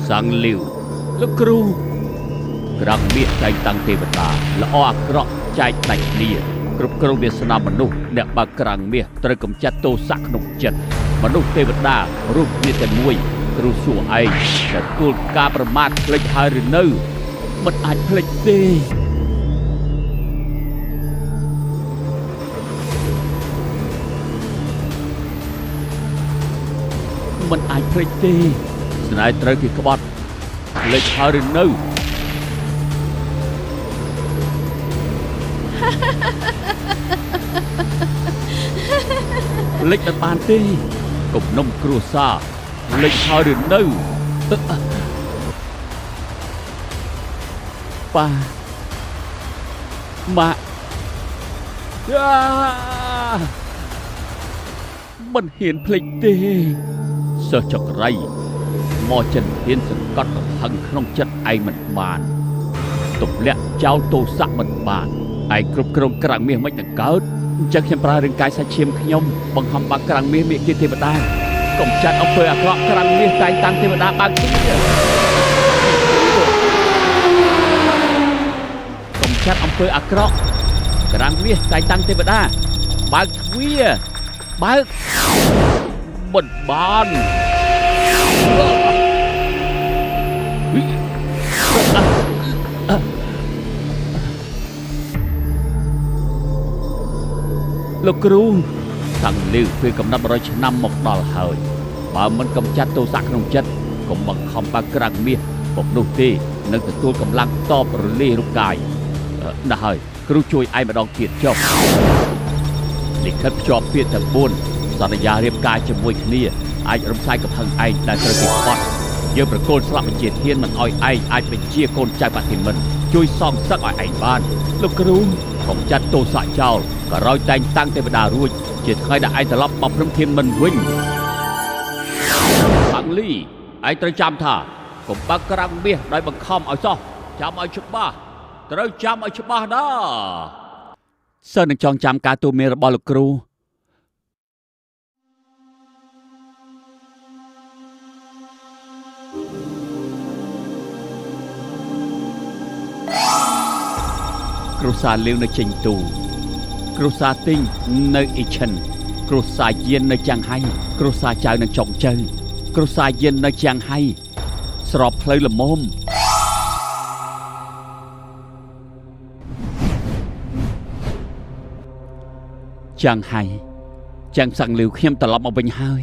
សាំងលាវលោកគ្រូក្រាំងមាសតែងតាំងទេវតាល្អអាក្រក់ចែកដាច់គ្នាគ្រប់គ្រងវាសនាមនុស្សអ្នកបើកក្រាំងមាសត្រូវកំចាត់ទោសៈក្នុងចិត្តមនុស្សទេវតារូបគ្នាតែមួយគ្រូសួរឯងទទួលការប្រមាថភ្លេចហើយឬនៅមិនអាចភ្លេចទេមិនអាចភ្លេចទេស្នេហ៍ត្រូវគេក្បត់ភ្លេចហើយឬនៅភ្លេចមិនបានទេគំនុំគ្រួសារភ្លេចហើយឬនៅប៉ាម៉ាក់មិនហ៊ានភ្លេចទេសិស្សចក្រីមកចិនហ៊ានសង្កត់កំហឹងក្នុងចិត្តឯងមិនបានទម្លាក់ចោលទោសៈមិនបានឯងគ្រប់គ្រងក្រាំងមាសមិននឹងកើតអញ្ចឹងខ្ញុំប្រើរាងកាយសាច់ឈាមខ្ញុំបង្ខំបាក់ក្រាំងមាសមាគ៌ាទេវតាកុំចាត់អំពើអាក្រក់ក្រាំងមាសតែងតាំងទេវតាបើកទ្វារកុំចាត់អំពើអាក្រក់ក្រាំងមាសតែងតាំងទេវតាបើកទ្វារបើកមិនបានលោកគ្រូតាំងលឺពេលកំណត់100ឆ្នាំមកដល់ហើយបើមិនកំចាត់ទោសៈក្នុងចិត្តកុំបង្ខំបើក្រាំងមាសពុំនោះទេនឹងទទួលកម្លាំងតបរលាយរូបកាយណាស់ហើយគ្រូជួយឯងម្ដងទៀតចុះលិខិតភ្ជាប់ពាក្យទាំង4សន្យារៀបការជាមួយគ្នាអាចរំសាយកំហឹងឯងដែលត្រូវគេក្បត់យើងប្រគល់ស្លាប់បញ្ជាធានមិនឲ្យឯងអាចបញ្ជាកូនចៅបតិមិនជួយសងសឹកឲ្យឯងបានលោកគ្រូកុំចាត់ទោសៈចោលក៏រយតែងតាំងទេវតារួចជាថ្ងៃដែលឯងត្រឡប់មកព្រមធានមិនវិញបាំងលីឯងត្រូវចាំថាកុំបើកក្រាំងមាសដោយបង្ខំឲ្យសោះចាំឲ្យច្បាស់ត្រូវចាំឲ្យច្បាស់ណាសិស្សនឹងចងចាំការទូមានរបស់លោកគ្រូគ្រួសារលាវនៅចេញទូគ្រួសារទីងនៅអ៊ីឈិនគ្រួសារយាននៅចាំងហៃគ្រួសារចៅនៅចុងជៅគ្រួសារយាននៅចាំងហៃស្របផ្លូវល្មមចាំងហៃចាំងសាំងលាវខ្ញុំត្រឡប់មកវិញហើយ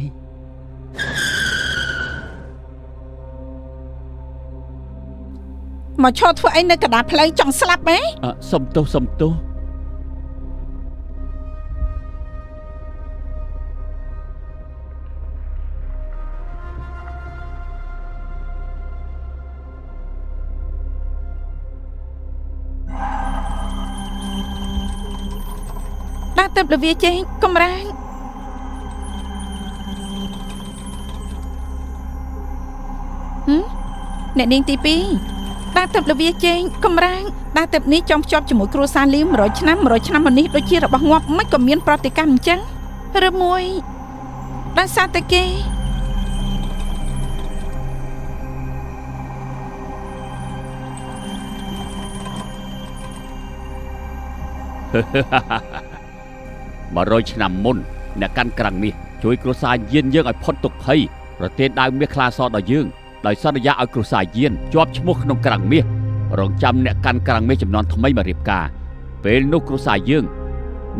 មកឈរធ្វើអីនៅកណ្ដាលផ្លូវចង់ស្លាប់ហ៎សុំទោសសុំទោសដាក់ទឹកលវាចេញកំរាងអ្នកនាងទី2ដាក់ទឹកលវាចេញកំរាងដាក់ទឹកនេះចង់ភ្ជាប់ជាមួយគ្រួសារលី100ឆ្នាំ100ឆ្នាំមកនេះដូចជារបស់ងាប់មិនក៏មានប្រតិកម្មអញ្ចឹងឬមួយដោយសារតែគេ100ឆ្នាំមុនអ្នកកាន់ក្រាំងមាសជួយគ្រួសារយានយើងឲ្យផុតទុក្ខភ័យប្រទានដាវមាសខ្លាសដល់យើងដោយសន្យាឲ្យគ្រួសារយានជាប់ឈ្មោះក្នុងក្រាំងមាសរងចាំអ្នកកាន់ក្រាំងមាសចំនួនថ្មីមករៀបការពេលនោះគ្រួសារយើង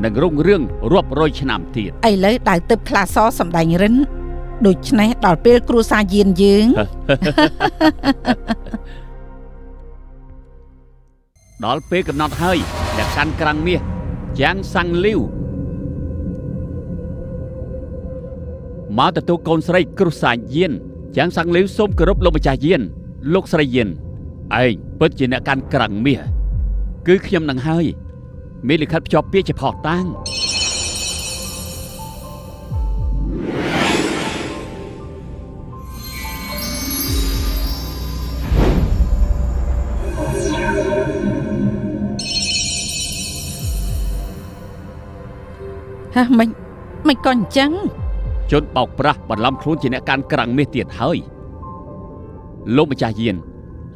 នឹងរុងរឿងរាប់រយឆ្នាំទៀតឥឡូវដាវទឹកខ្លាសសំដែងរិនដូច្នេះដល់ពេលគ្រួសារយានយើងដល់ពេលកំណត់ហើយអ្នកកាន់ក្រាំងមាសចាំងសាំងលាវមកទទួលកូនស្រីគ្រួសារយានចាំងសាំងលាវសូមគោរពលោកម្ចាស់យានលោកស្រីយានឯងពិតជាអ្នកកាន់ក្រាំងមាសគឺខ្ញុំនឹងហើយមានលិខិតភ្ជាប់ពាក្យជាផុសតាង ហ่ะមិនក៏អញ្ចឹង ជនបោកប្រាស់បន្លំខ្លួនជាអ្នកកាន់ក្រាំងមាសទៀតហើយ លោកម្ចាស់យាន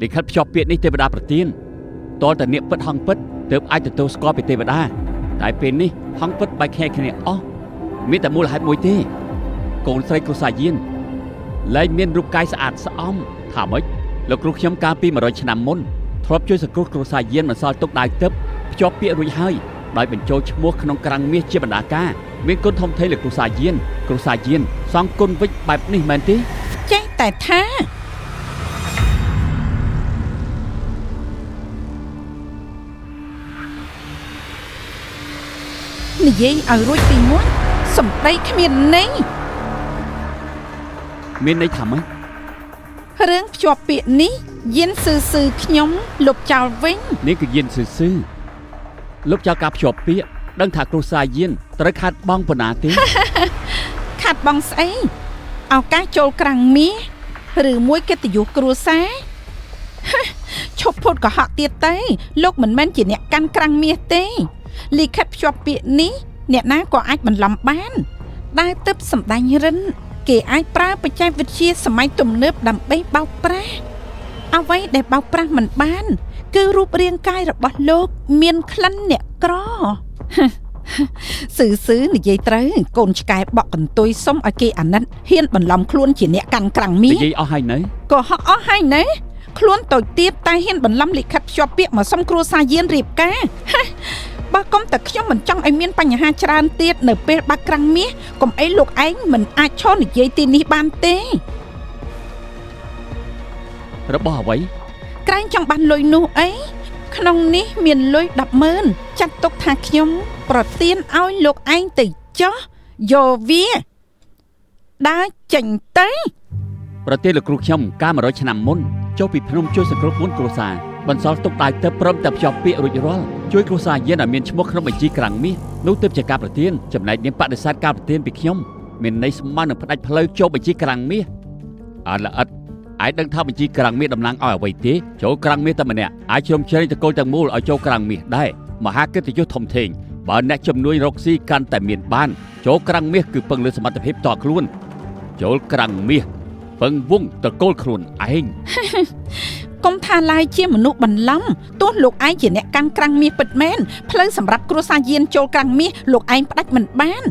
លិខិតភ្ជាប់ពាក្យនេះទេវតាប្រទានតលតែនាគពិតហង្សពិតទើបអាចទទួលស្គាល់ពីទេវតាតែពេលនេះហង្សពិតបែកខ្ញែកគ្នាអស់មានតែមូលហេតុមួយទេកូនស្រីគ្រួសារយានលែងមានរូបកាយស្អាតស្អំថាម៉េចលោកគ្រូខ្ញុំកាលពី100ឆ្នាំមុនធ្លាប់ជួយសង្គ្រោះគ្រួសារយានមិនសល់ទុកដាវទឹកភ្ជាប់ពាក្យរួចហើយដោយបញ្ចូលឈ្មោះក្នុងក្រាំងមាសជាបណ្ដាការមានគុណធំធេងលើគ្រួសារយានគ្រួសារយានសងគុណវិច្ចបែបនេះមែនទេចេះតែថានិយាយឲ្យរួចពីមាត់សម្ដីគ្មានន័យមានន័យថាម៉េចរឿងភ្ជាប់ពាក្យនេះយានស៊ឺស៊ឺខ្ញុំលុបចោលវិញនេះគឺយានស៊ឺស៊ឺលុបចោលការភ្ជាប់ពាក្យដឹងថាគ្រួសារយានត្រូវខាត់បងប៉ុណ្ណាទេខាត់បងស្អីឱកាសចូលក្រាំងមាសឬមួយកិត្តិយសគ្រួសារឈប់ភូតកុហកទៀតទៅលោកមិនមែនជាអ្នកកាន់ក្រាំងមាសទេលិខិតភ្ជាប់ពាក្យនេះអ្នកណាក៏អាចបន្លំបានដែលទើបសម្ដែងរិនគេអាចប្រើបច្ចេកវិទ្យាសម័យទំនើបដើម្បីបោកប្រាស់អ្វីដែលបោកប្រាស់មិនបានគឺរូបរាងកាយរបស់លោកមានក្លិនអ្នកក្រស៊ឺស៊ឺនិយាយត្រូវកូនឆ្កែបក់កន្ទុយសុំឲ្យគេអាណិតហ៊ានបន្លំខ្លួនជាអ្នកកាន់ក្រាំងមាសនិយាយអស់ហើយនៅក៏ហក់អស់ហើយនៅខ្លួនតូចទៀតតែហ៊ានបន្លំលិខិតភ្ជាប់ពាក្យមកសុំគ្រួសារយានរៀបការបើកុំតែខ្ញុំមិនចង់ឲ្យមានបញ្ហាច្រើនទៀតនៅពេលបាក់ក្រាំងមាសកុំអីលោកឯងមិនអាចឈរនិយាយទីនេះបានទេរបស់អ្វីក្រែងចង់បានលុយនោះអីក្នុងនេះមានលុយ100000ចាត់ទុកថាខ្ញុំប្រទានឲ្យលោកឯងទៅចោះយកវាដើរចេញទៅប្រទេសលោកគ្រូខ្ញុំកាល100ឆ្នាំមុនចុះពីភ្នំជួយសង្គ្រោះ4គ្រួសារបន្សល់ទុកដៃទៅព្រមតែភ្ជាប់ពាក្យរួចរាល់ជួយគ្រួសារយានឲ្យមានឈ្មោះក្នុងបញ្ជីក្រាំងមាសនោះទើបជាការប្រទានចំណែកនាងបដិសេធការប្រទានពីខ្ញុំមានន័យស្មើនឹងផ្ដាច់ផ្លូវចូលបញ្ជីក្រាំងមាសអត់ល្អិតអាចដឹងថាបញ្ជីក្រាំងមាសតំណាងឲ្យអ្វីទេចូលក្រាំងមាសតែម្នាក់អាចជ្រោមជ្រែងតកូលទាំងមូលឲ្យចូលក្រាំងមាសដែរមហាកិត្តិយសធំធេងបើអ្នកជំនួយរកស៊ីកាន់តែមានបានចូលក្រាំងមាសគឺពឹងលើសមត្ថភាពតខ្លួនចូលក្រាំងមាសពឹងវងតកូលខ្លួនឯងកុំថាឡាយជាមនុស្សបន្លំទោះលោកឯងជាអ្នកកាន់ក្រាំងមាសពិតមែនផ្លូវសម្រាប់គ្រួសារយានចូលក្រាំងមាសលោកឯងផ្ដាច់មិនបាន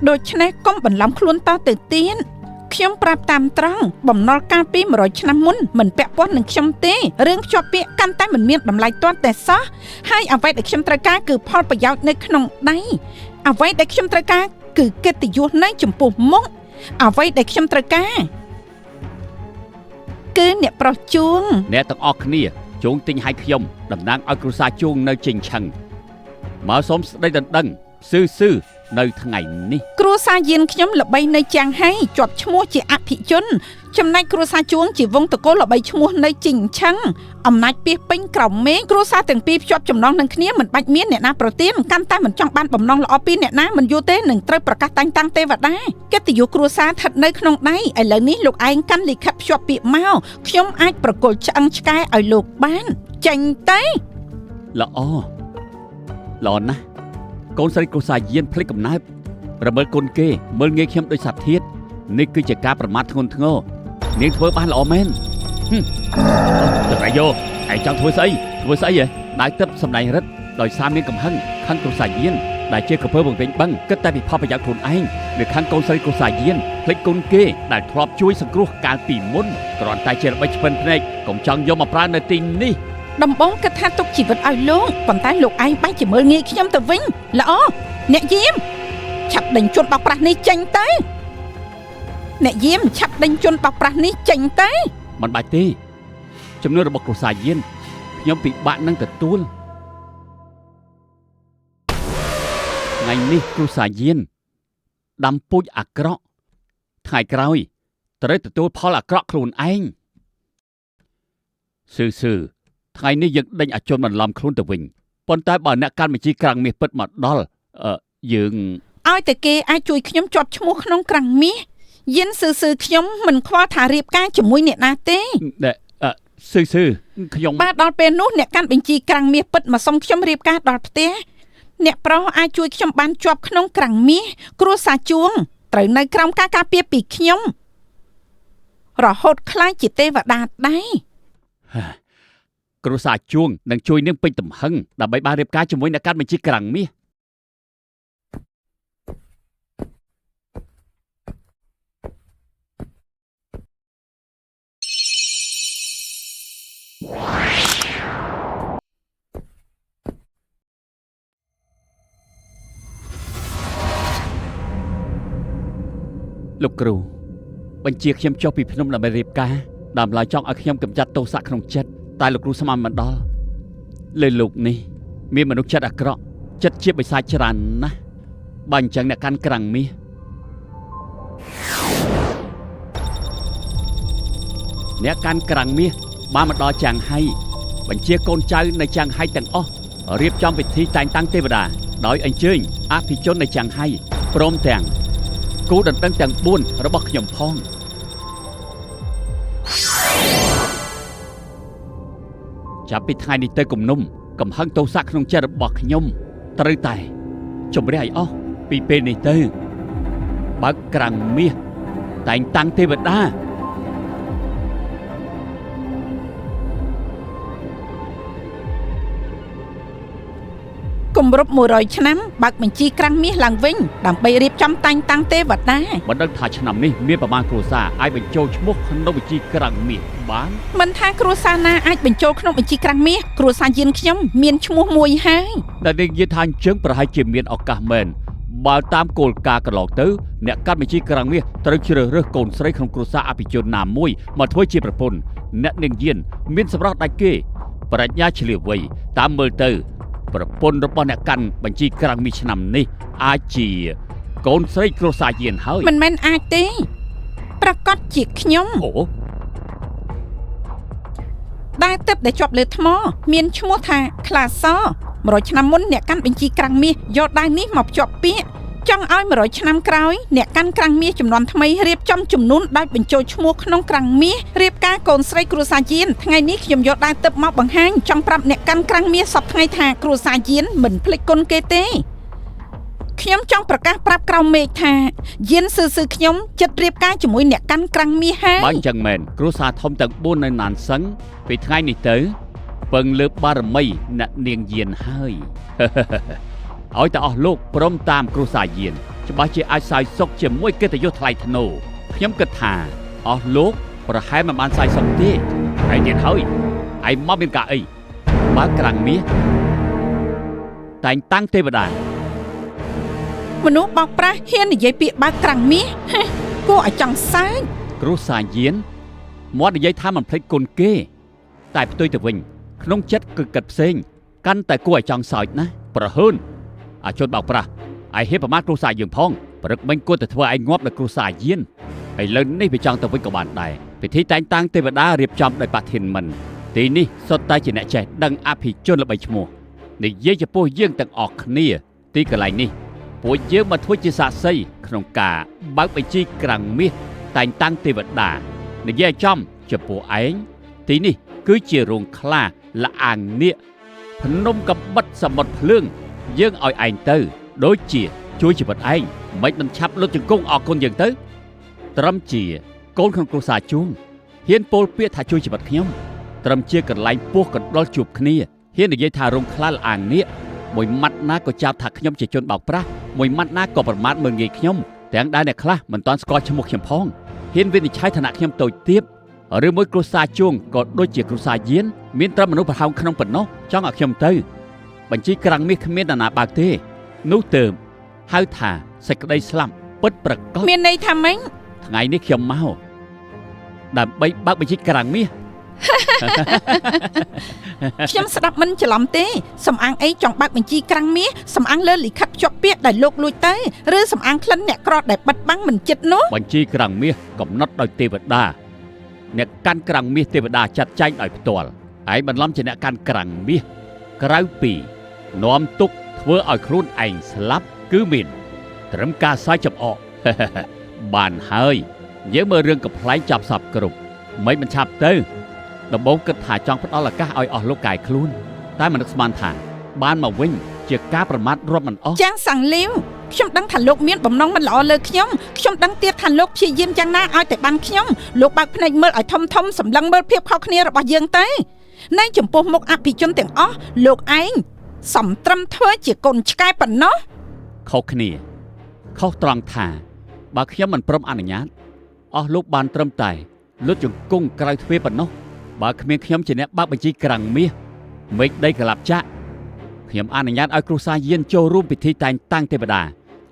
ដូច្នេះកុំបន្លំខ្លួនតទៅទៀតខ្ញុំប្រាប់តាមត្រង់បំណុលកាលពី100ឆ្នាំមុនមិនពាក់ព័ន្ធនឹងខ្ញុំទេរឿងភ្ជាប់ពាក្យកាន់តែមិនមានតម្លៃទាល់តែសោះហើយអ្វីដែលខ្ញុំត្រូវការគឺផលប្រយោជន៍នៅក្នុងដៃអ្វីដែលខ្ញុំត្រូវការគឺកិត្តិយសនៅចំពោះមុខអ្វីដែលខ្ញុំត្រូវការគឺអ្នកប្រុសជួងអ្នកទាំងអស់គ្នាជួងទិញឲ្យខ្ញុំតំណាងឲ្យគ្រួសារជួងនៅចិញ្ឆឹងមកសូមស្ដីដណ្ដឹងស៊ឺស៊ឺនៅថ្ងៃនេះគ្រួសារយានខ្ញុំល្បីនៅចាំងហៃជាប់ឈ្មោះជាអភិជនចំណែកគ្រួសារជួងជាវងតកូលល្បីឈ្មោះនៅចិញ្ឆឹងអំណាចពីពេញក្រោមមេឃគ្រួសារទាំងពីរភ្ជាប់ចំណងនឹងគ្នាមិនបាច់មានអ្នកណាប្រទានកាន់តែមិនចង់បានបំណងល្អពីអ្នកណាមិនយូរទេនឹងត្រូវប្រកាសតែងតាំងទេវតាកិត្តិយសគ្រួសារស្ថិតនៅក្នុងដៃឥឡូវនេះលោកឯងកាន់លិខិតភ្ជាប់ពាក្យមកខ្ញុំអាចប្រគល់ឆ្អឹងឆ្កែឲ្យលោកបានចេញទៅល្អល្អណាស់កូនស្រីគ្រួសារយានភ្លេចកំណើតរមិលគុណគេមើលងាយខ្ញុំដោយសត្វធាតនេះគឺជាការប្រមាថធ្ងន់ធ្ងរនាងធ្វើបានល្អមែនតើយោឯងចង់ធ្វើស្អីធ្វើស្អីហ៎ដៅទឹកសម្ដែងរិទ្ធដោយសារមានកំហឹងខឹងគ្រួសារយានដែលជាកពើបង្វែងបឹងគិតតែពីផលប្រយោជន៍ខ្លួនឯងនៅខាងកូនស្រីគ្រួសារយានភ្លេចគុណគេដែលធ្លាប់ជួយសង្គ្រោះកាលពីមុនគ្រាន់តែជាល្បិចឆ្ពិនភ្នែកកុំចង់យកមកប្រើនៅទីនេះដំបងគិតថាទុកជីវិតឲ្យលោកប៉ុន្តែលោកឯងបែរជាមើលងាយខ្ញុំទៅវិញល្អអ្នកយាមឆាប់ដេញជនបោកប្រាស់នេះចេញទៅអ្នកយាមឆាប់ដេញជនបោកប្រាស់នេះចេញទៅមិនបាច់ទេចំនួនរបស់គ្រួសារយានខ្ញុំពិបាកនឹងទទួលថ្ងៃនេះគ្រួសារយានដាំពូជអាក្រក់ថ្ងៃក្រោយត្រូវទទួលផលអាក្រក់ខ្លួនឯងស៊ឺស៊ឺថ្ងៃនេះយើងដេញអាជនបន្លំខ្លួនទៅវិញប៉ុន្តែបើអ្នកកាន់បញ្ជីក្រាំងមាសពិតមកដល់យើងឲ្យតែគេអាចជួយខ្ញុំជាប់ឈ្មោះក្នុងក្រាំងមាសយានស៊ឺស៊ឺខ្ញុំមិនខ្វល់ថារៀបការជាមួយអ្នកណាទេស៊ឺស៊ឺខ្ញុំបាទដល់ពេលនោះអ្នកកាន់បញ្ជីក្រាំងមាសពិតមកសុំខ្ញុំរៀបការដល់ផ្ទះអ្នកប្រុសអាចជួយខ្ញុំបានជាប់ក្នុងក្រាំងមាសគ្រួសារជួង ត្រូវនៅក្រោមការការពារពីខ្ញុំរហូតក្លាយជាទេវតាដែរ គ្រួសារជួងនឹងជួយនាងពេញទំហឹងដើម្បីបានរៀបការជាមួយអ្នកកាន់បញ្ជីក្រាំងមាសលោកគ្រូបញ្ជាខ្ញុំចុះពីភ្នំដើម្បីរៀបការដើមឡើយចង់ឲ្យខ្ញុំកម្ចាត់ទោសៈក្នុងចិត្តតែលោកគ្រូស្មានមិនដល់លើលោកនេះមានមនុស្សចិត្តអាក្រក់ចិត្តជាបិសាចច្រើនណាស់បើអញ្ចឹងអ្នកកាន់ក្រាំងមាសអ្នកកាន់ក្រាំងមាសបានមកដល់ចាងហៃបញ្ជាកូនចៅនៅចាងហៃទាំងអស់រៀបចំពិធីតែងតាំងទេវតាដោយអញ្ជើញអភិជននៅចាងហៃព្រមទាំងគូដណ្ដឹងទាំង4របស់ខ្ញុំផងចាប់ពីថ្ងៃនេះទៅគំនុំកំហឹងទោសៈក្នុងចិត្តរបស់ខ្ញុំត្រូវតែជម្រះឲ្យអស់ពីពេលនេះទៅបើកក្រាំងមាសតែងតាំងទេវតាគម្រប់100ឆ្នាំបើកបញ្ជីក្រាំងមាសឡើងវិញដើម្បីរៀបចំតែងតាំងទេវតាមិនដឹងថាឆ្នាំនេះមានប្រមាណគ្រួសារអាចបញ្ចូលឈ្មោះក្នុងបញ្ជីក្រាំងមាសបានមិនថាគ្រួសារណាអាចបញ្ចូលក្នុងបញ្ជីក្រាំងមាសគ្រួសារយានខ្ញុំមានឈ្មោះមួយហើយដែលនិយាយថាអញ្ចឹងប្រហែលជាមានឱកាសមែនបើតាមគោលការណ៍កន្លងទៅអ្នកកាត់បញ្ជីក្រាំងមាសត្រូវជ្រើសរើសកូនស្រីក្នុងគ្រួសារអភិជនណាមួយមកធ្វើជាប្រពន្ធអ្នកនាងយានមានសម្រស់ដាច់គេប្រាជ្ញាឆ្លៀវវៃតាមមើលទៅប្រពន្ធរបស់អ្នកកាន់បញ្ជីក្រាំងមាសឆ្នាំនេះអាចជាកូនស្រីគ្រួសារយានហើយមិនមែនអាចទេប្រកាសជាខ្ញុំអូដែលទឹកដែលជាប់លើថ្មមានឈ្មោះថាខ្លាស100ឆ្នាំមុនអ្នកកាន់បញ្ជីក្រាំងមាសយកដាវនេះមកភ្ជាប់ពាក្យចង់ឲ្យ100ឆ្នាំក្រោយអ្នកកាន់ក្រាំងមាសចំនួនថ្មីរៀបចំចំនួនដោយបញ្ចូលឈ្មោះក្នុងក្រាំងមាសរៀបការកូនស្រីគ្រួសារយានថ្ងៃនេះខ្ញុំយកដាវទឹកមកបង្ហាញចង់ប្រាប់អ្នកកាន់ក្រាំងមាសសពថ្ងៃថាគ្រួសារយានមិនភ្លេចគុណគេទេខ្ញុំចង់ប្រកាសប្រាប់ក្រោមមេឃថាយានស៊ឺស៊ឺខ្ញុំចិត្តរៀបការជាមួយអ្នកកាន់ក្រាំងមាសហើយបើអញ្ចឹងមែនគ្រួសារធំទាំង4នៅណានសឹងពីថ្ងៃនេះទៅពឹងលើបារមីអ្នកនាងយានហើយឲ្យតែអស់លោកព្រមតាមគ្រួសារយានច្បាស់ជាអាចសាយសុខជាមួយកិត្តិយសថ្លៃថ្នូរខ្ញុំគិតថាអស់លោកប្រហែលមិនបានសាយសុខទេហើយទៀតហើយឯងមកមានការអីបើក្រាំងមាសតែងតាំងទេវតាមនុស្សបោកប្រាស់ហ៊ាននិយាយពាក្យបើកក្រាំងមាសគួរឲ្យចង់សើចគ្រួសារយានមាត់និយាយថាមិនភ្លេចគុណគេតែផ្ទុយទៅវិញក្នុងចិត្តគឺគិតផ្សេងកាន់តែគួរឲ្យចង់សើចណាស់ប្រហើនអាជនបោកប្រាស់ឯហេតុប្រមាថគ្រួសារយើងផងព្រឹកមិញគួរតែធ្វើឲ្យងាប់ដល់គ្រួសារយានឥឡូវនេះវាចង់ទៅវិញក៏បានដែរពិធីតែងតាំងទេវតារៀបចំដោយបាធានមិនទីនេះសុទ្ធតែជាអ្នកចេះដឹងអភិជនល្បីឈ្មោះនិយាយចំពោះយើងទាំងអស់គ្នាទីកន្លែងនេះពួកយើងមកធ្វើជាសាក្សីក្នុងការបើកបញ្ជីក្រាំងមាសតែងតាំងទេវតានិយាយចំចំពោះឯងទីនេះគឺជារោងខ្លាលាអាងនាគភ្នំកបិតសមុទ្រភ្លើងយើងឲ្យឯងទៅដូចជាជួយជីវិតឯងមិនឆាប់លុតជង្គង់អរគុណយើងទៅត្រឹមជាកូនក្នុងគ្រួសារជួងហ៊ានពោលពាក្យថាជួយជីវិតខ្ញុំត្រឹមជាកន្លែងពោះកណ្ដុលជួបគ្នាហ៊ាននិយាយថារោងខ្លាលាអាងនាគមួយម៉ាត់ណាក៏ចោទថាខ្ញុំជាជនបោកប្រាស់មួយម៉ាត់ណាក៏ប្រមាថមើលងាយខ្ញុំទាំងដែលអ្នកខ្លះមិនទាន់ស្គាល់ឈ្មោះខ្ញុំផងហ៊ានវិនិច្ឆ័យឋានៈខ្ញុំតូចទាបឬមួយគ្រួសារជួងក៏ដូចជាគ្រួសារយានមានត្រឹមមនុស្សប្រហោងក្នុងប៉ុណ្ណោះចង់ឲ្យខ្ញុំទៅបញ្ជីក្រាំងមាសគ្មាននរណាបើកទេនោះទើបហៅថាសេចក្តីស្លាប់ពិតប្រាកដមានន័យថាម៉េចថ្ងៃនេះខ្ញុំមកដើម្បីបើកបញ្ជីក្រាំងមាស ខ្ញុំស្ដាប់មិនច្រឡំទេសំអាងអីចង់បើកបញ្ជីក្រាំងមាសសំអាងលើលិខិតភ្ជាប់ពាក្យដែលលោកលួចទៅឬសំអាងក្លិនអ្នកក្រដែលបិទបាំងមិនចិត្តនោះបញ្ជីក្រាំងមាសកំណត់ដោយទេវតាអ្នកកាន់ក្រាំងមាសទេវតាចាត់ចែងដោយផ្ទាល់ឯងបន្លំជាអ្នកកាន់ក្រាំងមាសក្រៅពីនាំទុកធ្វើឲ្យខ្លួនឯងស្លាប់គឺមានត្រឹមការសើចចំអកបានហើយយើងមើលរឿងកំប្លែងចាប់សពគ្រប់មិនឆាប់ទៅដំបូងគិតថាចង់ផ្ដល់ឱកាសឲ្យអស់លោកកាយខ្លួនតែមិននឹកស្មានថាបានមកវិញជាការប្រមាថរាប់មិនអស់ចាងសាំងលីវ ខ្ញុំដឹងថាលោកមានបំណងមិនល្អលើខ្ញុំខ្ញុំដឹងទៀតថាលោកព្យាយាមយ៉ាងណាឲ្យតែបានខ្ញុំលោកបើកភ្នែកមើលឲ្យធំធំសម្លឹងមើលភាពខុសគ្នារបស់យើងទៅនៅចំពោះមុខអភិជនទាំងអស់លោកឯងសំត្រឹមធ្វើជាកូនឆ្កែប៉ុណ្ណោះខុសគ្នាខុសត្រង់ថាបើខ្ញុំមិនព្រមអនុញ្ញាតអស់លោកបានត្រឹមតែលុតជង្គង់ក្រៅទ្វារប៉ុណ្ណោះបើគ្មានខ្ញុំជាអ្នកបើកបញ្ជីក្រាំងមាសមេឃដីក្លាប់ចាក់ខ្ញុំអនុញ្ញាតឲ្យគ្រួសារយានចូលរួមពិធីតែងតាំងទេវតា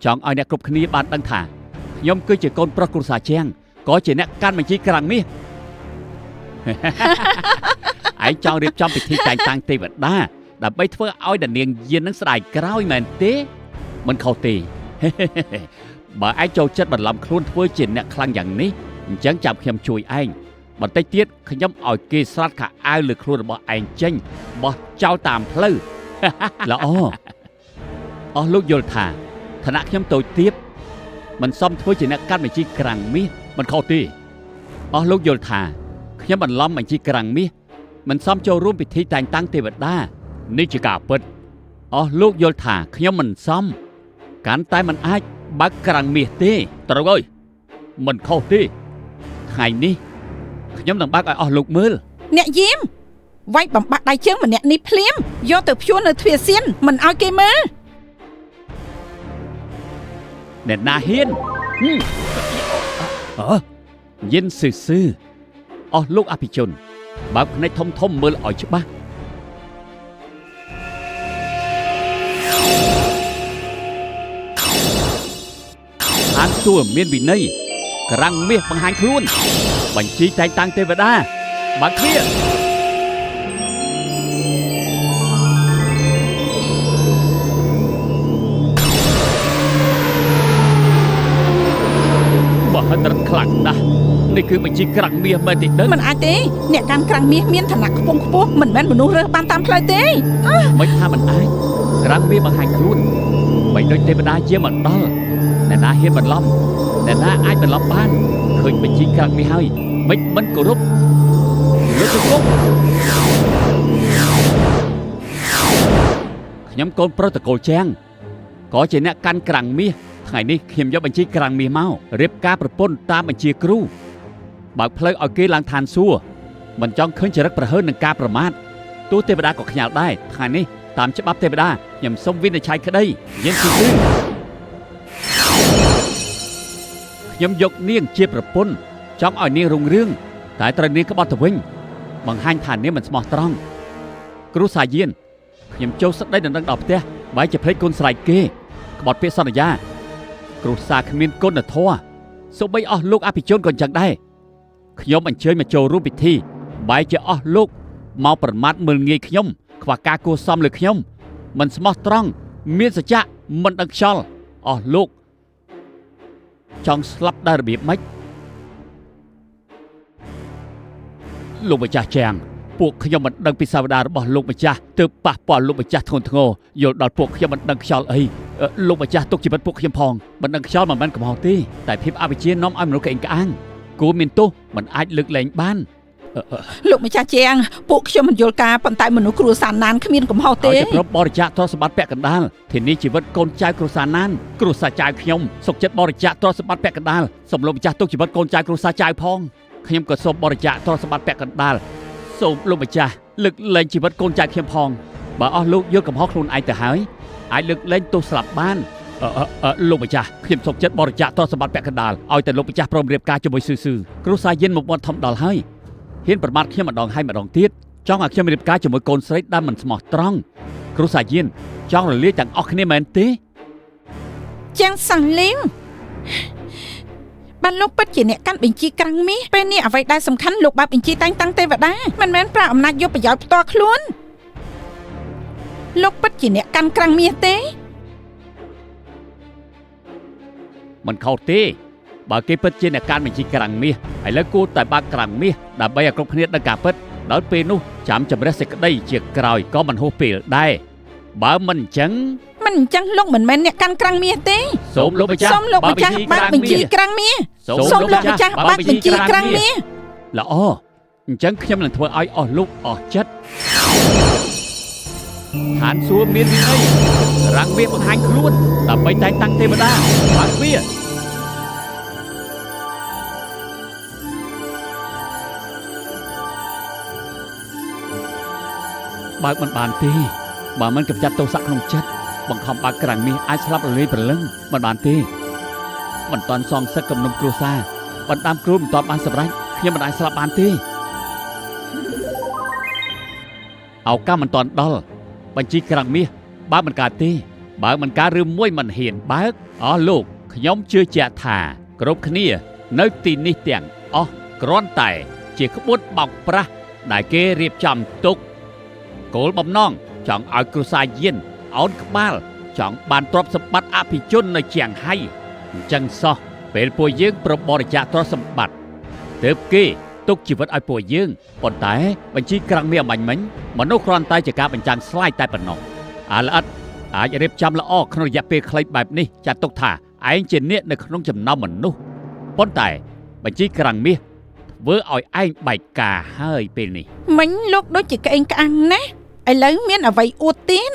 ចង់ឲ្យអ្នកគ្រប់គ្នាបានដឹងថាខ្ញុំគឺជាកូនប្រុសគ្រួសារជាងក៏ជាអ្នកកាន់បញ្ជីក្រាំងមាសឯងចង់រៀបចំពិធីតែងតាំងទេវតាដើម្បីធ្វើឲ្យដានាងយាននឹងស្ដាយក្រោយមែនទេមិនខុសទេបើឯងចូលចិត្តបន្លំខ្លួនធ្វើជាអ្នកខ្លាំងយ៉ាងនេះអញ្ចឹងចាំខ្ញុំជួយឯងបន្តិចទៀតខ្ញុំឲ្យគេស្រាត់ខោអាវលើខ្លួនរបស់ឯងចេញបោះចោលតាមផ្លូវល្អអស់លោកយល់ថាឋានៈខ្ញុំតូចទាបមិនសមធ្វើជាអ្នកកាន់បញ្ជីក្រាំងមាសមិនខុសទេអស់លោកយល់ថាខ្ញុំបន្លំបញ្ជីក្រាំងមាសមិនសមចូលរួមពិធីតែងតាំងទេវតានេះជាការពិតអស់លោកយល់ថាខ្ញុំមិនសមកាន់តែមិនអាចបើកក្រាំងមាសទេត្រូវហើយមិនខុសទេថ្ងៃនេះខ្ញុំនឹងបើកឲ្យអស់លោកមើលអ្នកយាមវាយបំបាក់ដៃជើងម្នាក់នេះភ្លាមយកទៅព្យួរនៅទ្វារសៀនមិនឲ្យគេមើលអ្នកណាហ៊ានយិនស៊ឺស៊ឺអស់លោកអភិជនបើកភ្នែកធំធំមើលឲ្យច្បាស់ឋានសួគ៌មានវិន័យក្រាំងមាសបង្ហាញខ្លួនបញ្ជីតែងតាំងទេវតាបើកទ្វារបហិទ្ធិឫទ្ធិខ្លាំងណាស់នេះគឺបញ្ជីក្រាំងមាសមែនទេដឹងមិនអាចទេអ្នកកាន់ក្រាំងមាសមានឋានៈខ្ពង់ខ្ពស់មិនមែនមនុស្សរើសបានតាមផ្លូវទេមិនថាមិនអាចក្រាំងមាសបង្ហាញខ្លួនបីដូចទេវតាជាមកដល់អ្នកណាហ៊ានបន្លំអ្នកណាអាចបន្លំបានឃើញបញ្ជីក្រាំងមាសហើយមិនមិនគោរពលើកគុកខ្ញុំកូនប្រុសតកូលជាងក៏ជាអ្នកកាន់ក្រាំងមាសថ្ងៃនេះខ្ញុំយកបញ្ជីក្រាំងមាសមករៀបការប្រពន្ធតាមបញ្ជាគ្រូបើកផ្លូវឲ្យគេឡើងឋានសួគ៌មិនចង់ឃើញចរិតប្រហើននឹងការប្រមាថទោះទេវតាក៏ខ្ញាល់ដែរថ្ងៃនេះតាមច្បាប់ទេវតាខ្ញុំសូមវិនិច្ឆ័យក្តីយិនស៊ីស៊ឺខ្ញុំយកនាងជាប្រពន្ធចង់ឲ្យនាងរុងរឿងតែត្រូវនាងក្បត់ទៅវិញបង្ហាញថានាងមិនស្មោះត្រង់គ្រូសាយានខ្ញុំចូលស្ដីដណ្ដឹងដល់ផ្ទះបែរជាភ្លេចគុណស្រ័យគេក្បត់ពាក្យសន្យាគ្រួសារគ្មានគុណធម៌សូម្បីអស់លោកអភិជនក៏អញ្ចឹងដែរខ្ញុំអញ្ជើញមកចូលរួមពិធីបែរជាអស់លោកមកប្រមាថមើលងាយខ្ញុំខ្វះការគួរសមលើខ្ញុំមិនស្មោះត្រង់មានសច្ចៈមិនដឹងខ្យល់អស់លោកចង់ស្លាប់ដោយរបៀបម៉េចលោកម្ចាស់ជាងពួកខ្ញុំមិនដឹងពីសាវតារបស់លោកម្ចាស់ទើបប៉ះពាល់លោកម្ចាស់ធ្ងន់ធ្ងរយល់ដល់ពួកខ្ញុំមិនដឹងខ្យល់អីលោកម្ចាស់ទុកជីវិតពួកខ្ញុំផងមិនដឹងខ្យល់មិនមែនកំហុសទេតែភាពអវិជ្ជានាំឲ្យមនុស្សក្អេងក្អាងគួរមានទោសមិនអាចលើកលែងបានលោកម្ចាស់ជាងពួកខ្ញុំមិនយល់ការប៉ុន្តែមនុស្សគ្រួសារណានគ្មានកំហុសទេឲ្យតែបរិច្ចាគទ្រព្យសម្បត្តិពាក់កណ្ដាលធានាជីវិតកូនចៅគ្រួសារណានគ្រួសារចៅខ្ញុំសុខចិត្តបរិច្ចាគទ្រព្យសម្បត្តិពាក់កណ្ដាលសូមលោកម្ចាស់ទុកជីវិតកូនចៅគ្រួសារចៅផងខ្ញុំក៏សូមបរិច្ចាគទ្រព្យសម្បត្តិពាក់កណ្ដាលសូមលោកម្ចាស់លើកលែងជីវិតកូនចៅខ្ញុំផងបើអស់លោកយល់កំហុសខ្លួនឯងទៅហើយអាចលើកលែងទោសស្លាប់បានលោកម្ចាស់ខ្ញុំសុខចិត្តបរិច្ចាគទ្រព្យសម្បត្តិពាក់កណ្ដាលឲ្យតែលោកម្ចាស់ព្រមរៀបការជាមួយស៊ឺស៊ឺគ្រួសារយានមុខមាត់ធំដល់ហើយហ៊ានប្រមាថខ្ញុំម្ដងហើយម្ដងទៀតចង់ឲ្យខ្ញុំរៀបការជាមួយកូនស្រីដែលមិនស្មោះត្រង់គ្រួសារយានចង់រលាយទាំងអស់គ្នាមែនទេជាងសាំងលីងបានលោកពិតជាអ្នកកាន់បញ្ជីក្រាំងមាសពេលនេះអ្វីដែលសំខាន់លោកបើកបញ្ជីតែងតាំងទេវតាមិនមែនប្រើអំណាចយកប្រយោជន៍ផ្ទាល់ខ្លួនលោកពិតជាអ្នកកាន់ក្រាំងមាសទេមិនខុសទេបើគេពិតជាអ្នកកាន់បញ្ជីក្រាំងមាសឥឡូវគួរតែបើកក្រាំងមាសដើម្បីឲ្យគ្រប់គ្នាដឹងការពិតដល់ពេលនោះចាំជម្រះសេចក្តីជាក្រោយក៏មិនហួសពេលដែរបើមិនអញ្ចឹងមិនអញ្ចឹងលោកមិនមែនអ្នកកាន់ក្រាំងមាសទេសូមលោកម្ចាស់សូមលោកម្ចាស់បើកបញ្ជីក្រាំងមាសសូមលោកម្ចាស់បើកបញ្ជីក្រាំងមាសល្អអញ្ចឹងខ្ញុំនឹងធ្វើឲ្យអស់លោកអស់ចិត្ត ឋានសួគ៌មានវិន័យរាំងមាសបង្ហាញខ្លួនដើម្បីតែងតាំងទេវតាបើកវាបើកមិនបានទេបើមិនកម្ចាត់ទោសៈក្នុងចិត្តបង្ខំបើកក្រាំងមាសអាចស្លាប់រលាយព្រលឹងមិនបានទេមិនតាន់សងសឹកគំនុំគ្រួសារបណ្ដាំគ្រូមិនតាន់បានសម្រេចខ្ញុំមិនអាចស្លាប់បានទេឱកាសមិនតាន់ដល់បញ្ជីក្រាំងមាសបើកមិនកើតទេបើកមិនកើតឬមួយមិនហ៊ានបើកអស់លោកខ្ញុំជឿជាក់ថាគ្រប់គ្នានៅទីនេះទាំងអស់គ្រាន់តែជាក្បួនបោកប្រាស់ដែលគេរៀបចំទុកគោលបំណងចង់ឲ្យគ្រួសារយានអោនក្បាលចង់បានទ្រព្យសម្បត្តិអភិជននៅជាងហៃអញ្ចឹងសោះពេលពួកយើងប្របរិច្ចាគទ្រព្យសម្បត្តិទើបគេទុកជីវិតឲ្យពួកយើងប៉ុន្តែបញ្ជីក្រាំងមាសអមាញ់មិញមនុស្សគ្រាន់តែជាការបញ្ចាំងស្លាយតែប៉ុណ្ណោះអាល្អិតអាចរៀបចំល្អក្នុងរយៈពេលខ្លីបែបនេះចាត់ទុកថាឯងជាអ្នកនៅក្នុងចំណោមមនុស្សប៉ុន្តែបញ្ជីក្រាំងមាសធ្វើឲ្យឯងបែកការហើយពេលនេះមិញលោកដូចជាក្អេងក្អាំងណាស់ឥឡូវមានអ្វីអួតទៀត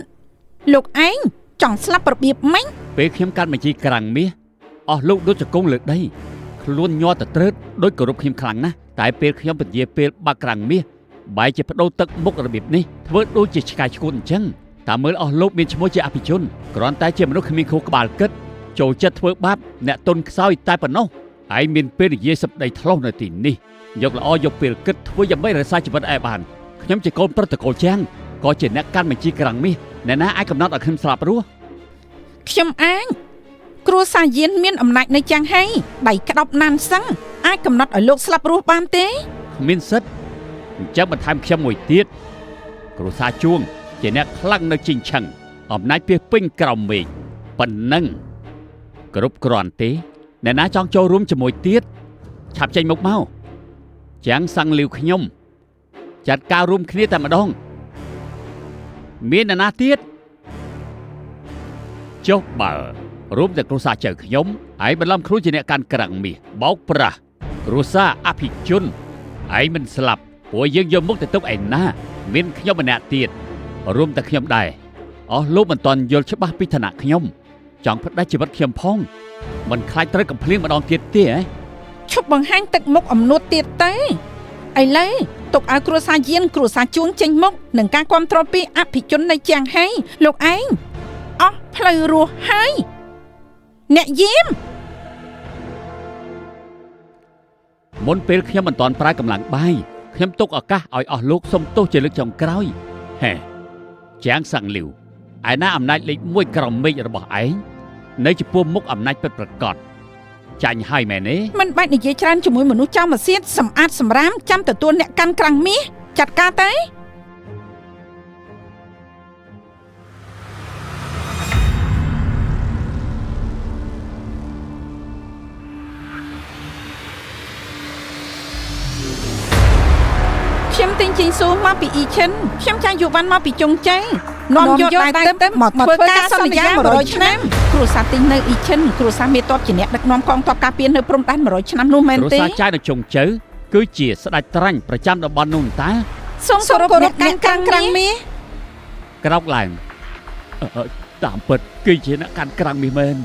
លោកឯងចង់ស្លាប់របៀបម៉េចពេលខ្ញុំកាត់បញ្ជីក្រាំងមាសអស់លោកដូចជង្គង់លើដីខ្លួនញ័រតត្រើតដូចគោរពខ្ញុំខ្លាំងណាស់តែពេលខ្ញុំពន្យាពេលបាក់ក្រាំងមាសបែរជាបដូរទឹកមុខរបៀបនេះធ្វើដូចជាឆ្កែឆ្កួតអញ្ចឹងតាមមើលអស់លោកមានឈ្មោះជាអភិជនគ្រាន់តែជាមនុស្សគ្មានខួរក្បាលគិតចូលចិត្តធ្វើបាបអ្នកទុនខ្សោយតែប៉ុណ្ណោះឯងមានពេលនិយាយសម្ដីថ្លោះនៅទីនេះយកល្អយកពេលគិតធ្វើយ៉ាងម៉េចរក្សាជីវិតឯបានខ្ញុំជាកូនប្រតិកូលជាងក៏ជាអ្នកកាន់បញ្ជីក្រាំងមាសអ្នកណាអាចកំណត់ឲ្យខ្ញុំស្លាប់រស់ខ្ញុំអាចគ្រួសារយានមានអំណាចនៅចាំងហៃដៃក្តោបណានសឹងអាចកំណត់ឲ្យលោកស្លាប់រស់បានទេគ្មានសិទ្ធអញ្ចឹងបន្ថែមខ្ញុំមួយទៀតគ្រួសារជួងជាអ្នកខ្លាំងនៅជីងឆឹងអំណាចពាសពេញក្រោមមេឃប៉ុណ្ណឹងគ្រប់គ្រាន់ទេអ្នកណាចង់ចូលរួមជាមួយទៀតឆាប់ចេញមុខមកចាំងសាំងលាវខ្ញុំចាត់ការរួមគ្នាតែម្ដងមានអ្នកណាទៀតចុះបើរួមតែគ្រួសារចៅខ្ញុំឯងបន្លំខ្លួនជាអ្នកកាន់ក្រាំងមាសបោកប្រាស់គ្រួសារអភិជនឯងមិនស្លាប់ព្រោះយើងយកមុខទៅទុកឯណាមានខ្ញុំម្នាក់ទៀតរួមតែខ្ញុំដែរអស់លោកមិនទាន់យល់ច្បាស់ពីឋានៈខ្ញុំចង់ផ្ដាច់ជីវិតខ្ញុំផងមិនខ្លាចត្រូវកំភ្លៀងម្ដងទៀតទេហ៎ឈប់បង្ហាញទឹកមុខអំនួតទៀតទេឥឡូវទុកឲ្យគ្រួសារយានគ្រួសារជួងចេញមុខនឹងការគ្រប់គ្រងពីអភិជននៅជាងហៃលោកឯងអស់ផ្លូវរស់ហើយអ្នកយាមមុនពេលខ្ញុំមិនទាន់ប្រើកម្លាំងបាយខ្ញុំទុកឱកាសឲ្យអស់លោកសុំទោសជាលើកចុងក្រោយហេជាងសាំងលីវឯណាអំណាចលេខ1ក្រោមមេឃរបស់ឯងនៅចំពោះមុខអំណាចពិតប្រាកដចាញ់ហើយមែនទេមិនបាច់និយាយច្រើនជាមួយមនុស្សចៅម៉ាសៀតសម្អាតសម្រាមចាំទទួលអ្នកកាន់ក្រាំងមាសចាត់ការទៅខ្ញុំទិញជីងស៊ូមកពីអ៊ីឈិនខ្ញុំចាញ់យូវ៉ាន់មកពីចុងចៃនាំយកដៃទឹកមកធ្វើការសន្យា100ឆ្នាំគ្រួសារទិញនៅអ៊ីឈិនគ្រួសារមេតបជាអ្នកដឹកនាំកងទ័ពការពារនៅព្រំដែន100ឆ្នាំនោះមែនទេគ្រួសារចៅនៅចុងចៅគឺជាស្ដេចត្រាញ់ប្រចាំតំបន់នោះតាសូមគោរពអ្នកកាន់ក្រាំងមាសក្រោកឡើងតាមពិតគឺជាអ្នកកាន់ក្រាំងមាសមែន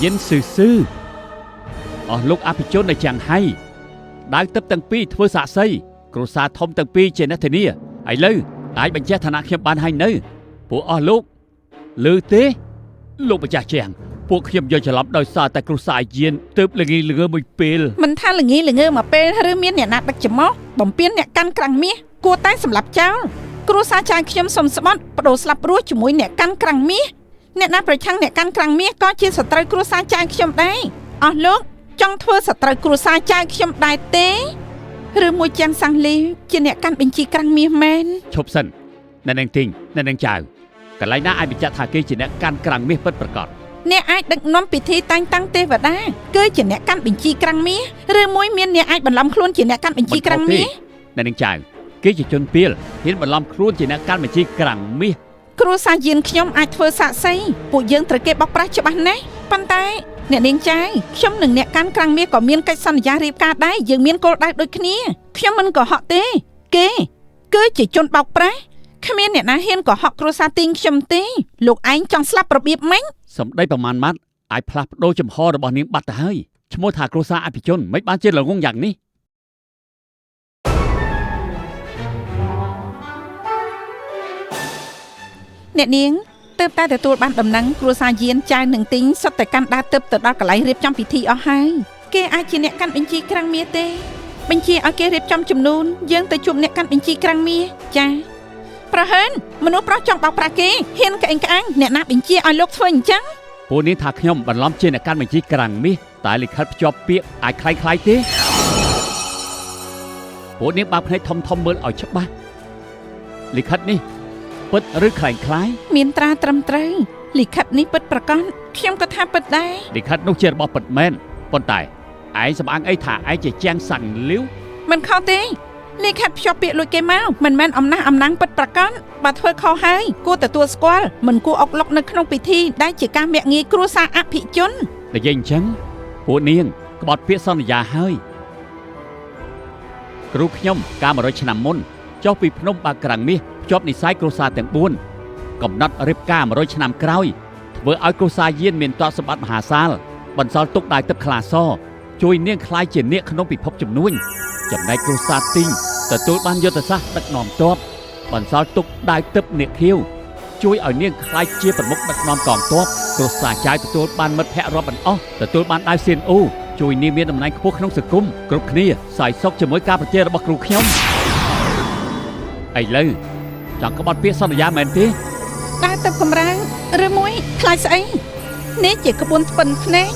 យិនស៊ឺស៊ឺអស់លោកអភិជននៅចាំងហៃដាវទឹកទាំងពីរធ្វើសាក្សីគ្រួសារធំទាំងពីរជាអ្នកធានាឥឡូវអាចបញ្ជាក់ឋានៈខ្ញុំបានហើយនៅពួកអស់លោកឮទេលោកម្ចាស់ជាងពួកខ្ញុំយកច្រឡំដោយសារតែគ្រួសារយានទើបល្ងីល្ងើមួយពេលមិនថាល្ងីល្ងើមួយពេលឬមានអ្នកណាដឹកច្រមុះបំពេញអ្នកកាន់ក្រាំងមាសគួរតែសម្លាប់ចោលគ្រួសារចៅខ្ញុំសុំស្បត់បដូរស្លាប់រស់ជាមួយអ្នកកាន់ក្រាំងមាសអ្នកណាប្រឆាំងអ្នកកាន់ក្រាំងមាសក៏ជាសត្រូវគ្រួសារចៅខ្ញុំដែរអស់លោកចង់ធ្វើសត្រូវគ្រួសារចៅខ្ញុំដែរទេឬមួយជាងសាំងលីជាអ្នកកាន់បញ្ជីក្រាំងមាសមែនឈប់សិនអ្នកនាងទីងអ្នកនាងចៅកន្លែងណាអាចបញ្ជាក់ថាគេជាអ្នកកាន់ក្រាំងមាសពិតប្រាកដអ្នកអាចដឹកនាំពិធីតែងតាំងទេវតាគឺជាអ្នកកាន់បញ្ជីក្រាំងមាសឬមួយមានអ្នកអាចបន្លំខ្លួនជាអ្នកកាន់បញ្ជីក្រាំងមាសអ្នកនាងចៅគេជាជនពាលហ៊ានបន្លំខ្លួនជាអ្នកកាន់បញ្ជីក្រាំងមាសគ្រួសារយានខ្ញុំអាចធ្វើសាក្សីពួកយើងត្រូវគេបោកប្រាស់ច្បាស់ណាស់ប៉ុន្តែ អ្នកនាងចៅខ្ញុំនិងអ្នកកាន់ក្រាំងមាសក៏មានកិច្ចសន្យារៀបការដែរយើងមានគោលដៅដូចគ្នាខ្ញុំមិនកុហកទេគេគឺជាជនបោកប្រាស់គ្មានអ្នកណាហ៊ានកុហកគ្រួសារទីងខ្ញុំទេលោកឯងចង់ស្លាប់របៀបម៉េច សម្ដីប្រមាណម៉ាត់អាចផ្លាស់ប្ដូរចំហរបស់នាងបាត់ទៅហើយឈ្មោះថាគ្រួសារអភិជនមិនបានជាល្ងងយ៉ាងនេះ អ្នកនាងទើបតែទទួលបានដំណឹងគ្រួសារយានចៅនិងទីងសុទ្ធតែកាន់ដាទិបទៅដល់កន្លែងរៀបចំពិធីអស់ហើយគេអាចជាអ្នកកាន់បញ្ជីក្រាំងមាសទេបញ្ជាឲ្យគេរៀបចំចំនួនយើងទៅជួបអ្នកកាន់បញ្ជីក្រាំងមាសចាប្រហែលមនុស្សប្រុសចង់បោកប្រាស់គេហ៊ានក្អេងក្អាងអ្នកណាបញ្ជាឲ្យលោកធ្វើអញ្ចឹង ពួកនេះថាខ្ញុំបន្លំជាអ្នកកាន់បញ្ជីក្រាំងមាសតែលិខិតភ្ជាប់ពាក្យអាចคล้ายៗទេពួកនេះបើកភ្នែកធំធំមើលឲ្យច្បាស់លិខិតនេះពិតឬคล้ายៗ មានត្រាត្រឹមត្រូវលិខិតនេះពិតប្រាកដខ្ញុំក៏ថាពិតដែរ លិខិតនោះជារបស់ពិតមែនប៉ុន្តែឯងសំអាងអីថាឯងជាជាងសាំងលាវ មិនខុសទេលិខិតភ្ជាប់ពាក្យលួចគេមកមិនមែនអំណះអំណាងពិតប្រាកដបើធ្វើខុសហើយគួរទទួលស្គាល់មិនគួរអុកឡុកនៅក្នុងពិធីដែលជាការមាក់ងាយគ្រួសារអភិជន និយាយអញ្ចឹងពួកនាងក្បត់ពាក្យសន្យាហើយគ្រូខ្ញុំកាល100ឆ្នាំមុនចុះពីភ្នំបាក្រាំងមាសភ្ជាប់និស័យគ្រួសារទាំង4កំណត់រៀបការ100ឆ្នាំក្រោយធ្វើឲ្យគ្រួសារយានមានទ្រព្យសម្បត្តិមហាសាលបន្សល់ទុកដាយទឹកខ្លាសជួយនាងក្លាយជាអ្នកក្នុងពិភពជំនួញចំណែកគ្រួសារទីងទទួលបានយុទ្ធសាស្ត្រដឹកនាំទ័ពបន្សល់ទុកដាយទឹកអ្នកខៀវជួយឲ្យនាងក្លាយជាប្រមុខដឹកនាំកងទ័ពគ្រួសារចាយទទួលបានមិត្តភ័ក្តិរាប់មិនអស់ទទួលបានដាវសៀនអ៊ូជួយនាងមានតំណែងខ្ពស់ក្នុងសង្គមគ្រប់គ្នាសោយសុខជាមួយការប្រជែងរបស់គ្រូខ្ញុំឥឡូវចង់ក្បត់ពាក្យសន្យាមែនទេ ដើរទៅកំរាំងឬមួយខ្លាចស្អីនេះជាក្បួនថ្ពិនភ្នែក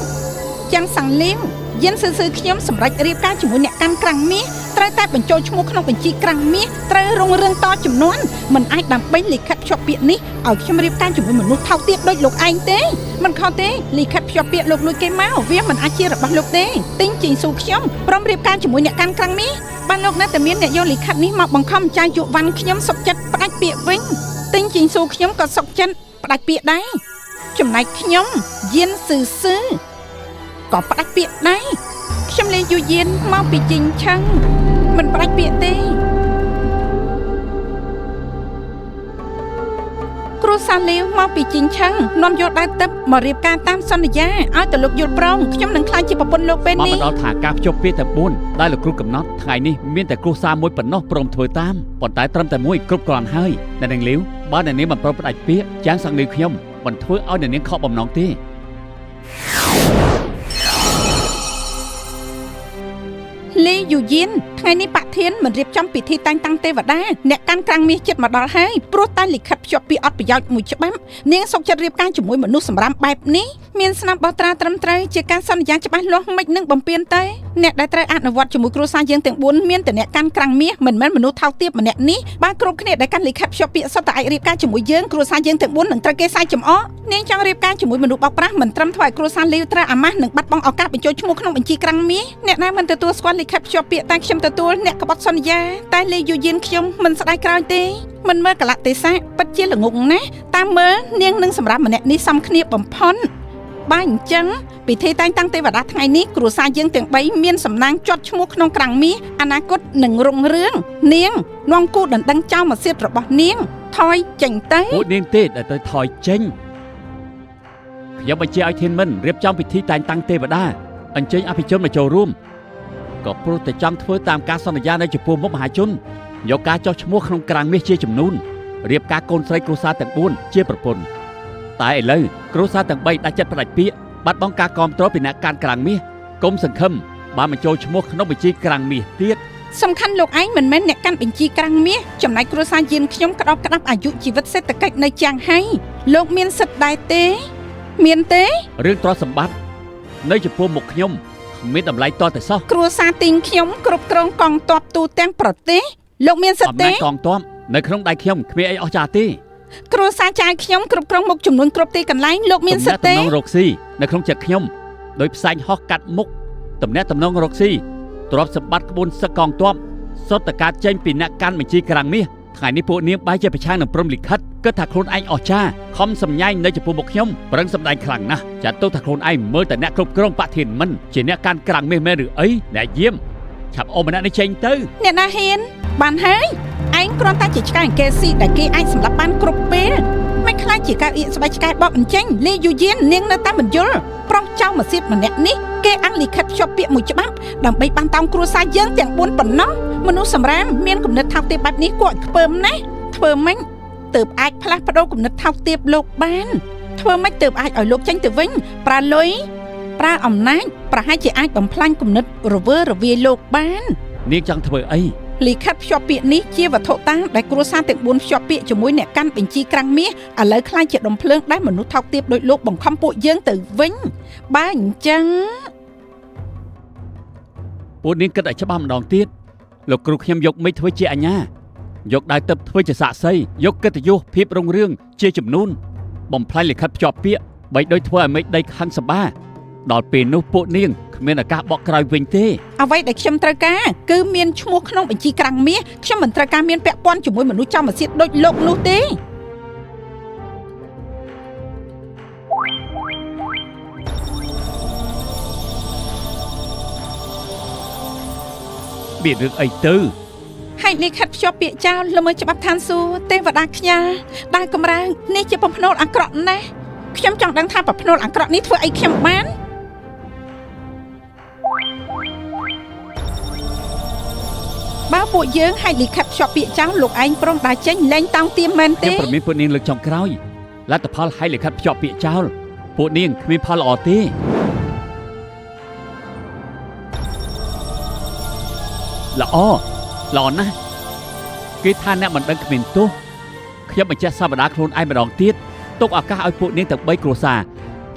ចាំងសាំងលៀវយានសឺខ្ញុំសម្រេចរៀបការជាមួយអ្នកកាន់ក្រាំងមាសត្រូវតែបញ្ចូលឈ្មោះក្នុងបញ្ជីក្រាំងមាសត្រូវរុងរឿងតចំនួនមិនអាចដើម្បីលិខិតភ្ជាប់ពាក្យនេះឲ្យខ្ញុំរៀបការជាមួយមនុស្សថោកទាបដូចលោកឯងទេមិនខុសទេលិខិតភ្ជាប់ពាក្យលោកលួចគេមកវាមិនអាចជារបស់លោកទេទិញជីងស៊ូខ្ញុំព្រមរៀបការជាមួយអ្នកកាន់ក្រាំងមាសបានលោកនៅតែមានអ្នកយកលិខិតនេះមកបង្ខំចាយយុវ័នខ្ញុំសុកចិត្តផ្ដាច់ពាក្យវិញទិញជីងស៊ូខ្ញុំក៏សុកចិត្តផ្ដាច់ពាក្យដែរចំណែកខ្ញុំយានសឺសឺក៏ផ្ដាច់ពាក្យដែរខ្ញុំលេងយូយានមកពីជីងឆឹងមិនផ្ដាច់ពាក្យទេគ្រួសារលាវមកពីជីងឆឹងនាំយកដើរទឹកមករៀបការតាមសន្យាឲ្យទៅលោកយល់ព្រមខ្ញុំនឹងក្លាយជាប្រពន្ធលោកពេលនេះ មកដល់ថាការភ្ជាប់ពាក្យទាំង4ដែលលោកគ្រូកំណត់ថ្ងៃនេះមានតែគ្រួសារមួយប៉ុណ្ណោះព្រមធ្វើតាមប៉ុន្តែត្រឹមតែមួយគ្រប់គ្រាន់ហើយអ្នកនាងលាវបើអ្នកនាងមិនព្រមផ្ដាច់ពាក្យចាងសង្លីវខ្ញុំមិនធ្វើឲ្យអ្នកនាងខកបំណងទេ លីយូយៀនថ្ងៃនេះបាក់ធានមិនរៀបចំពិធីតែងតាំងទេវតាអ្នកកាន់ក្រាំងមាសចិត្តមកដល់ហើយព្រោះតែលិខិតភ្ជាប់ពាក្យអត់ប្រយោជន៍មួយច្បាប់នាងសុកចិត្តរៀបការជាមួយមនុស្សសម្រាមបែបនេះមានស្នាមបោះត្រាត្រឹមត្រូវជាការសន្យាច្បាស់លាស់មិននឹងបំពេញទេអ្នកដែលត្រូវអនុវត្តជាមួយគ្រួសារយើងទាំង4មានតែអ្នកកាន់ក្រាំងមាសមិនមែនមនុស្សថោកទាបម្នាក់នេះបើគ្រប់គ្នាដែលកាន់លិខិតភ្ជាប់ពាក្យសុទ្ធតែអាចរៀបការជាមួយយើងគ្រួសារយើងទាំង4នឹងត្រូវគេសាយចំអកនាងចង់រៀបការជាមួយមនុស្សបោកប្រាស់មិនត្រឹមធ្វើឲ្យគ្រួសារលីវត្រូវអាម៉ាស់និងបាត់បង់ឱកាសបញ្ចូលឈ្មោះក្នុងបញ្ជីក្រាំងមាសអ្នកណាមិនទទួលស្គាល់លិខិតភ្ជាប់ពាក្យតែខ្ញុំទទួលអ្នកក្បត់សន្យាតែលីយូយៀនខ្ញុំមិនស្ដាយក្រោយទេមិនមើលកលៈទេសៈពិតជាល្ងងណាស់តាមមើលនាងនឹងសម្រាប់ម្នាក់នេះសំគ្នាបំផុតបើអញ្ចឹងពិធីតែងតាំងទេវតាថ្ងៃនេះគ្រួសារយើងទាំង3មានសំណាងជាប់ឈ្មោះក្នុងក្រាំងមាសអនាគតនឹងរុងរឿងនាងនាំគូដណ្ដឹងចោលមកសៀតរបស់នាងថយចេញទៅ ពួកនាងទេដែលទៅថយចេញខ្ញុំបញ្ជាឲ្យធានមិនរៀបចំពិធីតែងតាំងទេវតាអញ្ជើញអភិជនមកចូលរួមក៏ព្រោះតែចង់ធ្វើតាមការសន្យានៅចំពោះមុខមហាជនយកការចុះឈ្មោះក្នុងក្រាំងមាសជាចំនួនរៀបការកូនស្រីគ្រួសារទាំង4ជាប្រពន្ធតែឥឡូវគ្រួសារទាំង3ដាច់ចិត្តផ្ដាច់ពាក្យបាត់បង់ការគាំទ្រពីអ្នកកាន់ក្រាំងមាសគុំសង្ឃឹមបានបញ្ចូលឈ្មោះក្នុងបញ្ជីក្រាំងមាសទៀត សំខាន់លោកឯងមិនមែនអ្នកកាន់បញ្ជីក្រាំងមាសចំណែកគ្រួសារយានខ្ញុំក្តោបក្តាប់អាយុជីវិតសេដ្ឋកិច្ចនៅចាងហៃលោកមានសិទ្ធិដែរទេមានទេ រឿងទ្រព្យសម្បត្តិនៅចំពោះមុខខ្ញុំគ្មានតម្លៃតតែសោះ គ្រួសារទីងខ្ញុំគ្រប់គ្រងកងទ័ពទូទាំងប្រទេសលោកមានសិទ្ធិទេ អំណាចកងទ័ពនៅក្នុងដៃខ្ញុំគ្មានអីអស្ចារ្យទេ គ្រួសារចាយខ្ញុំគ្រប់គ្រងមុខចំនួនគ្រប់ទីកន្លែងលោកមានសិទ្ធិទេ ទំនាក់ទំនងរកស៊ីនៅក្នុងចិត្តខ្ញុំដោយផ្សែងហោះកាត់មុខទំនាក់ទំនងរកស៊ីទ្រព្យសម្បត្តិក្បួនសឹកកងទ័ពសុទ្ធតែការចេញពីអ្នកកាន់បញ្ជីក្រាំងមាស ថ្ងៃនេះពួកនាងបែរជាប្រឆាំងនឹងព្រំលិខិតគិតថាខ្លួនឯងអស្ចារ្យខំសម្ញែងនៅចំពោះមុខខ្ញុំប្រឹងសម្ដែងខ្លាំងណាស់ចាត់ទុកថាខ្លួនឯងមើលតែអ្នកគ្រប់គ្រងបធានមិនជាអ្នកកាន់ក្រាំងមាសមែនឬអីអ្នកយាមឆាប់អូម្នាក់នេះចេញទៅ អ្នកណាហ៊ានបានហើយឯងគ្រាន់តែជាឆ្កែអង្កេស៊ីដែលគេអាចសម្លាប់បានគ្រប់ពេលមិនខ្លាចជាកៅអៀកស្បែកឆ្កែបបអញ្ចឹងលីយូយៀននាងនៅតែមិនយល់ប្រុសចៅម៉ាស៊ីតម្នាក់នេះគេអាំងលិខិតភ្ជាប់ពាក្យមួយច្បាប់ដើម្បីបានតោងគ្រួសារយើងទាំង4ប៉ុណ្ណោះមនុស្សសម្រាមមានគំនិតថោកទាបបែបនេះគួរឲ្យខ្ពើមណាស់ធ្វើម៉េចទើបអាចផ្លាស់ប្ដូរគំនិតថោកទាបលោកបានធ្វើម៉េចទើបអាចឲ្យលោកចេញទៅវិញប្រើលុយប្រើអំណាចប្រហែលជាអាចបំផ្លាញគំនិតរវើរវាយលោកបាន នាងចង់ធ្វើអី លិខិតភ្ជាប់ពាក្យនេះជាវត្ថុតាងដែលគ្រួសារទាំង4ភ្ជាប់ពាក្យជាមួយអ្នកកាន់បញ្ជីក្រាំងមាសឥឡូវខ្លាចជាដុំភ្លើងដែលមនុស្សថោកទាបដោយលោកបង្ខំពួកយើងទៅវិញបើអញ្ចឹង ពួកនាងគិតឲ្យច្បាស់ម្ដងទៀតលោកគ្រូខ្ញុំយកមិចធ្វើជាអាញាយកដៅទឹកធ្វើជាសាក្សីយកកិត្តិយសភាពរុងរឿងជាចំនួនបំផ្លាញលិខិតភ្ជាប់ពាក្យបីដូចធ្វើឲ្យមេឃដីខឹងសម្បាដល់ពេលនោះពួកនាងគ្មានឱកាសបកក្រោយវិញទេ អ្វីដែលខ្ញុំត្រូវការគឺមានឈ្មោះក្នុងបញ្ជីក្រាំងមាសខ្ញុំមិនត្រូវការមានពាក់ព័ន្ធជាមួយមនុស្សចំអាសៀតដូចលោកនោះទេ មានរឿងអីទៅ ហេតុលិខិតភ្ជាប់ពាក្យចោលល្មើសច្បាប់ឋានសួគ៌ទេវតាខ្ញាល់ដែលកម្រើងនេះជាបំភ្នូលអាក្រក់ណាស់ខ្ញុំចង់ដឹងថាបំភ្នូលអាក្រក់នេះធ្វើអីខ្ញុំបានបើពួកយើងហេតុលិខិតភ្ជាប់ពាក្យចោលលោកឯងព្រមដើរចេញលែងតោងទៀមមែន ខ្ញុំ ទេ ប្រមានពួកនាងលើកចុងក្រោយលទ្ធផលឲ្យលិខិតភ្ជាប់ពាក្យចោលពួកនាងគ្មានផលល្អទេល្អល្អណាស់គេថាអ្នកមិនដឹងគ្មានទោសខ្ញុំបញ្ជាក់សវតាខ្លួនឯងម្ដងទៀតទុកឱកាសឲ្យពួកនាងទាំង3គ្រួសារ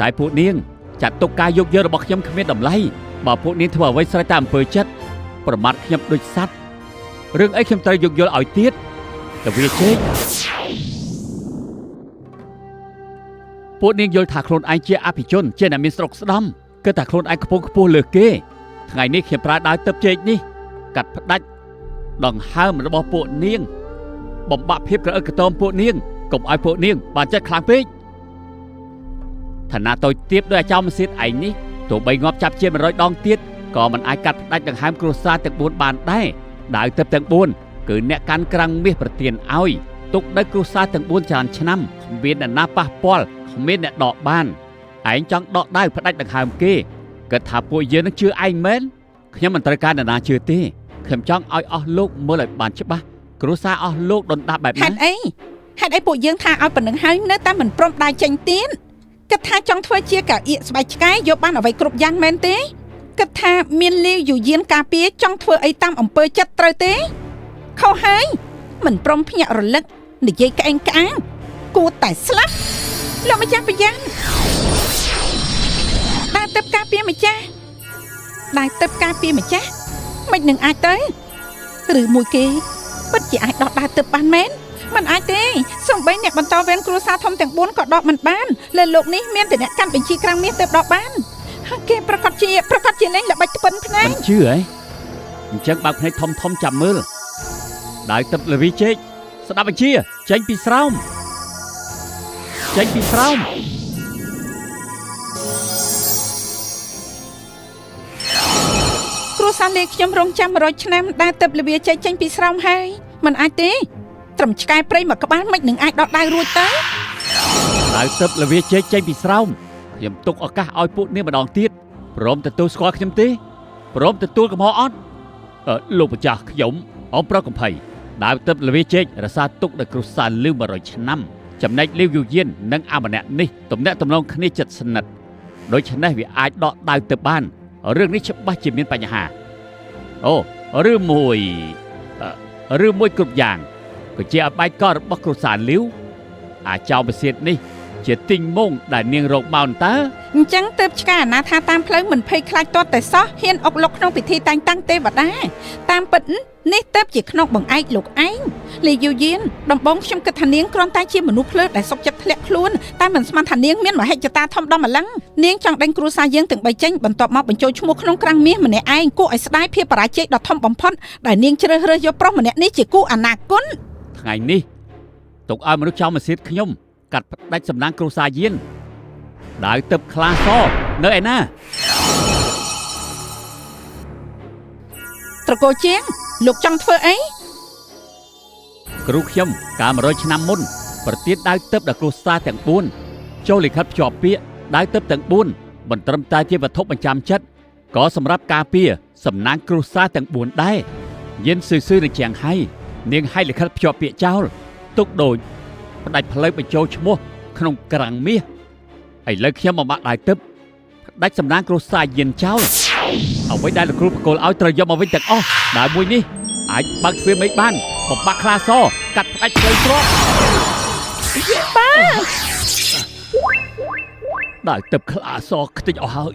តែពួកនាងចាត់ទុកការយោគយល់របស់ខ្ញុំគ្មានតម្លៃបើពួកនាងធ្វើអ្វីស្រេចតែអំពើចិត្តប្រមាថខ្ញុំដូចសត្វរឿងអីខ្ញុំត្រូវយោគយល់ឲ្យទៀតតែវាជែកពួកនាងយល់ថាខ្លួនឯងជាអភិជនជាអ្នកមានស្រុកស្ដំគិតថាខ្លួនឯងខ្ពង់ខ្ពស់លើគេថ្ងៃនេះខ្ញុំប្រើដាវទឹកជែកនេះកាត់ផ្ដាច់ដង្ហើមរបស់ពួកនាងបំបាក់ភាពក្រអឹកក្រទមពួកនាងកុំឲ្យពួកនាងបានចិត្តខ្លាំងពេកឋានៈតូចទាបដោយអាចោមសៀតឯងនេះទោះបីងាប់ចាប់ជា100ដងទៀតក៏មិនអាចកាត់ផ្ដាច់ដង្ហើមគ្រួសារទាំង4បានដែរដាវទឹកទាំង4គឺអ្នកកាន់ក្រាំងមាសប្រទានឲ្យទុកនៅគ្រួសារទាំង4ច្រើនឆ្នាំគ្មានអ្នកណាប៉ះពាល់គ្មានអ្នកដកបានឯងចង់ដកដាវផ្ដាច់ដង្ហើមគេគិតថាពួកយើងនឹងជឿឯងមែនខ្ញុំមិនត្រូវការអ្នកណាជឿទេខ្ញុំចង់ឲ្យអស់លោកមើលឲ្យបានច្បាស់គ្រួសារអស់លោកដុនដាបបែបណា ហេតុអីហេតុអីពួកយើងថាឲ្យប៉ុណ្្នឹងហើយនៅតែមិនព្រមដើរចេញទៀតគិតថាចង់ធ្វើជាកៅអៀកស្បែកឆ្កែយកបានអ្វីគ្រប់យ៉ាងមែនទេគិតថាមានលាវយូយានការពារចង់ធ្វើអីតាមអំពើចិត្តត្រូវទេខុសហើយមិនព្រមភ្ញាក់រលឹកនិយាយក្អេងក្អាងគួរតែស្លាប់លោកម្ចាស់ប្រយ័ត្នដើរទៅការពារម្ចាស់ដើរទៅការពារម្ចាស់មិននឹងអាចទៅឬមួយគេពិតជាអាចដោះដើរទៅបានមែនមិនអាចទេសំបីអ្នកបន្តវេនគ្រួសារធំទាំង4ក៏ដកមិនបានលើលោកនេះមានតែអ្នកកាន់បញ្ជីក្រាំងមាសទើបដកបានហើយគេប្រកាសជាលេងល្បិចត្ពិនភ្នែក មិនជឿហ៎អញ្ចឹងបើកភ្នែកធំធំចាំមើលដាវទឹកលវីជែកស្ដាប់បញ្ជាចេញពីស្រោមចេញពីស្រោម គ្រួសារលេខ្ញុំរងចាំ100ឆ្នាំដើរទៅលវាចេញចេញពីស្រោមហើយមិនអាចទេត្រឹមឆ្កែព្រៃមួយក្បាលមិននឹងអាចដកដៅរួចទៅ ដាវទឹកលវីជែកចេញពីស្រោមខ្ញុំទុកឱកាសឲ្យពួកនាងម្ដងទៀតព្រមទទួលស្គាល់ខ្ញុំទេព្រមទទួលកំហុសអត់លោកម្ចាស់ខ្ញុំអមប្រុសកំភៃដាវទឹកលវីជែករក្សាទុកដោយគ្រួសារលីវ100ឆ្នាំចំណែកលីវយូយាននិងអាម្នាក់នេះទំនាក់ទំនងគ្នាជិតស្និទ្ធដូច្នេះវាអាចដកដាវទៅបានរឿងនេះច្បាស់ជាមានបញ្ហាអូឬមួយឬមួយគ្រប់យ៉ាងក៏ជាអបាយកលរបស់គ្រួសារលីវអាចោមសៀតនេះជាទីងមងដែលនាងរកមកតើ អញ្ចឹងទើបឆ្កែអាណាថាតាមផ្លូវមិនភ័យខ្លាចទាត់តែសោះហ៊ានអុកលុកក្នុងពិធីតែងតាំងទេវតាតាមពិតនេះទើបជាក្នុងបង្អែកលោកឯងលីយូយានដំបងខ្ញុំគិតថានាងគ្រាន់តែជាមនុស្សភ្លើដែលសុកចិត្តធ្លាក់ខ្លួនតែមិនស្មានថានាងមានមហិច្ឆតាធំដុំម្លឹងនាងចង់ដេញគ្រួសារយើងទាំងបីចេញបន្ទាប់មកបញ្ចូលឈ្មោះក្នុងក្រាំងមាសម្នាក់ឯងគួរឲ្យស្ដាយភាពបរាជ័យដ៏ធំបំផុតដែលនាងជ្រើសរើសយកប្រុសម្នាក់នេះជាគូអនាគត ថ្ងៃនេះទុកឲ្យមនុស្សចោលមកសៀតខ្ញុំកាត់ផ្ដាច់សំណាងគ្រួសារយានដាវទឹកខ្លាសនៅឯណាត្រកូលជាងលោកចង់ធ្វើអីគ្រូខ្ញុំកាល100ឆ្នាំមុនប្រទានដាវទឹកដល់គ្រួសារទាំង4ចូលលិខិតភ្ជាប់ពាក្យដាវទឹកទាំង4មិនត្រឹមតែជាវត្ថុបញ្ចាំចិត្តក៏សម្រាប់ការពារសំណាងគ្រួសារទាំង4ដែរយានស៊ឺៗនៅជាងហៃនាងហៃលិខិតភ្ជាប់ពាក្យចោលទុកដូចផ្ដាច់ផ្លូវបញ្ចូលឈ្មោះក្នុងក្រាំងមាសឥឡូវខ្ញុំមកបាក់ដាវទឹកផ្ដាច់សំណាងគ្រួសារយានចោលអ្វីដែលលោកគ្រូបកលឲ្យត្រូវយកមកវិញទាំងអស់ដាវមួយនេះអាចបើកទ្វារមេឃបានបំបាក់ខ្លាសកាត់ផ្ដាច់ផ្លូវទ្រព្យបាដាវទឹកខ្លាសខ្ទេចអស់ហើយ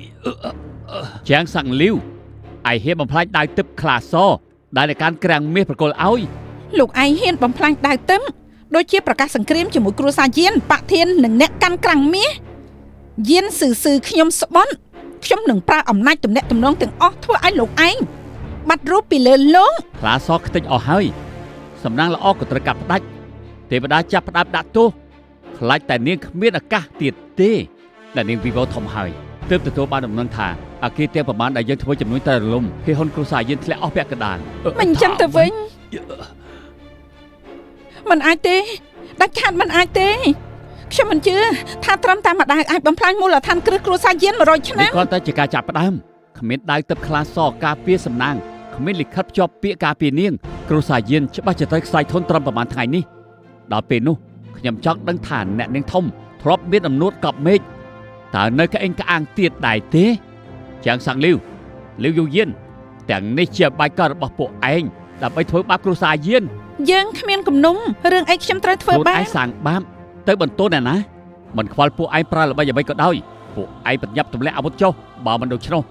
ជាងសាំងលីវឯហ៊ានបំផ្លាញដាវទឹកខ្លាសដែលในការក្រាំងមាសប្រកល់ឲ្យលោកឯងហ៊ានបំផ្លាញដាវទឹកដូចជាប្រកាសសង្គ្រាមជាមួយគ្រួសារយានបាក់ធាននិងអ្នកកាន់ក្រាំងមាសយានស៊ឺខ្ញុំស្បន់ខ្ញុំនឹងប្រើអំណាចទំនាក់ទំនងទាំងអស់ធ្វើឲ្យលោកឯងបាត់រូបពីលើលោកខ្លាសខ្ទេចអស់ហើយសំណាងល្អក៏ត្រូវកាត់ផ្ដាច់ទេវតាចាប់ផ្ដើមដាក់ទោសខ្លាចតែនាងគ្មានឱកាសទៀតទេដែលនាងវីវធំហើយទើបទទួលបានដំណឹងថាអាគារទាំងប្រមាណដែលយើងធ្វើចំនួនតែរលំហេហ៊ុនគ្រួសារយើងធ្លាក់អស់ពាក់កណ្ដាលមិនចឹងទៅវិញមិនអាចទេដាច់ខាតមិនអាចទេខ្ញុំមិនជឿថាត្រឹមតែម្ដាយអាចបំផ្លាញមូលដ្ឋានគ្រឹះគ្រួសារយាន100ឆ្នាំនេះគ្រាន់តែជាការចាប់ផ្ដើមគ្មានដាវទឹកខ្លាសការពារសំណាងគ្មានលិខិតភ្ជាប់ពាក្យការពារនាងគ្រួសារយានច្បាស់ជាត្រូវខ្សែធនត្រឹមប្រមាណថ្ងៃនេះដល់ពេលនោះខ្ញុំចង់ដឹងថាអ្នកនាងធំធ្លាប់មានអំនួតកប់មេឃតើនៅក្អេងក្អាងទៀតដែរទេជាងសាំងលីវលីវយូយានទាំងនេះជាបាយករបស់ពួកឯងដើម្បីធ្វើបាបគ្រួសារយានយើងគ្មានគំនុំរឿងអីខ្ញុំត្រូវធ្វើបាបឯងសាងបាបទៅបន្ទោសអ្នកណាមិនខ្វល់ពួកឯងប្រើល្បិចអ្វីក៏ដោយពួកឯងប្រញាប់ទម្លាក់អាវុធចុះបើមិនដូច្នោះ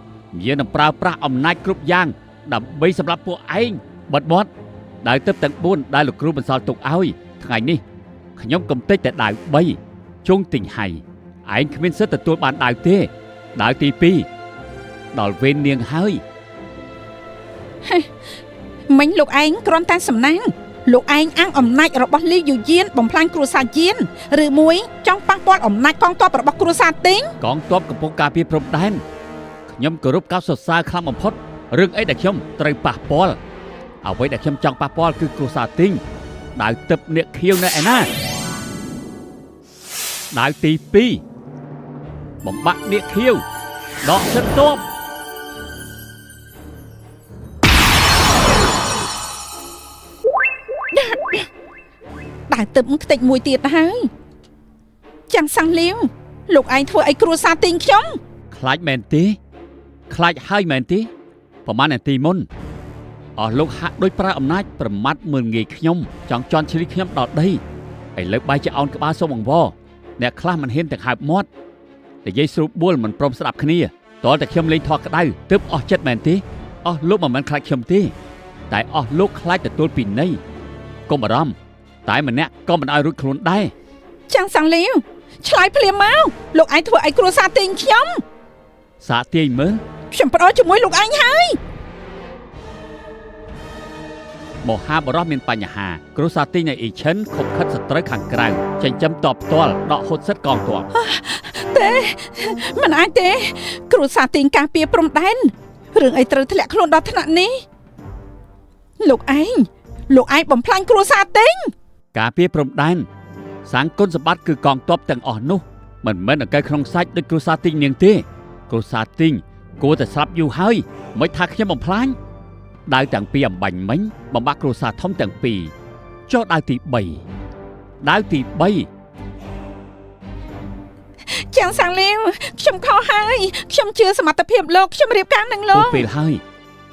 យើងនឹងប្រើប្រាស់អំណាចគ្រប់យ៉ាងដើម្បីសម្រាប់ពួកឯងបិទមាត់ដាវទឹកទាំង4ដែលលោកគ្រូបន្សល់ទុកឲ្យថ្ងៃនេះខ្ញុំកំទេចតែដាវ3ជុងទិញហៃឯងគ្មានសិទ្ធិទទួលបានដាវទេដាវទី2ដល់វេននាងហើយមិញលោកឯងគ្រាន់តែសំណាងលោកឯងអាងអំណាចរបស់លីយូយានបំផ្លាញគ្រួសារយានឬមួយចង់ប៉ះពាល់អំណាចកងទ័ពរបស់គ្រួសារទីងកងទ័ពកំពុងការពារព្រំដែនខ្ញុំគោរពកោតសរសើរខ្លាំងបំផុតរឿងអីដែលខ្ញុំត្រូវប៉ះពាល់អ្វីដែលខ្ញុំចង់ប៉ះពាល់គឺគ្រួសារទីងដាវទឹកអ្នកខៀវនៅឯណាដាវទី2បំបាក់អ្នកខៀវដកសិទ្ធិទ័ពដាវទឹកខ្ទេចមួយទៀតហើយចាំងសាំងលីវលោកឯងធ្វើឲ្យគ្រួសារទីងខ្ញុំខ្លាចមែនទេខ្លាចហើយមែនទេប្រហែលនាទីមុនអស់លោកហាក់ដូចប្រើអំណាចប្រមាថមើលងាយខ្ញុំចង់ជន់ឈ្លីខ្ញុំដល់ដីឥឡូវបែរជាអោនក្បាលសុំអង្វរអ្នកខ្លះមិនហ៊ានទាំងហើបមាត់និយាយស្រួលបួលមិនព្រមស្ដាប់គ្នាតើតែខ្ញុំលេងថតក្តៅទើបអស់ចិត្តមែនទេអស់លោកមិនមែនខ្លាចខ្ញុំទេតែអស់លោកខ្លាចទទួលពិន័យកុំបារម្ភតែម្នាក់ក៏មិនឲ្យរួចខ្លួនដែរចាំងសាំងលីវឆ្លើយភ្លាមមកលោកឯងធ្វើឲ្យគ្រួសារទាញខ្ញុំសាកទាញមើលខ្ញុំផ្ដល់ជាមួយលោកឯងហើយមហាបរោះមានបញ្ហាគ្រួសារទីនៃអ៊ីឈិនខុបខិតសត្រូវខាងក្រៅចិញ្ចឹមតបផ្ទាល់ដកហូតសិទ្ធកងទ័ពទេមិនអាចទេគ្រួសារទីងការពារព្រំដែនរឿងអីត្រូវធ្លាក់ខ្លួនដល់ថ្នាក់នេះលោកឯងបំផ្លាញគ្រួសារទីងការពារព្រំដែនសាងគុណសម្បត្តិគឺកងទ័ពទាំងអស់នោះមិនមែនអង្កែក្នុងសាច់ដូចគ្រួសារទីងនាងទេគ្រួសារទីងគួរតែស្លាប់យូរហើយមិនថាខ្ញុំបំផ្លាញដាវទាំងពីរអំបញ្ញមិញបំបាក់គ្រួសារធំទាំងពីរចុះដាវទី3ដាវទី3ចាំងសាំងលីវខ្ញុំខុសហើយខ្ញុំជឿសមត្ថភាពលោកខ្ញុំរៀបការនឹងលោកពេលហើយ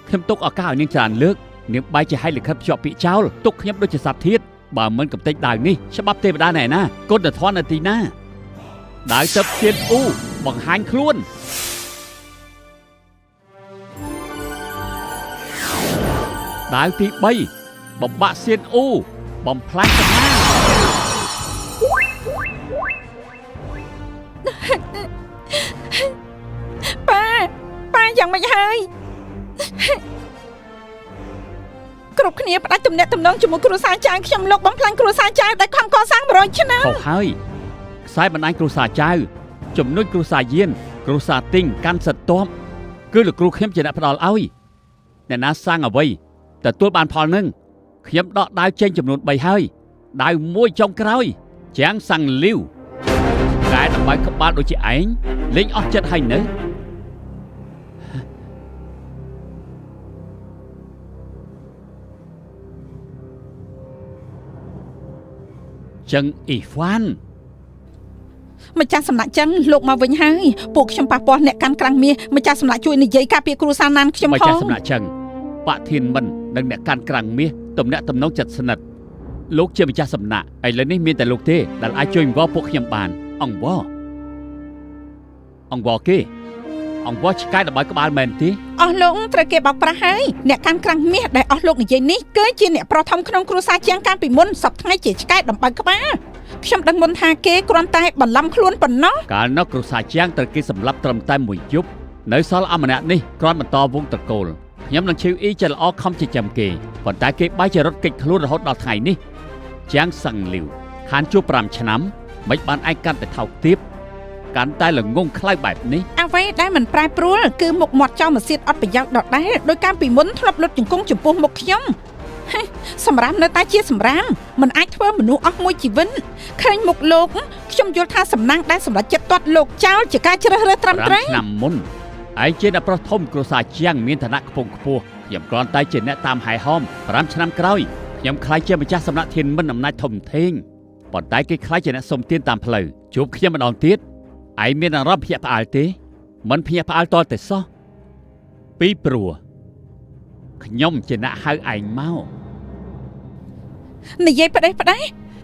ខ្ញុំទុកឱកាសឲ្យនាងច្រើនលើកនាងបែរជាឲ្យលិខិតភ្ជាប់ពាក្យចោលទុកខ្ញុំដូចជាសត្វធាតបើមិនកំទេចដាវនេះច្បាប់ទេវតាណែណាគុណធម៌នៅទីណាដាវទឹកសៀនអ៊ូបង្ហាញខ្លួនដាវទី3បំបាក់សៀនអ៊ូបំផ្លាញសំណាងប៉ាយ៉ាងម៉េចហើយ គ្រប់គ្នាផ្ដាច់ទំនាក់ទំនងជាមួយគ្រួសារចៅខ្ញុំលោកបំផ្លាញគ្រួសារចៅដែលខំកសាង100ឆ្នាំ ខុសហើយខ្សែបណ្ដាញគ្រួសារចៅជំនួយគ្រួសារយានគ្រួសារទីងកាន់សិទ្ធតបគឺលោកគ្រូខ្ញុំជាអ្នកផ្ដល់ឲ្យអ្នកណាសាងអ្វីទទួលបានផលនឹងខ្ញុំដកដាវចេញចំនួន3ហើយដាវមួយចុងក្រោយជាងសាំងលីវតែដើម្បីក្បាលដូចជាឯងលេងអស់ចិត្តហើយនៅចឹងអ៊ីហ្វាន ម្ចាស់សំណាក់ចឹងលោកមកវិញហើយពួកខ្ញុំប៉ះពាល់អ្នកកាន់ក្រាំងមាសម្ចាស់សំណាក់ជួយនិយាយការពារគ្រួសារណានខ្ញុំ ម្ ផង ចាស់សំណាក់ចឹងបាក់ធានមិននិងអ្នកកាន់ក្រាំងមាសទំនាក់ទំនងចិត្តស្និទ្ធលោកជាម្ចាស់សំណាក់ឥឡូវនេះមានតែលោកទេដែលអាចជួយអង្វរពួកខ្ញុំបានអង្វរអង្វរគេអង្វរឆ្កែដើម្បីក្បាលមែនទេ អស់លោកត្រូវគេបោកប្រាស់ហើយអ្នកកាន់ក្រាំងមាសដែលអស់លោកនិយាយនេះគឺជាអ្នកប្រុសធំក្នុងគ្រួសារជាងកាលពីមុនសប្តាហ៍ថ្ងៃជាឆ្កែដំបៅក្បាលខ្ញុំដឹងមុនថាគេគ្រាន់តែបន្លំខ្លួនប៉ុណ្ណោះ កាលនោះគ្រួសារជាងត្រូវគេសម្លាប់ត្រឹមតែមួយយប់នៅសល់អមណៈនេះគ្រាន់បន្តវងត្រកូលខ្ញុំនឹងឈីវអ៊ីចិត្តល្អខំចិញ្ចឹមគេប៉ុន្តែគេបែរជារត់គេចខ្លួនរហូតដល់ថ្ងៃនេះជាងសឹងលីវខានជួប5ឆ្នាំមិនបានឯងកាន់តែថោកទាបកាន់តែល្ងងខ្លៅបែបនេះ អ្វីដែលមិនប្រែប្រួលគឺមុខមាត់ចោលមកសៀតអត់ប្រយោជន៍ដដែលដោយកាលពីមុនធ្លាប់លុតជង្គង់ចំពោះមុខខ្ញុំហេសម្រាមនៅតែជាសម្រាមមិនអាចធ្វើមនុស្សអស់មួយជីវិតឃើញមុខលោកខ្ញុំយល់ថាសំណាងដែលសម្រេចចិត្តទាត់លោកចោលជាការជ្រើសរើសត្រឹមត្រូវ 5ឆ្នាំមុនឯងជាអ្នកប្រុសធំគ្រួសារជាងមានឋានៈខ្ពង់ខ្ពស់ខ្ញុំគ្រាន់តែជាអ្នកតាមហែហោម5ឆ្នាំក្រោយខ្ញុំក្លាយជាម្ចាស់សំណាក់ធានមិនអំណាចធំធេងប៉ុន្តែគេក្លាយជាអ្នកសុំទានតាមផ្លូវជួបខ្ញុំម្ដងទៀតឯងមានអារម្មណ៍ភ្ញាក់ផ្អើលទេមិនភ្ញាក់ផ្អើលតតែសោះពីព្រោះខ្ញុំជាអ្នកហៅឯងមក និយាយផ្ដេសផ្ដាស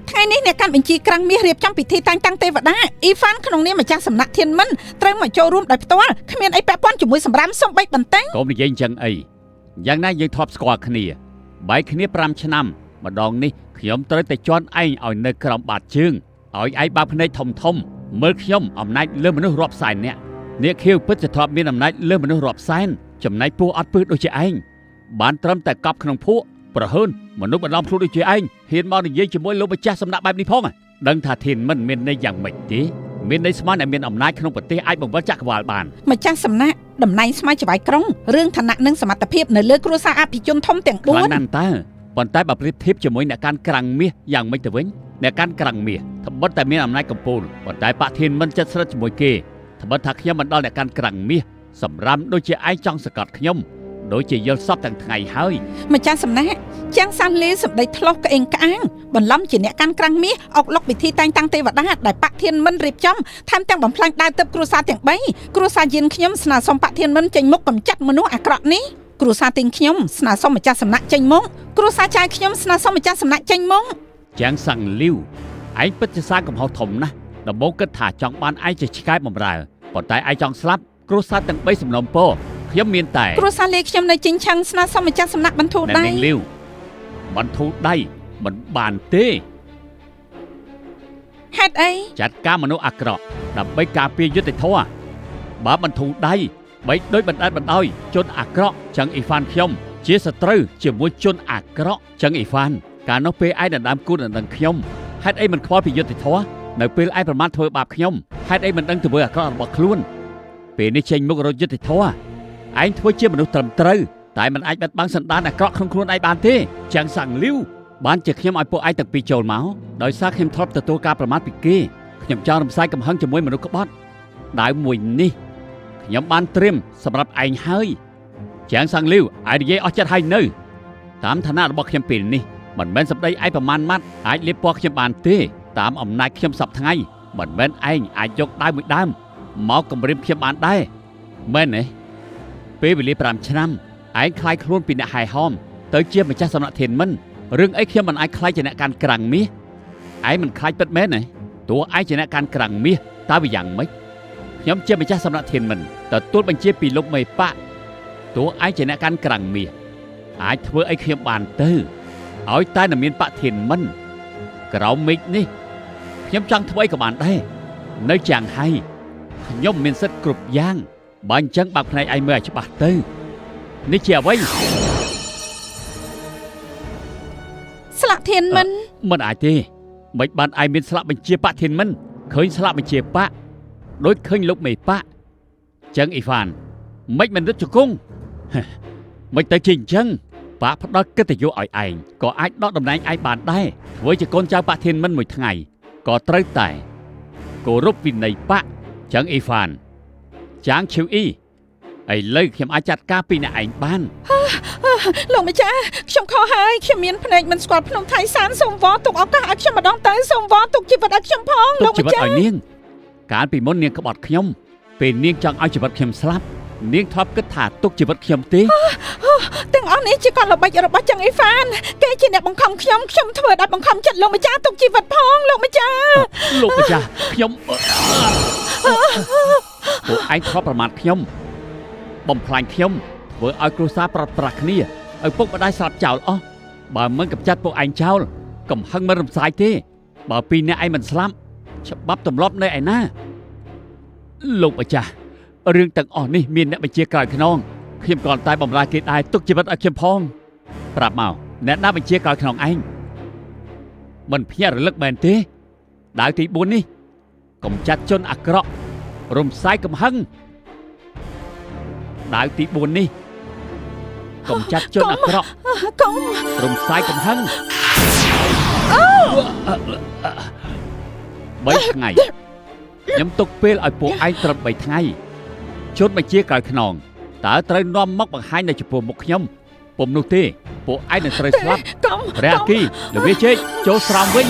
ថ្ងៃនេះអ្នកកាន់បញ្ជីក្រាំងមាសរៀបចំពិធីតែងតាំងទេវតាអ៊ីហ្វានក្នុងនាមម្ចាស់សំណាក់ធានមិនត្រូវមកចូលរួមដោយផ្ទាល់គ្មានអីពាក់ព័ន្ធជាមួយសម្រាមសំបីបន្តិច កុំនិយាយអញ្ចឹងអីយ៉ាងណាយើងធ្លាប់ស្គាល់គ្នាបែកគ្នា5ឆ្នាំម្ដងនេះខ្ញុំត្រូវតែជន់ឯងឲ្យនៅក្រោមបាតជើងឲ្យឯងបើកភ្នែកធំធំមើលខ្ញុំអំណាចលើមនុស្សរាប់សែននាក់អ្នកខៀវពិតជាធ្លាប់មានអំណាចលើមនុស្សរាប់សែនចំណែកពោះអត់ពឹសដូចជាឯងបានត្រឹមតែកប់ក្នុងភក់ប្រហើនមនុស្សបន្លំខ្លួនដូចជាឯងហ៊ានមកនិយាយជាមួយលោកម្ចាស់សំណាក់បែបនេះផងដឹងថាធានមិនមានន័យយ៉ាងម៉េចទេមានន័យស្មានតែមានអំណាចក្នុងប្រទេសអាចបង្វិលចក្រវាលបាន ម្ចាស់សំណាក់តំណែងស្មើចវាយក្រុងរឿងឋានៈនិងសមត្ថភាពនៅលើគ្រួសារអភិជនធំទាំង ខ្លាំងណា 4 ស់តើប៉ុន្តែបើប្រៀបធៀបជាមួយអ្នកកាន់ក្រាំងមាសយ៉ាងម៉េចទៅវិញអ្នកកាន់ក្រាំងមាសត្បិតតែមានអំណាចកំពូលប៉ុន្តែបកធានមិនចិត្តស្រិតជាមួយគេត្បិតថាខ្ញុំមិនដល់អ្នកកាន់ក្រាំងមាសសម្រាប់ដូចជាឯងចង់សង្កត់ខ្ញុំដូចជាយល់សពទាំងថ្ងៃហើយ ម្ចាស់សំណាក់ជាងសាន់លីសម្ដីឆ្លោះក្អេងក្អាងបន្លំជាអ្នកកាន់ក្រាំងមាសអុកលុកពិធីតែងតាំងទេវតាដែលបកធានមិនរៀបចំថែមទាំងបំផ្លាញដាវទឹកគ្រួសារទាំង3គ្រួសារយានខ្ញុំស្នើសុំបកធានមិនចេញមុខកំចាត់មនុស្សអាក្រក់នេះគ្រួសារទីងខ្ញុំស្នើសុំម្ចាស់សំណាក់ចេញមុខគ្រួសារចៅខ្ញុំស្នើសុំម្ចាស់សំណាក់ចេញមុខ ជាងសាំងលីវឯងពិតជាសាងកំហុសធំណាស់ដំបូងគិតថាចង់បានឯងជាឆ្កែបំរើប៉ុន្តែឯងចង់ស្លាប់គ្រួសារទាំង3សំណុំពរខ្ញុំមានតែ គ្រួសារលេខ្ញុំនៅជីងឆឹងស្នើសុំម្ចាស់សំណាក់បន្ធូរ អ្នក ដៃ នាងលីវបន្ធូរដៃមិនបានទេ ហេតុអី ចាត់ការមនុស្សអាក្រក់ដើម្បីការពារយុត្តិធម៌បើបន្ធូរដៃបីដូចបណ្ដែតបណ្ដោយជនអាក្រក់ចឹងអ៊ីហ្វានខ្ញុំជាសត្រូវជាមួយជនអាក្រក់ចឹងអ៊ីហ្វានកាលនោះពេលឯងដណ្ដើមគូដណ្ដឹងខ្ញុំហេតុអីមិនខ្វល់ពីយុត្តិធម៌នៅពេលឯងប្រមាថធ្វើបាបខ្ញុំហេតុអីមិនដឹងធ្វើអាក្រក់របស់ខ្លួនពេលនេះចេញមុខរកយុត្តិធម៌ឯងធ្វើជាមនុស្សត្រឹមត្រូវតែមិនអាចបិទបាំងសន្តានអាក្រក់ក្នុងខ្លួនឯងបានទេចឹងសាំងលីវបានជាខ្ញុំឲ្យពួកឯងទាំងពីរចូលមកដោយសារខ្ញុំធ្លាប់ទទួលការប្រមាថពីគេខ្ញុំចង់រំសាយកំហឹងជាមួយមនុស្សក្បត់ដាវមួយនេះខ្ញុំបានត្រៀមសម្រាប់ឯងហើយជាងសាំងលីវឯងនិយាយអស់ចិត្តហើយនៅតាមឋានៈរបស់ខ្ញុំពេលនេះមិនមែនសម្ដីឯងប្រមាណម៉ាត់អាចលាបពណ៌ខ្ញុំបានទេតាមអំណាចខ្ញុំសប្តាហ៍ថ្ងៃមិនមែនឯងអាចយកដាវមួយដើមមកគំរាមខ្ញុំបានដែរមែនទេពេលវេលា5ឆ្នាំឯងคล้ายខ្លួនពីអ្នកហែហោមទៅជាម្ចាស់សំណាក់ធានមិនរឿងអីខ្ញុំមិនអាចคล้ายជាអ្នកកាន់ក្រាំងមាសឯងមិនខ្លាចពិតមែនទេ តួឯងជាអ្នកកាន់ក្រាំងមាសតើវាយ៉ាងម៉េចខ្ញុំជាម្ចាស់សំណាក់ធានមិនទទួលបញ្ជាពីលោកមេបាក់តួឯងជាអ្នកកាន់ក្រាំងមាសអាចធ្វើអីខ្ញុំបានទៅឲ្យតែនៅមានបាក់ធានមិនក្រោមមេឃនេះខ្ញុំចង់ធ្វើអីក៏បានដែរនៅចាងហៃខ្ញុំមានសិទ្ធិគ្រប់យ៉ាងបើអញ្ចឹងបើកភ្នែកឯងមើលឲ្យច្បាស់ទៅនេះជាអ្វី ធានមិន មិនអាចទេមិនបានឯងមានស្លាកបញ្ជាបកធានមិនឃើញស្លាកបញ្ជាបកដូចឃើញលោកមេបកចឹងអ៊ីហ្វានមិនមិនរត់ជង្គង់មិនទៅជាអញ្ចឹងបាក់ផ្ដល់កិត្តិយសឲ្យឯងក៏អាចដកតំណែងឯងបានដែរធ្វើជាកូនចៅបកធានមិនមួយថ្ងៃក៏ត្រូវតែគោរពវិន័យបកចឹងអ៊ីហ្វានចាងឈីវអ៊ីឥឡូវខ្ញុំអាចចាត់ការពីអ្នកឯងបានលោកម្ចាស់ខ្ញុំខុសហើយខ្ញុំមានភ្នែកមិនស្គាល់ភ្នំថៃសានសូមវល់ទុកឱកាសឲ្យខ្ញុំម្ដងទៅសូមវល់ទុកជីវិតឲ្យខ្ញុំផងលោកម្ចាស់ទុកជីវិតឲ្យនាងកាលពីមុននាងក្បត់ខ្ញុំពេលនាងចង់ឲ្យជីវិតខ្ញុំស្លាប់នាងធ្លាប់គិតថាទុកជីវិតខ្ញុំទេទាំងអស់នេះជាកលល្បិចរបស់ចឹងអ៊ីហ្វានគេជាអ្នកបង្ខំខ្ញុំខ្ញុំធ្វើដោយបង្ខំចិត្តលោកម្ចាស់ទុកជីវិតផងលោកម្ចាស់លោកម្ចាស់ខ្ញុំពួកឯងធ្លាប់ប្រមាថខ្ញុំបំផ្លាញខ្ញុំធ្វើឲ្យគ្រួសារប្រត់ប្រាស់គ្នាឪពុកម្ដាយស្លាប់ចោលអស់បើមិនកម្ចាត់ពួកឯងចោលកំហឹងមិនរំសាយទេបើពីរអ្នកឯងមិនស្លាប់ច្បាប់ទម្លាប់នៅឯណាលោកម្ចាស់រឿងទាំងអស់នេះមានអ្នកបញ្ជាក្រោយខ្នងខ្ញុំគ្រាន់តែបំរើគេដែរទុកជីវិតឲ្យខ្ញុំផងប្រាប់មកអ្នកណាបញ្ជាក្រោយខ្នងឯងមិនភ្ញាក់រលឹកមែនទេដាវទី4នេះកំចាត់ជនអាក្រក់រំសាយកំហឹងដាវទី4នេះកំចាត់ជនអាក្រក់រំសាយកំហឹង3ថ្ងៃខ្ញុំទុកពេលឲ្យពួកឯងត្រឹម3ថ្ងៃជនបញ្ជាក្រោយខ្នងតើត្រូវនាំមកបង្ហាញនៅចំពោះមុខខ្ញុំពុំនោះទេពួកឯងនឹងត្រូវស្លាប់ព្រះអគ្គីលវាជែកចូលស្រោមវិញ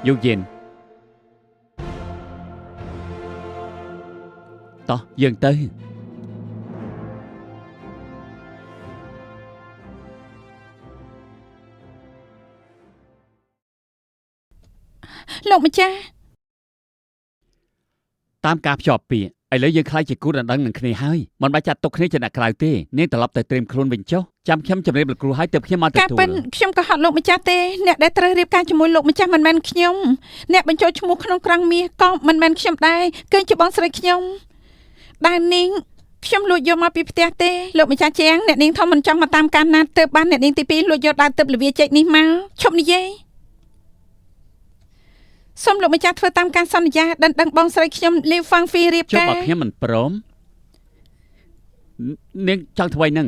យូយិនតោះយើងទៅលោកម្ចាស់តាមការភ្ជាប់ពាក្យឥឡូវយើងខ្លាចជាគូដណ្ដឹងនឹងគ្នាហើយមិនបាច់ចាត់ទុកគ្នាជាអ្នកក្រៅទេនាងត្រឡប់ទៅត្រៀមខ្លួនវិញចុះចាំខ្ញុំជម្រាបលោកគ្រូហើយទើបខ្ញុំមកទទួលការពិតខ្ញុំក៏ហត់លោកម្ចាស់ទេអ្នកដែលត្រូវរៀបការជាមួយលោកម្ចាស់មិនមែនខ្ញុំអ្នកបញ្ចូលឈ្មោះក្នុងក្រាំងមាសក៏មិនមែនខ្ញុំដែរគឺជាបងស្រីខ្ញុំដែលនាងខ្ញុំលួចយកមកពីផ្ទះទេលោកម្ចាស់ជាងអ្នកនាងធំមិនចង់មកតាមការណាត់ទើបបានអ្នកនាងទី2លួចយកដើមទឹកលវាជែកនេះមកឈប់និយាយសូមលោកម្ចាស់ធ្វើតាមការសន្យាដណ្ដឹងបងស្រីខ្ញុំលីវហ្វាងហ្វីរៀបការចុះបើខ្ញុំមិនព្រមនាងចង់ធ្វើនឹង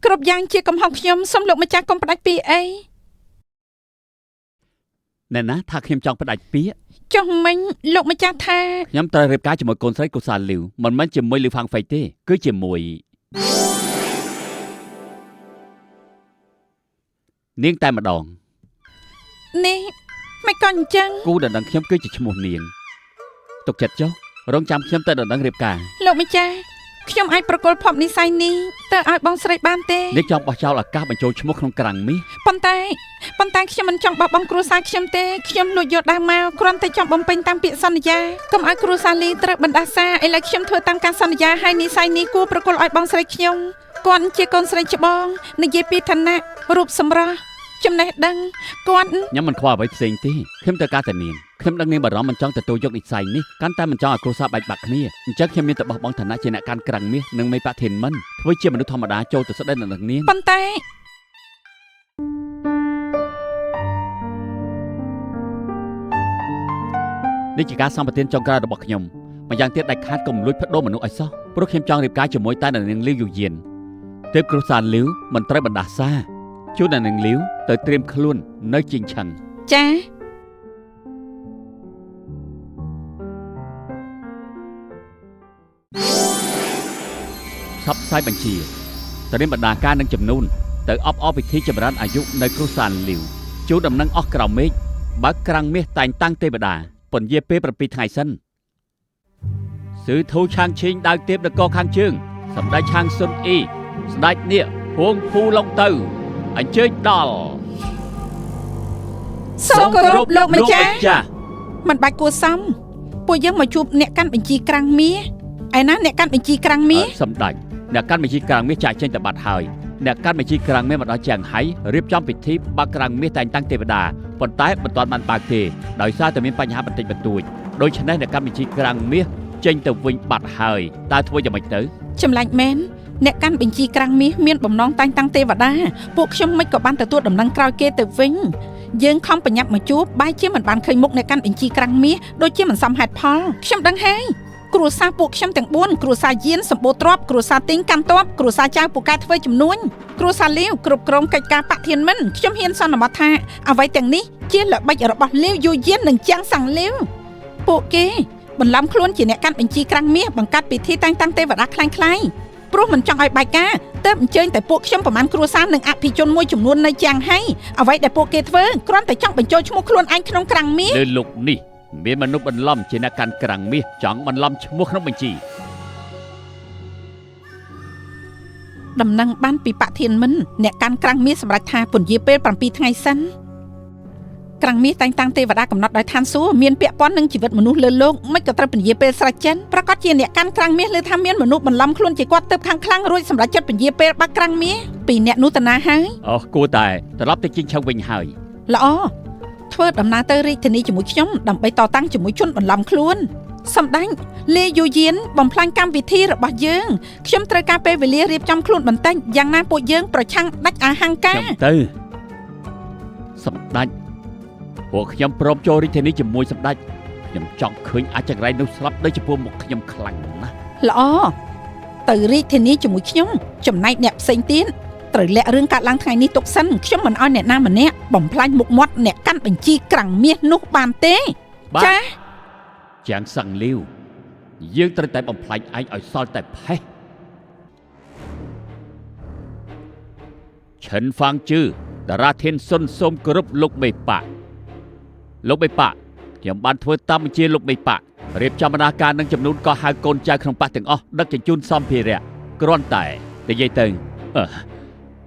គ្រប់យ៉ាងជាកំហុសខ្ញុំសូមលោកម្ចាស់កុំផ្ដាច់ពីអីណែណាថាខ្ញុំចង់ផ្ដាច់ពាក្យចុះមិញលោកម្ចាស់ថាខ្ញុំត្រូវរៀបការជាមួយកូនស្រីកុសាលីវមិនមែនជាមួយលីវហ្វាងហ្វៃទេគឺជាមួយនាងតែម្ដងនេះមិនក៏អញ្ចឹងគូដណ្ដឹងខ្ញុំគឺជាឈ្មោះនាងទុកចិត្តចុះរងចាំខ្ញុំទៅដណ្ដឹងរៀបការលោកម្ចាស់ខ្ញុំអាចប្រគល់ភពនិស័យនេះទៅឲ្យបងស្រីបានទេនេះចង់បោះចោលឱកាសបញ្ចូលឈ្មោះក្នុងក្រាំងមាសប៉ុន្តែខ្ញុំមិនចង់បោះបង់គ្រួសារខ្ញុំទេខ្ញុំលួចយកដើមមកគ្រាន់តែចង់បំពេញតាមពាក្យសន្យាកុំឲ្យគ្រួសារលីត្រូវបណ្ដាសាឥឡូវខ្ញុំធ្វើតាមការសន្យាហើយនិស័យនេះគួរប្រគល់ឲ្យបងស្រីខ្ញុំគាត់ជាកូនស្រីច្បងនិយាយពីឋានៈរូបសម្រស់ចំណេះដឹងគាត់ខ្ញុំមិនខ្វល់អ្វីផ្សេងទេខ្ញុំត្រូវការតែនាងខ្ញុំដឹងនាងបារម្ភមិនចង់ទទួលយកនិស័យនេះកាន់តែមិនចង់ឲ្យគ្រួសារបែកបាក់គ្នាអញ្ចឹងខ្ញុំមានតែបោះបង់ឋានៈជាអ្នកកាន់ក្រាំងមាសនិងមេបធានមិនធ្វើជាមនុស្សធម្មតាចូលទៅស្ដីនឹងនាងប៉ុន្តែនេះជាការសម្បទានចុងក្រោយរបស់ខ្ញុំម្យ៉ាងទៀតដាច់ខាតកុំលួចផ្ដូរមនុស្សឲ្យសោះព្រោះខ្ញុំចង់រៀបការជាមួយតែនាងលីវយូយៀនទើបគ្រួសារលីវមិនត្រូវបណ្ដាសាជួននឹងលីវទៅត្រៀមខ្លួននៅជាងឆឹងចាផ្សព្វផ្សាយបញ្ជាត្រៀមបណ្ដាការនឹងចំនួនទៅអបអរពិធីចម្រើនអាយុនៅគ្រួសារលីវជួនដំណឹងអស់ក្រោមមេឃបើក្រាំងមាសតែងតាំងទេវតាពន្យាពេល7ថ្ងៃសិនស៊ឺធូឆាងឈីងដើរទៀបនគរខាងជើងសម្ដេចឆាងស៊ុនអ៊ីស្ដេចនាគហួងភូឡុងទៅអញ្ជើញដល់សូមគោរពលោកម្ចាស់មិនបាច់គួរសមពួកយើងមកជួបអ្នកកាន់បញ្ជីក្រាំងមាសឯណាអ្នកកាន់បញ្ជីក្រាំងមាសសម្ដេចអ្នកកាន់បញ្ជីក្រាំងមាសចាក់ចេញទៅបាត់ហើយអ្នកកាន់បញ្ជីក្រាំងមាសមកដល់ជាងហៃរៀបចំពិធីបើកក្រាំងមាសតែងតាំងទេវតាប៉ុន្តែមិនទាន់បានបើកទេដោយសារតែមានបញ្ហាបន្តិចបន្តួចដូច្នេះអ្នកកាន់បញ្ជីក្រាំងមាសចេញទៅវិញបាត់ហើយតើធ្វើយ៉ាងម៉េចទៅចម្លែកមែន អ្នកកាន់បញ្ជីក្រាំងមាសមានបំណងតែងតាំងទេវតាពួកខ្ញុំមិនក៏បានទទួលដំណឹងក្រោយគេទៅវិញយើងខំប្រញាប់មកជួបបែរជាមិនបានឃើញមុខអ្នកកាន់បញ្ជីក្រាំងមាសដូចជាមិនសមហេតុផលខ្ញុំដឹងហើយគ្រួសារពួកខ្ញុំទាំង4គ្រួសារយានសម្បូរទ្រព្យគ្រួសារទីងកាន់ទ័ពគ្រួសារចៅពូកែធ្វើជំនួញគ្រួសារលាវគ្រប់គ្រងកិច្ចការបធានមិនខ្ញុំហ៊ានសន្មតថាអ្វីទាំងនេះជាល្បិចរបស់លាវយូយាននិងជាងសាំងលាវពួកគេបន្លំខ្លួនជាអ្នកកាន់បញ្ជីក្រាំងមាសបង្កើតពិធីតែងតាំងទេវតាคล้ายៗព្រោះមិនចង់ឲ្យបែកការទើបអញ្ជើញតែពួកខ្ញុំប្រមាណគ្រួសារនិងអភិជនមួយចំនួននៅជាងហៃអ្វីដែលពួកគេធ្វើគ្រាន់តែចង់បញ្ចូលឈ្មោះខ្លួនឯងក្នុងក្រាំងមាសលើលោកនេះមានមនុស្សបន្លំជាអ្នកកាន់ក្រាំងមាសចង់បន្លំឈ្មោះក្នុងបញ្ជីដំណឹងបានពីបធានមិនអ្នកកាន់ក្រាំងមាសសម្រាប់ថាពន្យាពេល7ថ្ងៃសិនក្រាំងមាសតែងតាំងទេវតាកំណត់ដោយឋានសួគ៌មានពាក់ព័ន្ធនឹងជីវិតមនុស្សលើលោកមិនក៏ត្រូវពន្យាពេលស្រេចចិនប្រកាសជាអ្នកកាន់ក្រាំងមាសលើថាមានមនុស្សបន្លំខ្លួនជាគាត់ទៅខាងខ្លាំងរួចសម្រាប់ចិត្តពន្យាពេលបាក់ក្រាំងមាសពីអ្នកនោះតាណាហើយអូគួរតែត្រឡប់ទៅជីងឆឹងវិញហើយល្អធ្វើដំណើរទៅរាជធានីជាមួយខ្ញុំដើម្បីតតាំងជាមួយជនបន្លំខ្លួនសម្ដេចលេយូយានបំផ្លាញកម្មវិធីរបស់យើងខ្ញុំត្រូវការពេលវេលារៀបចំខ្លួនបន្តិចយ៉ាងណាពួកយើងប្រឆាំងដាច់អាហង្ការខ្ញុំទៅសម្ដេចពួកខ្ញុំព្រមចូលរាជធានីជាមួយសម្ដេចខ្ញុំចង់ឃើញអាចង្រៃនោះស្លាប់ដោយចំពោះមុខខ្ញុំខ្លាំងណាស់ល្អទៅរាជធានីជាមួយខ្ញុំចំណែកអ្នកផ្សេងទៀតត្រូវលាក់រឿងកើតឡើងថ្ងៃនេះទុកសិនខ្ញុំមិនឲ្យអ្នកណាម្នាក់បំផ្លាញមុខមាត់អ្នកកាន់បញ្ជីក្រាំងមាសនោះបានទេចាជាងសាំងលាវយើងត្រូវតែបំផ្លាញឯងឲ្យសល់តែផេះឈិនហ្វាងជឺតារាធានសុនសូមគោរពលោកមេប៉ាលោកមេប៉ាខ្ញុំបានធ្វើតាមបញ្ជាលោកមេប៉ារៀបចំបណ្ដាការនឹងចំនួនកោះហៅកូនចៅក្នុងប៉ះទាំងអស់ដឹកជញ្ជូនសម្ភារៈគ្រាន់តែនិយាយទៅ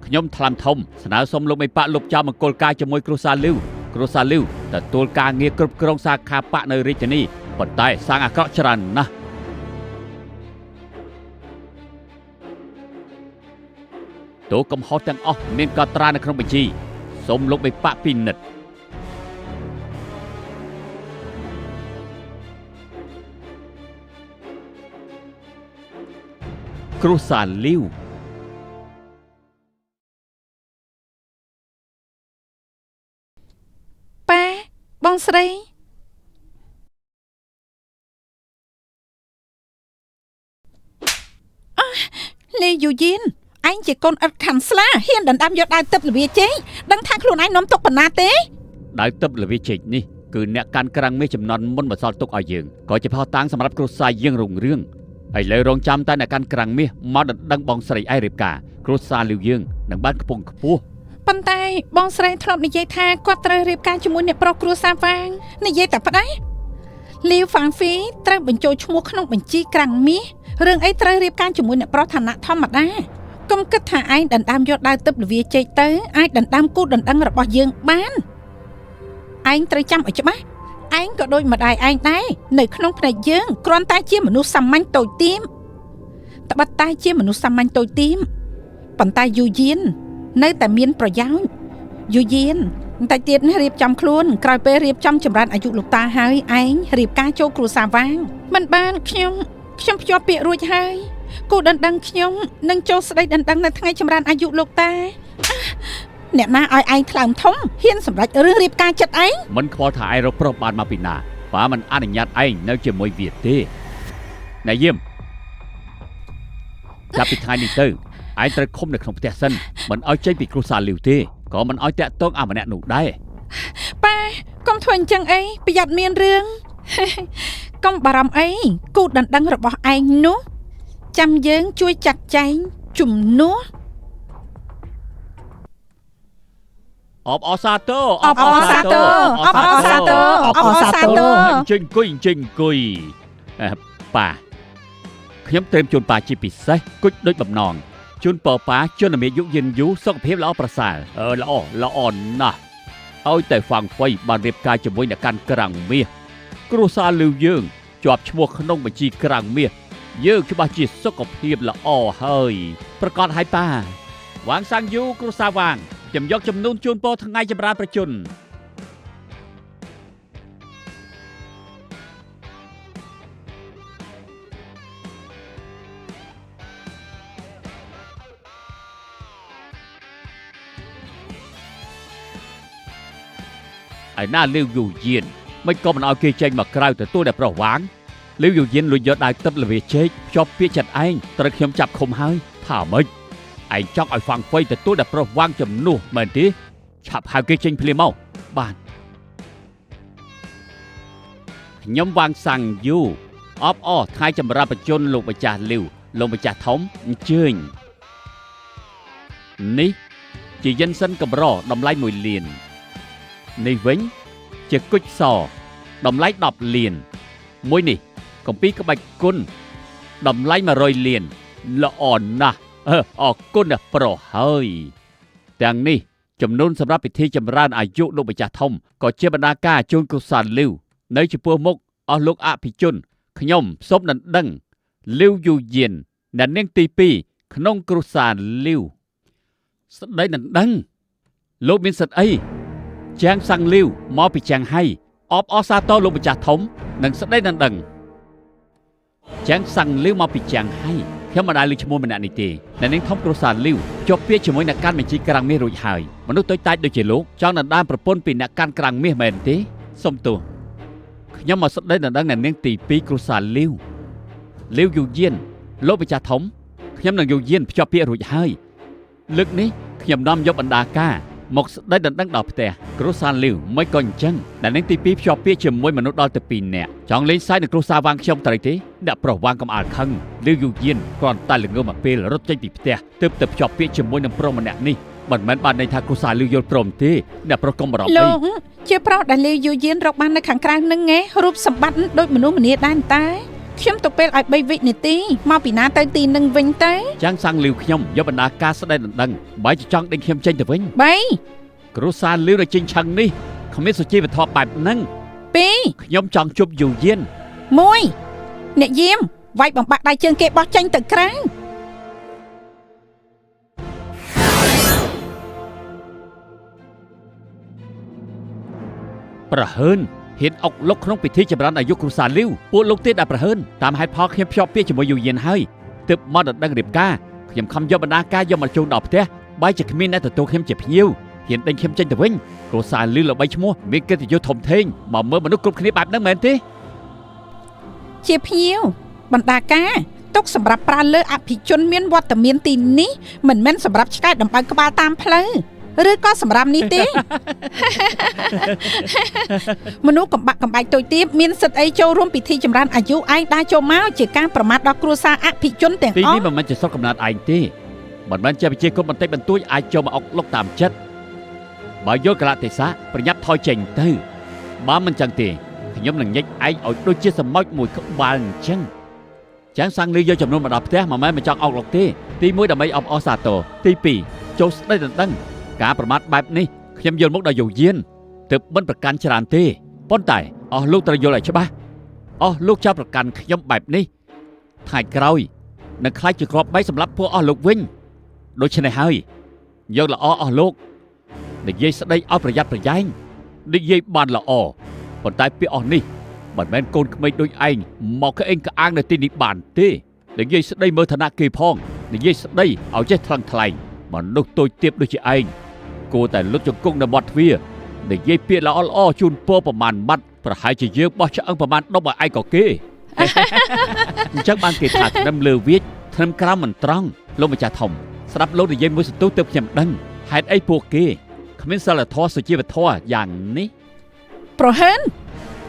ខ្ញុំថ្លាំធំស្នើសុំលោកមេប៉ាលុបចោលមង្គលការជាមួយគ្រួសារលីវគ្រួសារលីវទទួលការងារគ្រប់គ្រងសាខាប៉នៅរាជធានីប៉ុន្តែសាងអាក្រក់ច្រើនណាស់ទោះកំហុសទាំងអស់មានកត់ត្រានៅក្នុងបញ្ជីសូមលោកមេប៉ាពិនិត្យគ្រួសារលីវប៉ាបងស្រីអះលេយូយីនឯងជាកូនឥតខាន់ស្លាហ៊ានដណ្ដើមយកដាវទឹកល្វាជែកដឹងថាខ្លួនឯងនាំទុកប៉ុណ្ណាទេដាវទឹកល្វាជែកនេះគឺអ្នកកាន់ក្រាំងមាសចំនួនមុនបន្សល់ទុកឲ្យយើងក៏ជាផុសតាងសម្រាប់គ្រួសារយើងរុងរឿងឥឡូវរងចាំតែអ្នកកាន់ក្រាំងមាសមកដណ្ដឹងបងស្រីឯរៀបការគ្រួសារលាវយើងនឹងបានខ្ពង់ខ្ពស់ប៉ុន្តែបងស្រីធ្លាប់និយាយថាគាត់ត្រូវរៀបការជាមួយអ្នកប្រុសគ្រួសារហ្វាងនិយាយតែប្តីលាវហ្វាងហ្វីត្រូវបញ្ចូលឈ្មោះក្នុងបញ្ជីក្រាំងមាសរឿងអីត្រូវរៀបការជាមួយអ្នកប្រុសឋានៈធម្មតាកុំគិតថាឯងដណ្ដើមយកដាវទឹកល្វាជែកទៅអាចដណ្ដើមគូដណ្ដឹងរបស់យើងបានឯងត្រូវចាំឲ្យច្បាស់ឯងក៏ដូចម្ដាយឯងដែរនៅក្នុងភ្នែកយើងគ្រាន់តែជាមនុស្សសាមញ្ញតូចទាមត្បិតតែជាមនុស្សសាមញ្ញតូចទាមប៉ុន្តែយូយាននៅតែមានប្រយោជន៍យូយានបន្តិចទៀតនេះរៀបចំខ្លួនក្រោយពេលរៀបចំចម្រើនអាយុលោកតាហើយឯងរៀបការចូលគ្រួសារវាងមិនបានខ្ញុំភ្ជាប់ពាក្យរួចហើយគូដណ្ដឹងខ្ញុំនឹងចូលស្ដីដណ្ដឹងនៅថ្ងៃចម្រើនអាយុលោកតាអ្នកណាឲ្យឯងថ្លើមធំហ៊ានសម្រេចរឿងរៀបការចិត្តឯងមិនខ្វល់ថាឯងរកប្រុសបានមកពីណាប៉ាមិនអនុញ្ញាតឯងនៅជាមួយវាទេណែយាមចាប់ពីថ្ងៃនេះទៅឯងត្រូវឃុំនៅក្នុងផ្ទះសិនមិនឲ្យចេញពីគ្រួសារលាវទេក៏មិនឲ្យតាក់ទងអាម្នាក់នោះដែរប៉ាកុំធ្វើអញ្ចឹងអីប្រយ័ត្នមានរឿងកុំបារម្ភអីគូដណ្ដឹងរបស់ឯងនោះចាំយើងជួយចាត់ចែងជំនួសអបអសាទរអបអសាទរអបអសាទរអបអសាទរអញ្ជើញអង្គុយអញ្ជើញអង្គុយប៉ាខ្ញុំត្រៀមជូនប៉ាជាពិសេសគុជដូចបំណងជូនប៉ប៉ាជនមានអាយុយឺនយូរសុខភាពល្អប្រសើរល្អល្អណាស់ឲ្យតែហ្វាងហ្វៃបានរៀបការជាមួយអ្នកកាន់ក្រាំងមាសគ្រួសារលីវយើងជាប់ឈ្មោះក្នុងបញ្ជីក្រាំងមាសយើងច្បាស់ជាសុខភាពល្អហើយប្រកាសឲ្យប៉ាវាងសាំងយូគ្រួសារវាងខ្ញុំយកចំនួនជូនពរថ្ងៃចម្រើនប្រជជន ឯណាលាវយូយានមិនក៏មិនឲ្យគេចេញមកក្រៅទទួលតែប្រុសវាងលាវយូយានលួចយកដាវទឹកល្វាជែកភ្ជាប់ពាក្យចិត្តឯងត្រូវខ្ញុំចាប់ឃុំហើយថាម៉េចឯងចង់ឲ្យហ្វាំងហ្វៃទទួលតែប្រុសវាងជំនួសមែនទេឆាប់ហៅគេចេញភ្លាមមកបានខ្ញុំវាងសាំងយូអបអរថ្ងៃចម្រើនបជនលោកម្ចាស់លាវលោកម្ចាស់ធំអញ្ជើញនេះជាយិនសិនកម្រតម្លៃ1លាននេះវិញជាគុជសតម្លៃ10លានមួយនេះកំពីក្បាច់គុណតម្លៃ100លានល្អណាស់អរគុណណាស់ប្រុសហើយទាំងនេះចំនួនសម្រាប់ពិធីចម្រើនអាយុលោកម្ចាស់ធំក៏ជាបណ្ដាការជូនគ្រួសារលាវនៅចំពោះមុខអស់លោកអភិជនខ្ញុំសូមដណ្ដឹងលាវយូយានអ្នកនាងទី2ក្នុងគ្រួសារលាវស្ដីដណ្ដឹងលោកមានសិទ្ធិអីជាងសាំងលាវមកពីជាងហៃអបអរសាទរលោកម្ចាស់ធំនិងស្ដីដណ្ដឹងជាងសាំងលាវមកពីជាងហៃខ្ញុំមិនដែលឮឈ្មោះម្នាក់នេះទេអ្នកនាងធំគ្រួសារលាវជាប់ពាក្យជាមួយអ្នកកាន់បញ្ជីក្រាំងមាសរួចហើយមនុស្សតូចតាចដូចជាលោកចង់ដណ្ដើមប្រពន្ធពីអ្នកកាន់ក្រាំងមាសមែនទេសុំទោសខ្ញុំមកស្ដីដណ្ដឹងអ្នកនាងទី2គ្រួសារលាវលាវយូយានលោកម្ចាស់ធំខ្ញុំនឹងយូយានភ្ជាប់ពាក្យរួចហើយលើកនេះខ្ញុំនាំយកបណ្ដាការមកស្ដីដណ្ដឹងដល់ផ្ទះគ្រួសារលាវមិនក៏អញ្ចឹងអ្នកនាងទី2ភ្ជាប់ពាក្យជាមួយមនុស្សដល់ទៅ2នាក់ចង់លេងសើចនឹងគ្រួសារវាងខ្ញុំត្រូវទេអ្នកប្រុសវាងកំអើលខឹងលាវយូយានគ្រាន់តែល្ងើមកពេលរត់ចេញពីផ្ទះទើបទៅភ្ជាប់ពាក្យជាមួយនឹងប្រុសម្នាក់នេះមិនមែនបានន័យថាគ្រួសារលាវយល់ព្រមទេអ្នកប្រុសកុំបារម្ភអីលោកជាប្រុសដែលលាវយូយានរកបាននៅខាងក្រៅនឹងឯងរូបសម្បត្តិដូចមនុស្សម្នាដែរតែខ្ញុំទុកពេលឲ្យ3វិនាទីមកពីណាទៅទីនឹងវិញទៅចាំងសាំងលាវខ្ញុំយកបណ្ដាការស្ដីដណ្ដឹងបើចង់ដេញខ្ញុំចេញទៅវិញ3គ្រួសារលាវនៅចេញឆឹងនេះគ្មានសុជីវធម៌បែបហ្នឹង2ខ្ញុំចង់ជួបយូយាន1អ្នកយាមវាយបំបាក់ដៃជើងគេបោះចេញទៅក្រៅប្រហើនហ៊ានអុកលុកក្នុងពិធីចម្រើនអាយុគ្រួសារលាវពួកលោកទេដែលប្រហើនតាមហេតុផលខ្ញុំភ្ជាប់ពាក្យជាមួយយូយានហើយទើបមកដណ្ដឹងរៀបការខ្ញុំខំយកបណ្ដាការយកមកជូនដល់ផ្ទះបែរជាគ្មានអ្នកទទួលខ្ញុំជាភ្ញៀវហ៊ានដេញខ្ញុំចេញទៅវិញគ្រួសារលាវល្បីឈ្មោះមានកិត្តិយសធំធេងមកមើលមនុស្សគ្រប់គ្នាបែបហ្នឹងមែនទេជាភ្ញៀវបណ្ដាការទុកសម្រាប់ប្រើលើអភិជនមានវត្តមានទីនេះមិនមែនសម្រាប់ឆ្កែដំបៅក្បាលតាមផ្លូវឬក៏សម្រាប់នេះទេមនុស្សកំបាក់កំបែកតូចទាបមានសិទ្ធិអីចូលរួមពិធីចម្រើនអាយុឯងដែរចូលមកជាការប្រមាថដល់គ្រួសារអភិជនទាំងអស់ទីនេះមិនមែនជាស្រុកកំណើតឯងទេមិនមែនជាប្រជាជនបន្តិចបន្តួចអាចចូលមកអុកលុកតាមចិត្តបើយល់កលៈទេសៈប្រញាប់ថយចេញទៅបើមិនចឹងទេខ្ញុំនឹងញែកឯងឲ្យដូចជាសម្ោចមួយក្បាលអញ្ចឹងចាំងសាំងលឺយកចំនួនមកដល់ផ្ទះមិនមែនមិនចង់អុកលុកទេទី1ដើម្បីអបអរសាទរទី2ចូលស្ដីដណ្ដឹងការប្រមាថបែបនេះខ្ញុំយល់មកដល់យូយានទើបមិនប្រកាន់ច្រើនទេប៉ុន្តែអស់លោកត្រូវយល់ឲ្យច្បាស់អស់លោកចាប់ប្រកាន់ខ្ញុំបែបនេះថ្ងៃក្រោយនឹងខ្លាចជាគ្រាប់បែកសម្រាប់ពួកអស់លោកវិញដូច្នេះហើយយកល្អអស់លោកនិយាយស្ដីឲ្យប្រយ័ត្នប្រយែងនិយាយបានល្អប៉ុន្តែពាក្យអស់នេះមិនមែនកូនក្មេងដូចឯងមកក្អេងក្អាងនៅទីនេះបានទេនិយាយស្ដីមើលឋានៈគេផងនិយាយស្ដីឲ្យចេះថ្លឹងថ្លែងមនុស្សតូចទាបដូចជាឯងគួរតែលុតជង្គង់នៅមាត់ទ្វារនិយាយពាក្យល្អល្អជូនពរប្រមាណម៉ាត់ប្រហែលជាយើងបោះឆ្អឹងប្រមាណដប់ឲ្យឯងក៏គេអញ្ចឹងបានគេថាធ្នឹមលើវាចធ្នឹមក្រោមមិនត្រង់លោកម្ចាស់ធំស្ដាប់លោកនិយាយមួយសន្ទុះទើបខ្ញុំដឹងហេតុអីពួកគេគ្មានសិលធម៌សុជីវធម៌យ៉ាងនេះប្រហើន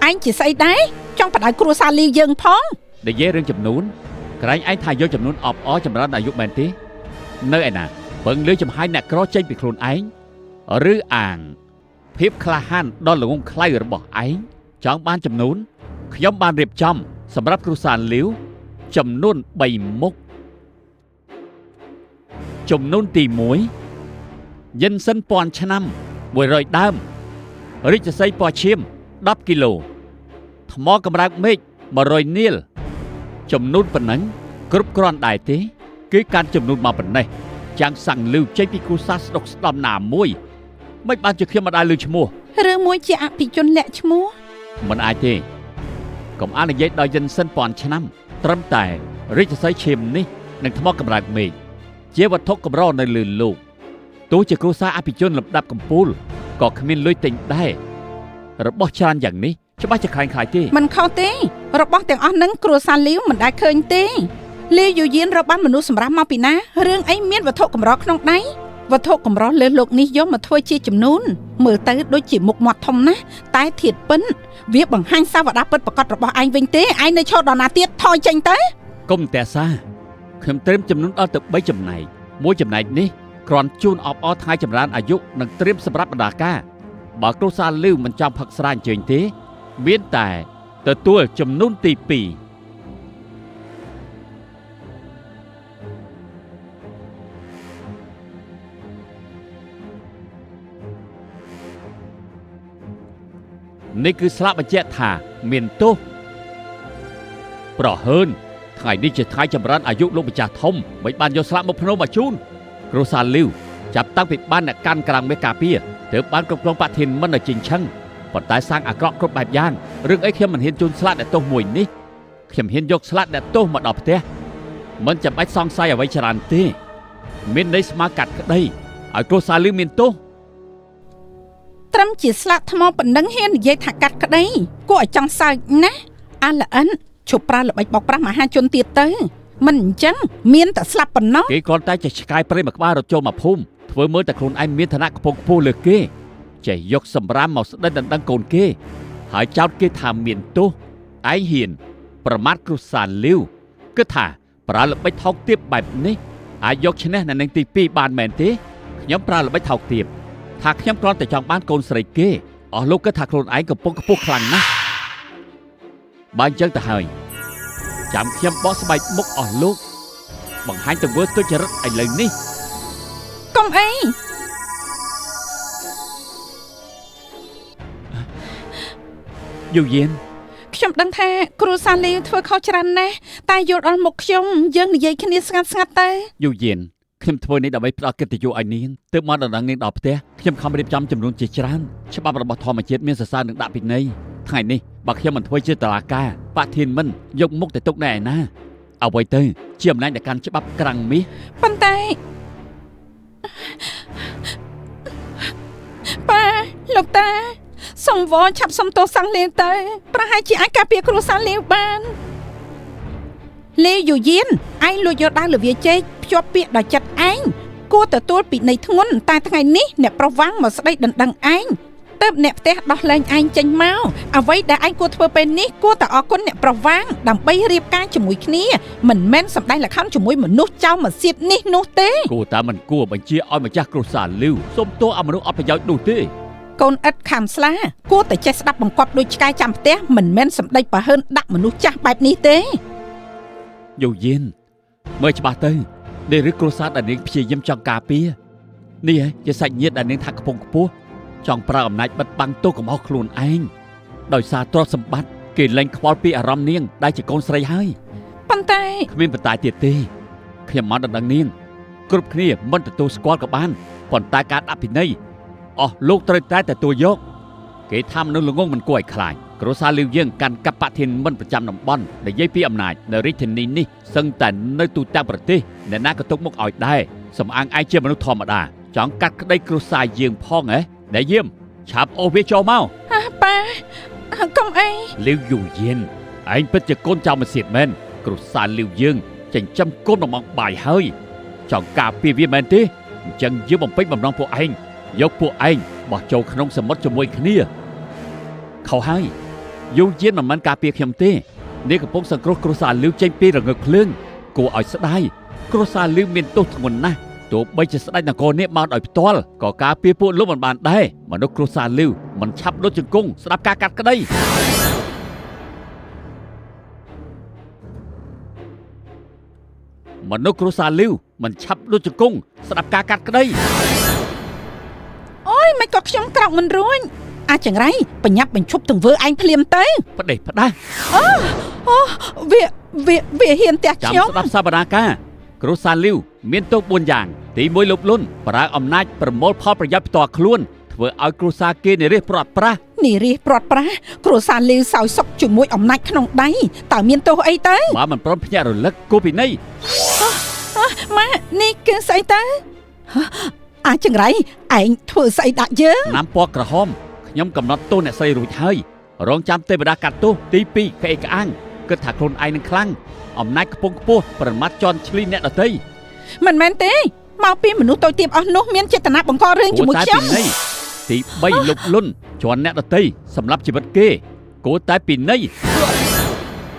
ឯងជាស្អីដែរចង់បដៅគ្រួសារលីយើងផងនិយាយរឿងចំនួនក្រែងឯងថាយកចំនួនអបអរចម្រើនអាយុមែនទេនៅឯណាពឹងលើចំហាយអ្នកក្រចេញពីខ្លួនឯងឬអាងភាពក្លាហានដ៏ល្ងងខ្លៅរបស់ឯងចង់បានចំនួនខ្ញុំបានរៀបចំសម្រាប់គ្រួសារលាវចំនួន3មុខចំនួនទី1យិនសិនពាន់ឆ្នាំ100ដើមរាជសីពណ៌ឈាម10គីឡូថ្មកម្រើកមេឃ100នាលចំនួនប៉ុណ្ណឹងគ្រប់គ្រាន់ដែរទេគឺកាន់ចំនួនមកប៉ុណ្ណេះចាំងសាំងលឺចេញពីគ្រួសារស្ដុកស្ដំណាមួយមិនបានជាខ្ញុំមិនដែលលឺឈ្មោះឬមួយជាអភិជនលាក់ឈ្មោះមិនអាចទេកុំអាននិយាយដល់យិនសិនពាន់ឆ្នាំត្រឹមតែរាជសីឈាមនេះនិងថ្មកម្រើកមេឃជាវត្ថុកម្រនៅលើលោកទោះជាគ្រួសារអភិជនលំដាប់កំពូលក៏គ្មានលុយទិញដែរ របស់ច្រើនយ៉ាងនេះច្បាស់ជាខ្លែងខ្លាយទេ មិនខុសទេរបស់ទាំងអស់ហ្នឹងគ្រួសារលាវមិនដែលឃើញទេលាវយូយានរកបានមនុស្សសម្រាប់មកពីណារឿងអីមានវត្ថុកម្រក្នុងដៃវត្ថុកម្រលើសលោកនេះយកមកធ្វើជាចំនួនមើលទៅដូចជាមុខមាត់ធំណាស់តែធាតុពិនវាបង្ហាញសាវតាពិតប្រកបរបស់ឯងវិញទេឯងនៅឈរដល់ណាទៀតថយចេញទៅកុំតែសាខ្ញុំត្រៀមចំនួនដល់ទៅ3ចំណែកមួយចំណែកនេះគ្រាន់ជូនអបអរថ្ងៃចម្រើនអាយុនិងត្រៀមសម្រាប់បណ្ដាការបើគ្រួសារលីវមិនចង់ផឹកស្រាអញ្ជើញទេមានតែទទួលចំនួនទី2នេះគឺស្លាកបញ្ជាក់ថាមានទោសប្រហើនថ្ងៃនេះជាថ្ងៃចម្រើនអាយុលោកម្ចាស់ធំមិនបានយកស្លាកមកភ្នំមកជូនគ្រួសារលីវចាប់តាំងពីបានអ្នកកាន់ក្រាំងមេការពារទើបបានគ្រប់គ្រងបធានមិនឲ្យជិញឆឹងប៉ុន្តែសាងអាក្រក់គ្រប់បែបយ៉ាងរឿងអីខ្ញុំមិនហ៊ានជូនស្លាកអ្នកទោសមួយនេះខ្ញុំហ៊ានយកស្លាកអ្នកទោសមកដល់ផ្ទះមិនចាំបាច់សង្ស័យអ្វីច្រើនទេមានន័យស្មើកាត់ក្តីឲ្យគ្រួសារលីវមានទោសត្រឹមជាស្លាកថ្មប៉ុណ្ណឹងហ៊ាននិយាយថាកាត់ក្តីគួរឲ្យចង់សើចណាស់អាល្អិនឈប់ប្រើល្បិចបោកប្រាស់មហាជនទៀតទៅមិនអញ្ចឹងមានតែស្លាប់ប៉ុណ្ណោះគេគ្រាន់តែចេះឆ្កែព្រៃមួយក្បាលរត់ចូលមកភូមិធ្វើមើលតែខ្លួនឯងមានឋានៈខ្ពង់ខ្ពស់លើគេចេះយកសម្រាមមកស្ដេចដណ្ដឹងកូនគេហើយចោទគេថាមានទោសឯងហ៊ានប្រមាថគ្រួសារលីវគិតថាប្រើល្បិចថោកទាបបែបនេះអាចយកឈ្នះនៅនឹងទី2បានមែនទេខ្ញុំប្រើល្បិចថោកទាបថាខ្ញុំគ្រាន់តែចង់បានកូនស្រីគេអស់លោកគិតថាខ្លួនឯងកំពុងខ្ពស់ខ្លាំងណាស់បើអញ្ចឹងទៅហើយចាំខ្ញុំបកស្បែកមុខអស់លោកបង្ហាញទង្វើទុច្ចរិតឥឡូវនេះកុំអីយូយានខ្ញុំដឹងថាគ្រួសារលីវធ្វើខុសច្រើនណាស់តែយល់ដល់មុខខ្ញុំយើងនិយាយគ្នាស្ងាត់ស្ងាត់ទៅយូយានខ្ញុំធ្វើនេះដើម្បីផ្ដល់កិត្តិយសឲ្យនាងទើបមកដល់នាងដល់ផ្ទះខ្ញុំខំរៀបចំចំនួនជាច្រើនច្បាប់របស់ធម្មជាតិមានសរសើរនឹងដាក់ពិន័យថ្ងៃនេះបើខ្ញុំមិនធ្វើជាតឡាការបធានមិនយកមុខទៅទុកណែឯណាអ្វីទៅជាអំណាចនៃការច្បាប់ក្រាំងមាសប៉ុន្តែប៉ាលោកតាសុំវល់ឆាប់សុំទោសសាំងលាវទៅប្រហែលជាអាចការពារគ្រួសារលាវបានលាវយូយានឯងលួចយកដាវលវាជែកភ្ជាប់ពាក្យដល់ចិត្តឯងគួរទទួលពិន័យធ្ងន់តែថ្ងៃនេះអ្នកប្រុសវាំងមកស្ដីដណ្ដឹងឯងទើបអ្នកផ្ទះដោះលែងឯងចេញមកអ្វីដែលឯងគួរធ្វើពេលនេះគួរតែអរគុណអ្នកប្រុសវាំងដើម្បីរៀបការជាមួយគ្នាមិនមែនសម្ដែងល្ខោនជាមួយមនុស្សចោលមកសៀតនេះនោះទេគួរតែមិនគួរបញ្ជាឲ្យម្ចាស់គ្រួសារលីវសុំទោសអមនុស្សអត់ប្រយោជន៍នោះទេកូនឥតខាំស្លាគួរតែចេះស្ដាប់បង្គាប់ដូចឆ្កែចាំផ្ទះមិនមែនសម្ដេចប្រហើនដាក់មនុស្សចាស់បែបនេះទេយូយានមើលច្បាស់ទៅនេះឬគ្រួសារដែលនាងព្យាយាមចង់ការពារនេះជាសាច់ញាតិដែលនាងថាខ្ពង់ខ្ពស់ចង់ប្រើអំណាចបិទបាំងទោសកំហុសខ្លួនឯងដោយសារទ្រព្យសម្បត្តិគេលែងខ្វល់ពីអារម្មណ៍នាងដែលជាកូនស្រីហើយប៉ុន្តែគ្មានបន្តែទៀតទេខ្ញុំមកដណ្ដឹងនាងគ្រប់គ្នាមិនទទួលស្គាល់ក៏បានប៉ុន្តែការដាក់ពិន័យអស់លោកត្រូវតែទទួលយកគេថាមនុស្សល្ងងមិនគួរឲ្យខ្លាចគ្រួសារលីវយើងកាន់កបធានមិនប្រចាំតំបន់និយាយពីអំណាចនៅរាជធានីនេះសឹងតែនៅទូទាំងប្រទេសអ្នកណាក៏ទុកមុខឲ្យដែរសំអាងឯងជាមនុស្សធម្មតាចង់កាត់ក្តីគ្រួសារយើងផងហ៎ដែលយាមឆាប់អូសវាចូលមកប៉ាកុំអីលីវយូយានឯងពិតជាកូនចៅមកសៀតមែនគ្រួសារលីវយើងចិញ្ចឹមកូនមកមកបាយហើយចង់ការពារវាមែនទេអញ្ចឹងយើងបំពេញបំណងពួកឯងយកពួកឯងបោះចូលក្នុងសមុទ្រជាមួយគ្នាខុសហើយយូយានមិនមែនការពារខ្ញុំទេនេះកំពុងសង្គ្រោះគ្រួសារលីវចេញពីរងើកភ្លើងគួរឲ្យស្ដាយគ្រួសារលីវមានទោសធ្ងន់ណាស់ទោះបីជាស្ដេចនគរនេះមកដោយផ្ទាល់ក៏ការពារពួកលោកមិនបានដែរមនុស្សគ្រួសារលីវមិនឆាប់លុតជង្គង់ស្ដាប់ការកាត់ក្តីមនុស្សគ្រួសារលីវមិនឆាប់លុតជង្គង់ស្ដាប់ការកាត់ក្តីអូយមិនក៏ខ្ញុំក្រោកមិនរួចអាចង្រៃបញ្ញាប់បញ្ឈប់ទង្វើឯងភ្លាមទៅផ្ដេសផ្ដាស់អូអូវាវាវាហ៊ានទះខ្ញុំចាំស្ដាប់សវនាការគ្រួសារលីវមានទោស4យ៉ាងទី1លោភលន់ប្រើអំណាចប្រមូលផលប្រយោជន៍ផ្ទាល់ខ្លួនធ្វើឲ្យគ្រួសារគេនិរិះព្រាត់ប្រាសនិរិះព្រាត់ប្រាសគ្រួសារលីវសោយសុខជាមួយអំណាចក្នុងដៃតើមានទោសអីទៅបើមិនព្រមភ្ញាក់រលឹកគូពិន័យម៉ានេះគឺស្អីទៅអាចង្រៃឯងធ្វើស្អីដាក់យើងណាំពណ៌ក្រហម ខ្ញុំកំណត់ទោសអ្នកស្រីរួចហើយរងចាំទេវតាកាត់ទោសទី2ក្អេកក្អាងគិតថាខ្លួនឯងនឹងខ្លាំងអំណាចខ្ពង់ខ្ពស់ប្រមាថជន់ឈ្លីអ្នកដទៃ មិនមែនទេមកពីមនុស្សតូចទាបអស់នោះមានចេតនាបង្ករឿង គួរតែ ជាមួយខ្ញុំ ពិន័យទី3លុបលុនជន់អ្នកដទៃសម្រាប់ជីវិតគេគួរតែពិន័យ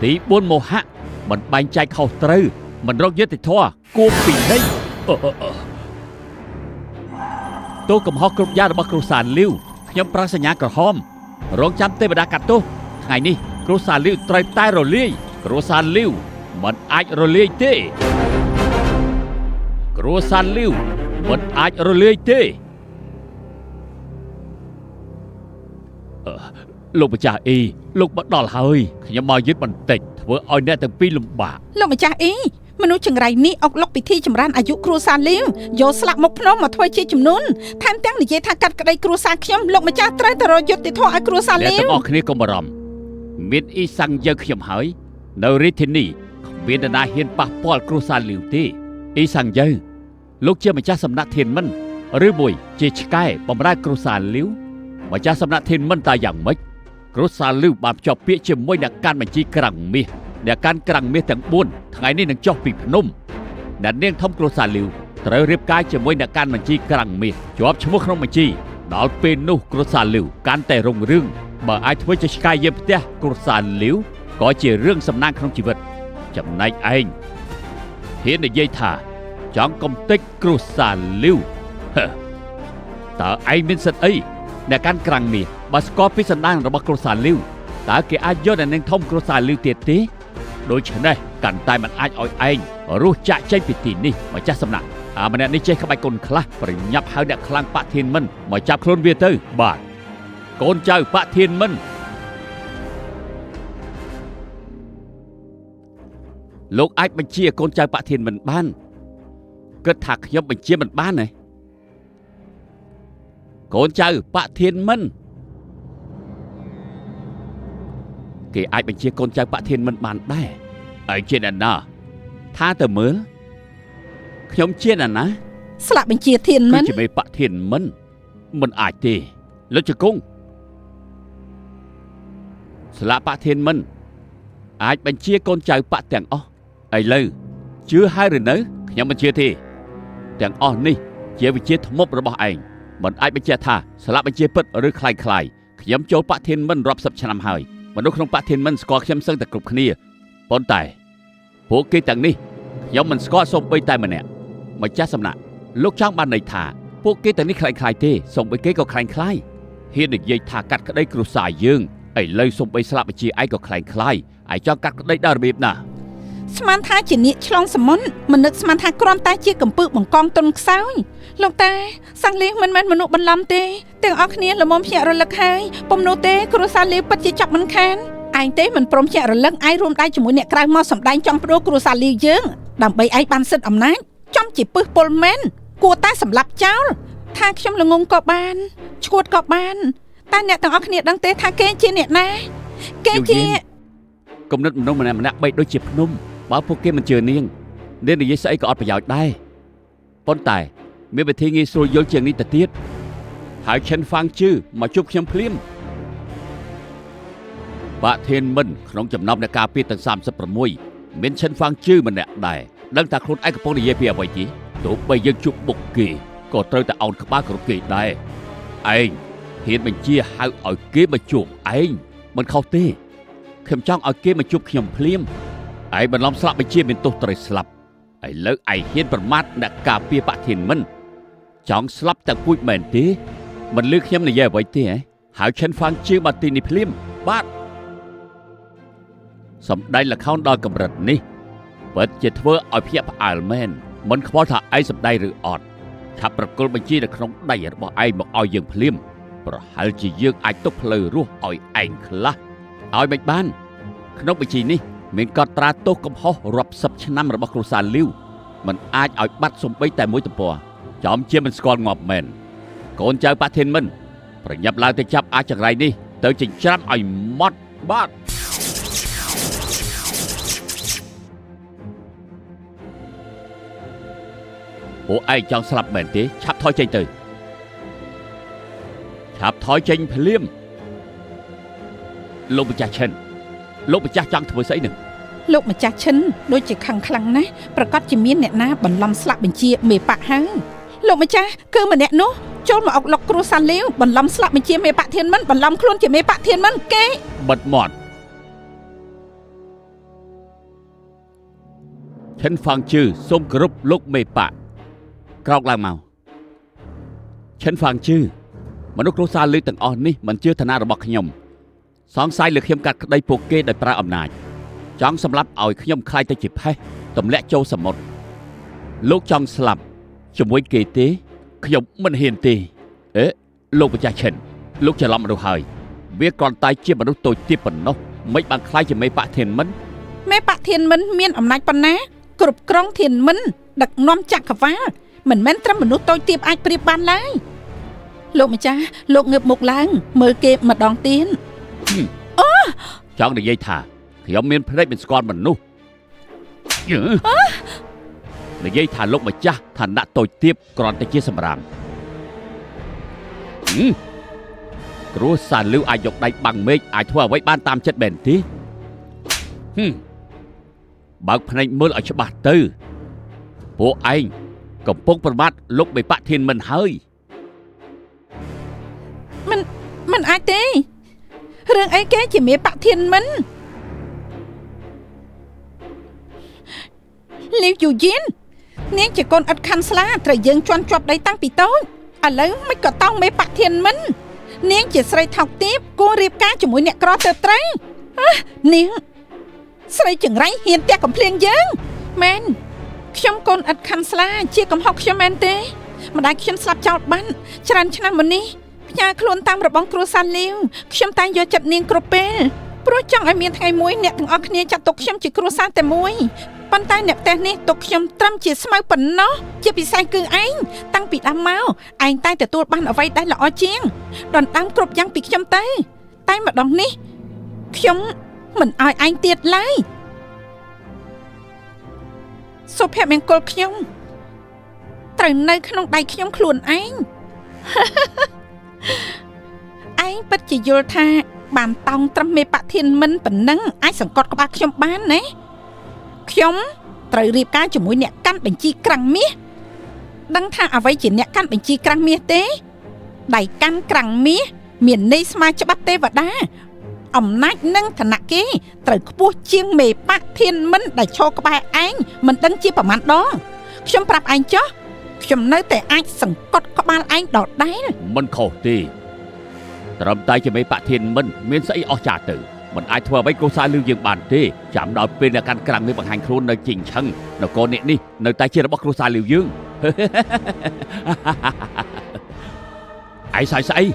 ទី4មោហៈមិនបែងចែកខុសត្រូវមិនរកយុត្តិធម៌គួរពិន័យអឺអឺអឺទោសកំហុសគ្រប់យ៉ាងរបស់គ្រួសារលាវខ្ញុំប្រើសញ្ញាក្រហមរងចាំទេវតាកាត់ទោសថ្ងៃនេះគ្រួសារលាវត្រូវតែរលាយគ្រួសារលាវមិនអាចរលាយទេគ្រួសារលាវមិនអាចរលាយទេអឺលោកម្ចាស់អ៊ីលោកមកដល់ហើយខ្ញុំមកយឺតបន្តិចធ្វើឲ្យអ្នកទាំងពីរលំបាក លោកម្ចាស់អ៊ីមនុស្សចង្រៃនេះអុកលុកពិធីចម្រើនអាយុគ្រួសារលាវយកស្លាកមុខភ្នំមកធ្វើជាចំនួនថែមទាំងនិយាយថាកាត់ក្តីគ្រួសារខ្ញុំលោកម្ចាស់ត្រូវតែរកយុត្តិធម៌ឲ្យគ្រួសារ អ្នក លាវ ទាំងអស់គ្នាកុំបារម្ភមានអ៊ីសាំងយើខ្ញុំហើយនៅរាជធានីគ្មាននរណាហ៊ានប៉ះពាល់គ្រួសារលាវទេអ៊ីសាំងយើលោកជាម្ចាស់សំណាក់ធានមិនឬមួយជាឆ្កែបំរើគ្រួសារលាវម្ចាស់សំណាក់ធានមិនតាយ៉ាងម៉េចគ្រួសារលាវបានភ្ជាប់ពាក្យជាមួយអ្នកកាន់បញ្ជីក្រាំងមាសអ្នកកាន់ក្រាំងមាសទាំង4ថ្ងៃនេះនឹងចុះពីភ្នំអ្នកនាងធំគ្រួសារលាវត្រូវរៀបការជាមួយអ្នកកាន់បញ្ជីក្រាំងមាសជាប់ឈ្មោះក្នុងបញ្ជីដល់ពេលនោះគ្រួសារលាវកាន់តែរុងរឿងបើអាចធ្វើជាឆ្កែយាមផ្ទះគ្រួសារលាវក៏ជារឿងសំណាងក្នុងជីវិតចំណែកឯងហ៊ាននិយាយថាចង់កំទេចគ្រួសារលាវហឺតើឯងមានសិទ្ធិអីអ្នកកាន់ក្រាំងមាសបើស្គាល់ពីសន្តានរបស់គ្រួសារលាវតើគេអាចយកអ្នកនាងធំគ្រួសារលាវទៀតទេដូច្នេះកាន់តែមិនអាចឲ្យឯងរស់ចាក់ចេញពីទីនេះម្ចាស់សំណាក់អាម្នាក់នេះចេះក្បាច់គុណខ្លះប្រញាប់ហៅអ្នកខ្លាំងបធានមិនមកចាប់ខ្លួនវាទៅបាទកូនចៅបធានមិនលោកអាចបញ្ជាកូនចៅបធានមិនបានគិតថាខ្ញុំបញ្ជាមិនបានទេកូនចៅបធានមិនគេអាចបញ្ជាកូនចៅបធានមិនបានដែរឯងជាអ្នកណាថាទៅមើលខ្ញុំជាអ្នកណា ស្លាកបញ្ជាធានមិន គឺជាមេបធានមិនមិនអាចទេលោកជង្គង់ស្លាកបធានមិនអាចបញ្ជាកូនចៅបទាំងអស់ឥឡូវជឿហើយឬនៅខ្ញុំមិនជឿទេទាំងអស់នេះជាវិជាធ្មប់របស់ឯងមិនអាចបញ្ជាក់ថាស្លាកបញ្ជាពិតឬคล้ายៗខ្ញុំចូលបធានមិនរាប់សិបឆ្នាំហើយមនុស្សក្នុងបធានមិនស្គាល់ខ្ញុំសឹងតែគ្រប់គ្នាប៉ុន្តែពួកគេទាំងនេះខ្ញុំមិនស្គាល់សូម្បីតែម្នាក់ម្ចាស់សំណាក់លោកចង់បានន័យថាពួកគេទាំងនេះคล้ายៗទេសូម្បីគេក៏คล้ายៗហ៊ាននិយាយថាកាត់ក្តីគ្រួសារយើងឥឡូវសូម្បីស្លាកបញ្ជាឯងក៏คล้ายៗឯងចង់កាត់ក្តីដល់របៀបណា ស្មានថាជានាគឆ្លងសមុទ្រមិននឹកស្មានថាគ្រាន់តែជាកំពឹសបង្កងទុនខ្សោយលោកតាសាំងលៀងមិនមែនមនុស្សបន្លំទេទាំងអស់គ្នាល្មមភ្ញាក់រលឹកហើយពុំនោះទេគ្រួសារលាវពិតជាចាប់មិនខានឯងទេមិនព្រមភ្ញាក់រលឹកឯងរួមដៃជាមួយអ្នកក្រៅមកសម្ដែងចង់ផ្ដួលគ្រួសារលាវយើងដើម្បីឯងបានសិទ្ធិអំណាចចំជាពឹសពុលមែនគួរតែសម្លាប់ចោលថាខ្ញុំល្ងងក៏បានឈួតក៏បានតែអ្នកទាំងអស់គ្នាដឹងទេថាគេជាអ្នកណាគេជា គំនិតមនុស្សម្នាក់ម្នាក់បីដូចជាភ្នំបើពួកគេមិនជឿនាងនាងនិយាយស្អីក៏អត់ប្រយោជន៍ដែរប៉ុន្តែមានវិធីងាយស្រួលយល់ជាងនេះទៅទៀតហើយឈិនហ្វាងជឺមកជួបខ្ញុំភ្លាមបធានមិនក្នុងចំណោមអ្នកការពារទាំង36មានឈិនហ្វាងជឺម្នាក់ដែរដឹងថាខ្លួនឯងកំពុងនិយាយពីអ្វីទេទោះបីយើងជួបបុកគេក៏ត្រូវតែអោនក្បាលគ្រប់គេដែរឯងហ៊ានបញ្ជាហៅឲ្យគេមកជួបឯងមិនខុសទេខ្ញុំចង់ឲ្យគេមកជួបខ្ញុំភ្លាមឯងបន្លំស្លាប់បញ្ជាមានទោសត្រូវស្លាប់ឥឡូវឯងហ៊ានប្រមាថអ្នកការពារបធានមិនចង់ស្លាប់តែពូជមែនទេមិនលឺខ្ញុំនិយាយអ្វីទេហ៎ហៅឈិនហ្វាងជឺមកទីនេះភ្លាមបាទសម្ដែងល្ខោនដល់កម្រិតនេះពិតជាធ្វើឲ្យភ្ញាក់ផ្អើលមែនមិនខ្វល់ថាឯងសម្ដែងឬអត់ឆាប់ប្រគល់បញ្ជីនៅក្នុងដៃរបស់ឯងមកឲ្យយើងភ្លាមប្រហែលជាយើងអាចទុកផ្លូវរស់ឲ្យឯងខ្លះឲ្យមិនបានក្នុងបញ្ជីនេះមានកត់ត្រាទោសកំហុសរាប់សិបឆ្នាំរបស់គ្រួសារលាវមិនអាចឲ្យបាត់សំបីតែមួយទំព័រចំជាមិនស្គាល់ងាប់មែនកូនចៅបធានមិនប្រញាប់ឡើងទៅចាប់អាចង្រៃនេះទៅចិញ្ច្រាំឲ្យម៉ត់បាទពួកឯងចង់ស្លាប់មែនទេឆាប់ថយចេញទៅឆ ឆាប់ថយចេញភ្លាមលោកម្ចាស់ឈិនលោកម្ចាស់ចង់ធ្វើស្អីនឹង លោកម្ចាស់ឈិនដូចជាខឹងខ្លាំងណាស់ប្រកាសជាមានអ្នកណាបន្លំស្លាក់បញ្ជាមេបកហើយលោកម្ចាស់គឺម្នាក់នោះចូលមកអុកលុកគ្រួសារលាវបន្លំស្លាក់បញ្ជាមេបកធានមិនបន្លំខ្លួនជាមេបកធានមិនគេ បិទមាត់ឈិនហ្វាងជឺសូមគោរពលោកមេបកក្រោកឡើងមកឈិនហ្វាងជឺមនុស្សគ្រួសារលឺទាំងអស់នេះមិនជឿឋានៈរបស់ខ្ញុំសង្ស័យលើខ្ញុំកាត់ក្តីពួកគេដោយប្រើអំណាចចង់សម្លាប់ឲ្យខ្ញុំខ្លាយទៅជាផេះទម្លាក់ចូលសមុទ្រលោកចង់ស្លាប់ជាមួយគេទេខ្ញុំមិនហ៊ានទេអេលោកម្ចាស់ឈិនលោកច្រឡំមនុស្សហើយវាគ្រាន់តែជាមនុស្សតូចទាបប៉ុណ្ណោះមិនបានខ្លាយជាមេបកធានមិន មេបកធានមិនមានអំណាចប៉ុណ្ណាគ្រប់គ្រងធានមិនដឹកនាំចក្រវាលមិនមែនត្រឹមមនុស្សតូចទាបអាចប្រៀបបានឡើយលោកម្ចាស់លោកងើបមុខឡើងមើលគេម្ដងទៀតអូ ចង់និយាយថាខ្ញុំមានភ្នែកមិនស្គាល់មនុស្សនិយាយថាលោកម្ចាស់ឋានៈតូចទាបគ្រាន់តែជាសម្រាមគ្រួសារលឺអាចយកដៃបាំងមេឃអាចធ្វើអ្វីបានតាមចិត្តមែនទេបើកភ្នែកមើលឲ្យច្បាស់ទៅពួកឯងកំពុងប្រមាថលោកបេបកធានមិនហើយ មិនអាចទេរឿងអីគេជាមេបកធានមិនលីវយូយិននាងជាកូនឥតខាន់ស្លាត្រូវយើងជន់ជាប់ដីតាំងពីតូចឥឡូវមិនក៏តោងមេបកធានមិននាងជាស្រីថោកទាបគួររៀបការជាមួយអ្នកក្រទៅត្រូវនាងស្រីចង្រៃហ៊ានទះកំភ្លៀងយើងមែនខ្ញុំកូនឥតខាន់ស្លាជាកំហុសខ្ញុំមែនទេម្ដាយខ្ញុំស្លាប់ចោលបានច្រើនឆ្នាំមុននេះផ្ញើខ្លួនតាមរបងគ្រួសារលាវខ្ញុំតែងយកចិត្តនាងគ្រប់ពេលព្រោះចង់ឲ្យមានថ្ងៃមួយអ្នកទាំងអស់គ្នាចាត់ទុកខ្ញុំជាគ្រួសារតែមួយប៉ុន្តែអ្នកផ្ទះនេះទុកខ្ញុំត្រឹមជាស្មៅប៉ុណ្ណោះជាពិសេសគឺឯងតាំងពីដើមមកឯងតែទទួលបានអ្វីដែលល្អជាងដណ្ដើមគ្រប់យ៉ាងពីខ្ញុំទៅតែម្ដងនេះខ្ញុំមិនឲ្យឯងទៀតឡើយសុភមង្គលខ្ញុំត្រូវនៅក្នុងដៃខ្ញុំខ្លួនឯងឯងពិតជាយល់ថាបានតោងត្រឹមមេបធានមិនប៉ុណ្ណឹងអាចសង្កត់ក្បាលខ្ញុំបានណាខ្ញុំត្រូវរៀបការជាមួយអ្នកកាន់បញ្ជីក្រាំងមាសដឹងថាអ្វីជាអ្នកកាន់បញ្ជីក្រាំងមាសទេដៃកាន់ក្រាំងមាសមានន័យស្មើច្បាប់ទេវតាអំណាចនិងឋានៈគេត្រូវខ្ពស់ជាងមេបធានមិនដែលឈរក្បែរឯងមិនដឹងជាប្រមាណដងខ្ញុំប្រាប់ឯងចុះខ្ញុំនៅតែអាចសង្កត់ក្បាលឯងដដែល មិនខុសទេត្រឹមតែជាមេបធានមិនមានស្អីអស្ចារ្យទៅមិនអាចធ្វើអ្វីគ្រួសារលឺយើងបានទេចាំដល់ពេលអ្នកកាន់ក្រាំងនេះបង្ហាញខ្លួននៅជីងឆឹងនគរនេះនេះនៅតែជារបស់គ្រួសារលឺយើងឯងសើចស្អី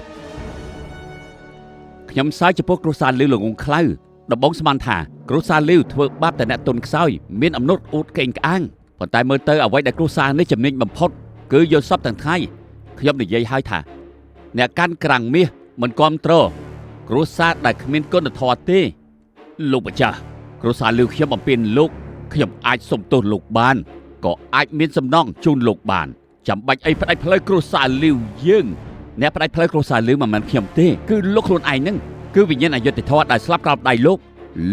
ខ្ញុំសើចចំពោះគ្រួសារលឺល្ងងខ្លៅដំបងស្មានថាគ្រួសារលឺធ្វើបាបតែអ្នកទុនខ្សោយមានអំណត់អួតកេងក្អាងប៉ុន្តែមើលទៅអ្វីដែលគ្រួសារនេះជំនាញបំផុតគឺយល់សពទាំងថ្ងៃខ្ញុំនិយាយហើយថាអ្នកកាន់ក្រាំងមាសមិនគាំទ្រគ្រួសារដែលគ្មានគុណធម៌ទេលោកម្ចាស់គ្រួសារលឺខ្ញុំបំពេញលោកខ្ញុំអាចសុំទោសលោកបានក៏អាចមានសំណងជូនលោកបានចាំបាច់អីផ្ដាច់ផ្លូវគ្រួសារលឺយើងអ្នកផ្ដាច់ផ្លូវគ្រួសារលឺមិនមែនខ្ញុំទេគឺលោកខ្លួនឯងហ្នឹងគឺវិញ្ញាណអយុត្តិធម៌ដែលស្លាប់ក្រោមដៃលោក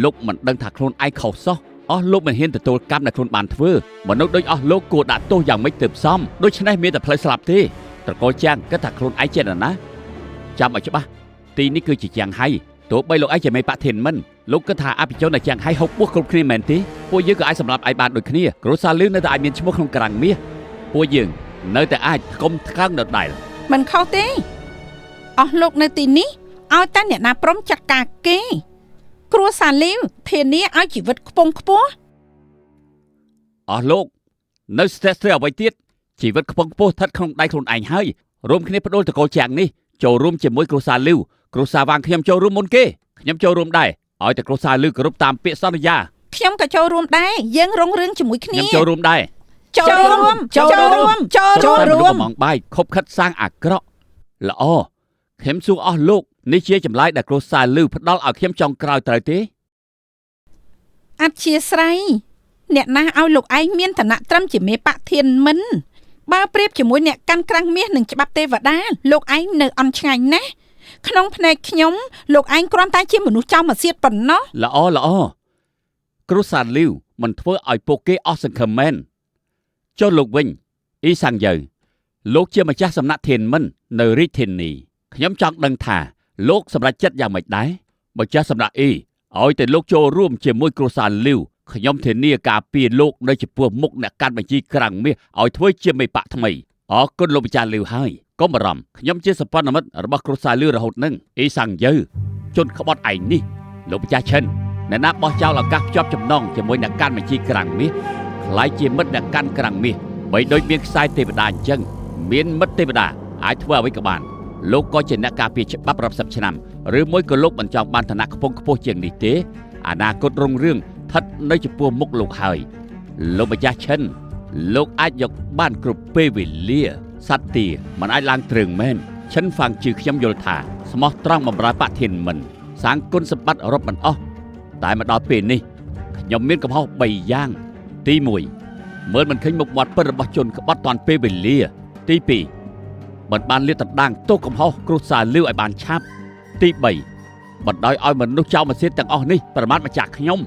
លោកមិនដឹងថាខ្លួនឯងខុសសោះអស់លោកមិនហ៊ានទទួលកម្មដែលខ្លួនបានធ្វើមនុស្សដូចអស់លោកគួរដាក់ទោសយ៉ាងម៉េចទើបសមដូច្នេះមានតែផ្លូវស្លាប់ទេត្រកូលជាងគិតថាខ្លួនឯងជានរណាចាំឲ្យច្បាស់ទីនេះគឺជាជាងហៃទោះបីលោកឯងជាមេបកធានមិនលោកគិតថាអភិជននៅជាងហៃហុកពោះគ្រប់គ្នាមែនទេពួកយើងក៏អាចសម្លាប់ឯងបានដូចគ្នាគ្រួសារលឿននៅតែអាចមានឈ្មោះក្នុងក្រាំងមាសពួកយើងនៅតែអាចថ្កុំថ្កើងដដែល មិនខុសទេអស់លោកនៅទីនេះឲ្យតែអ្នកណាព្រមចាត់ការគេគ្រួសារលាវធានាឲ្យជីវិតខ្ពង់ខ្ពស់ អស់លោកនៅស្ទះស្ទើអ្វីទៀតជីវិតខ្ពង់ខ្ពស់ស្ថិតក្នុងដៃខ្លួនឯងហើយរួមគ្នាផ្ដួលតកូលជាងនេះចូលរួមជាមួយគ្រួសារលីវគ្រួសារវាងខ្ញុំចូលរួមមុនគេខ្ញុំចូលរួមដែរឲ្យតែគ្រួសារលីវគោរពតាមពាក្យសន្យា ខ្ញុំក៏ចូលរួមដែរយើងរុងរឿងជាមួយគ្នា ខ្ញុំចូលរួមដែរ ចូលរួមចូលរួមចូលរួម កំងបាយខົບខិតសាងអាក្រក់ល្អខ្ញុំសួរអស់លោកនេះជាចម្លើយដែលគ្រួសារលឺផ្ដល់ឲ្យខ្ញុំចុងក្រោយត្រូវទេ អធិស្ឋានអ្នកណាឲ្យលោកឯងមានឋានៈត្រឹមជាមេបកធានមិនបើប្រៀបជាមួយអ្នកកាន់ក្រាំងមាសនិងច្បាប់ទេវតាលោកឯងនៅអន់ឆ្ងាញ់ណាស់ ក្នុងភ្នែកខ្ញុំលោកឯងគ្រាន់តែជាមនុស្សចោលមកសៀតប៉ុណ្ណោះ ល្អល្អគ្រួសារលីវមិនធ្វើឲ្យពួកគេអស់សង្ឃឹមមែនចុះលោកវិញអ៊ីសាំងយើលោកជាម្ចាស់សំណាក់ធានមិននៅរាជធានីខ្ញុំចង់ដឹងថាលោកសម្រេចចិត្តយ៉ាងម៉េចដែរម្ចាស់សំណាក់អ៊ីឲ្យតែលោកចូលរួមជាមួយគ្រួសារលីវខ្ញុំធានាការពារលោកនៅចំពោះមុខអ្នកកាន់បញ្ជីក្រាំងមាសឲ្យធ្វើជាមេបកថ្មីអរគុណលោកម្ចាស់លីវហើយកុំបារម្ភខ្ញុំជាសម្ព័ន្ធមិត្តរបស់គ្រួសារលីវរហូតនឹងអ៊ីសាំងយើជនក្បត់ឯងនេះលោកម្ចាស់ឈិនអ្នកណាបោះចោលឱកាសភ្ជាប់ចំណងជាមួយអ្នកកាន់បញ្ជីក្រាំងមាសក្លាយជាមិត្តអ្នកកាន់ក្រាំងមាសបីដូចមានខ្សែទេវតាអញ្ចឹងមានមិត្តទេវតាអាចធ្វើអ្វីក៏បានលោកក៏ជាអ្នកការពារច្បាប់រាប់សិបឆ្នាំឬមួយក៏លោកមិនចង់បានឋានៈខ្ពង់ខ្ពស់ជាងនេះទេអនាគតរុងរឿងស្ថិតនៅចំពោះមុខលោកហើយលោកម្ចាស់ឈិនលោកអាចយកបានគ្រប់ពេលវេលាសត្វទាមិនអាចឡើងទ្រើងមែនឈិនហ្វាងជឺខ្ញុំយល់ថាស្មោះត្រង់បម្រើបក្សធានមិនសាងគុណសម្បត្តិរាប់មិនអស់តែមកដល់ពេលនេះខ្ញុំមានកំហុស3យ៉ាងទី1មើលមិនឃើញមុខមាត់ពិតរបស់ជនក្បត់តាន់ពេលវេលាទី2មិនបានលាតត្រដាងទោសកំហុសគ្រួសារលីវឲ្យបានឆាប់ទី3បណ្ដោយឲ្យមនុស្សចោលម៉ាស៊ីនទាំងអស់នេះប្រមាថម្ចាស់ខ្ញុំ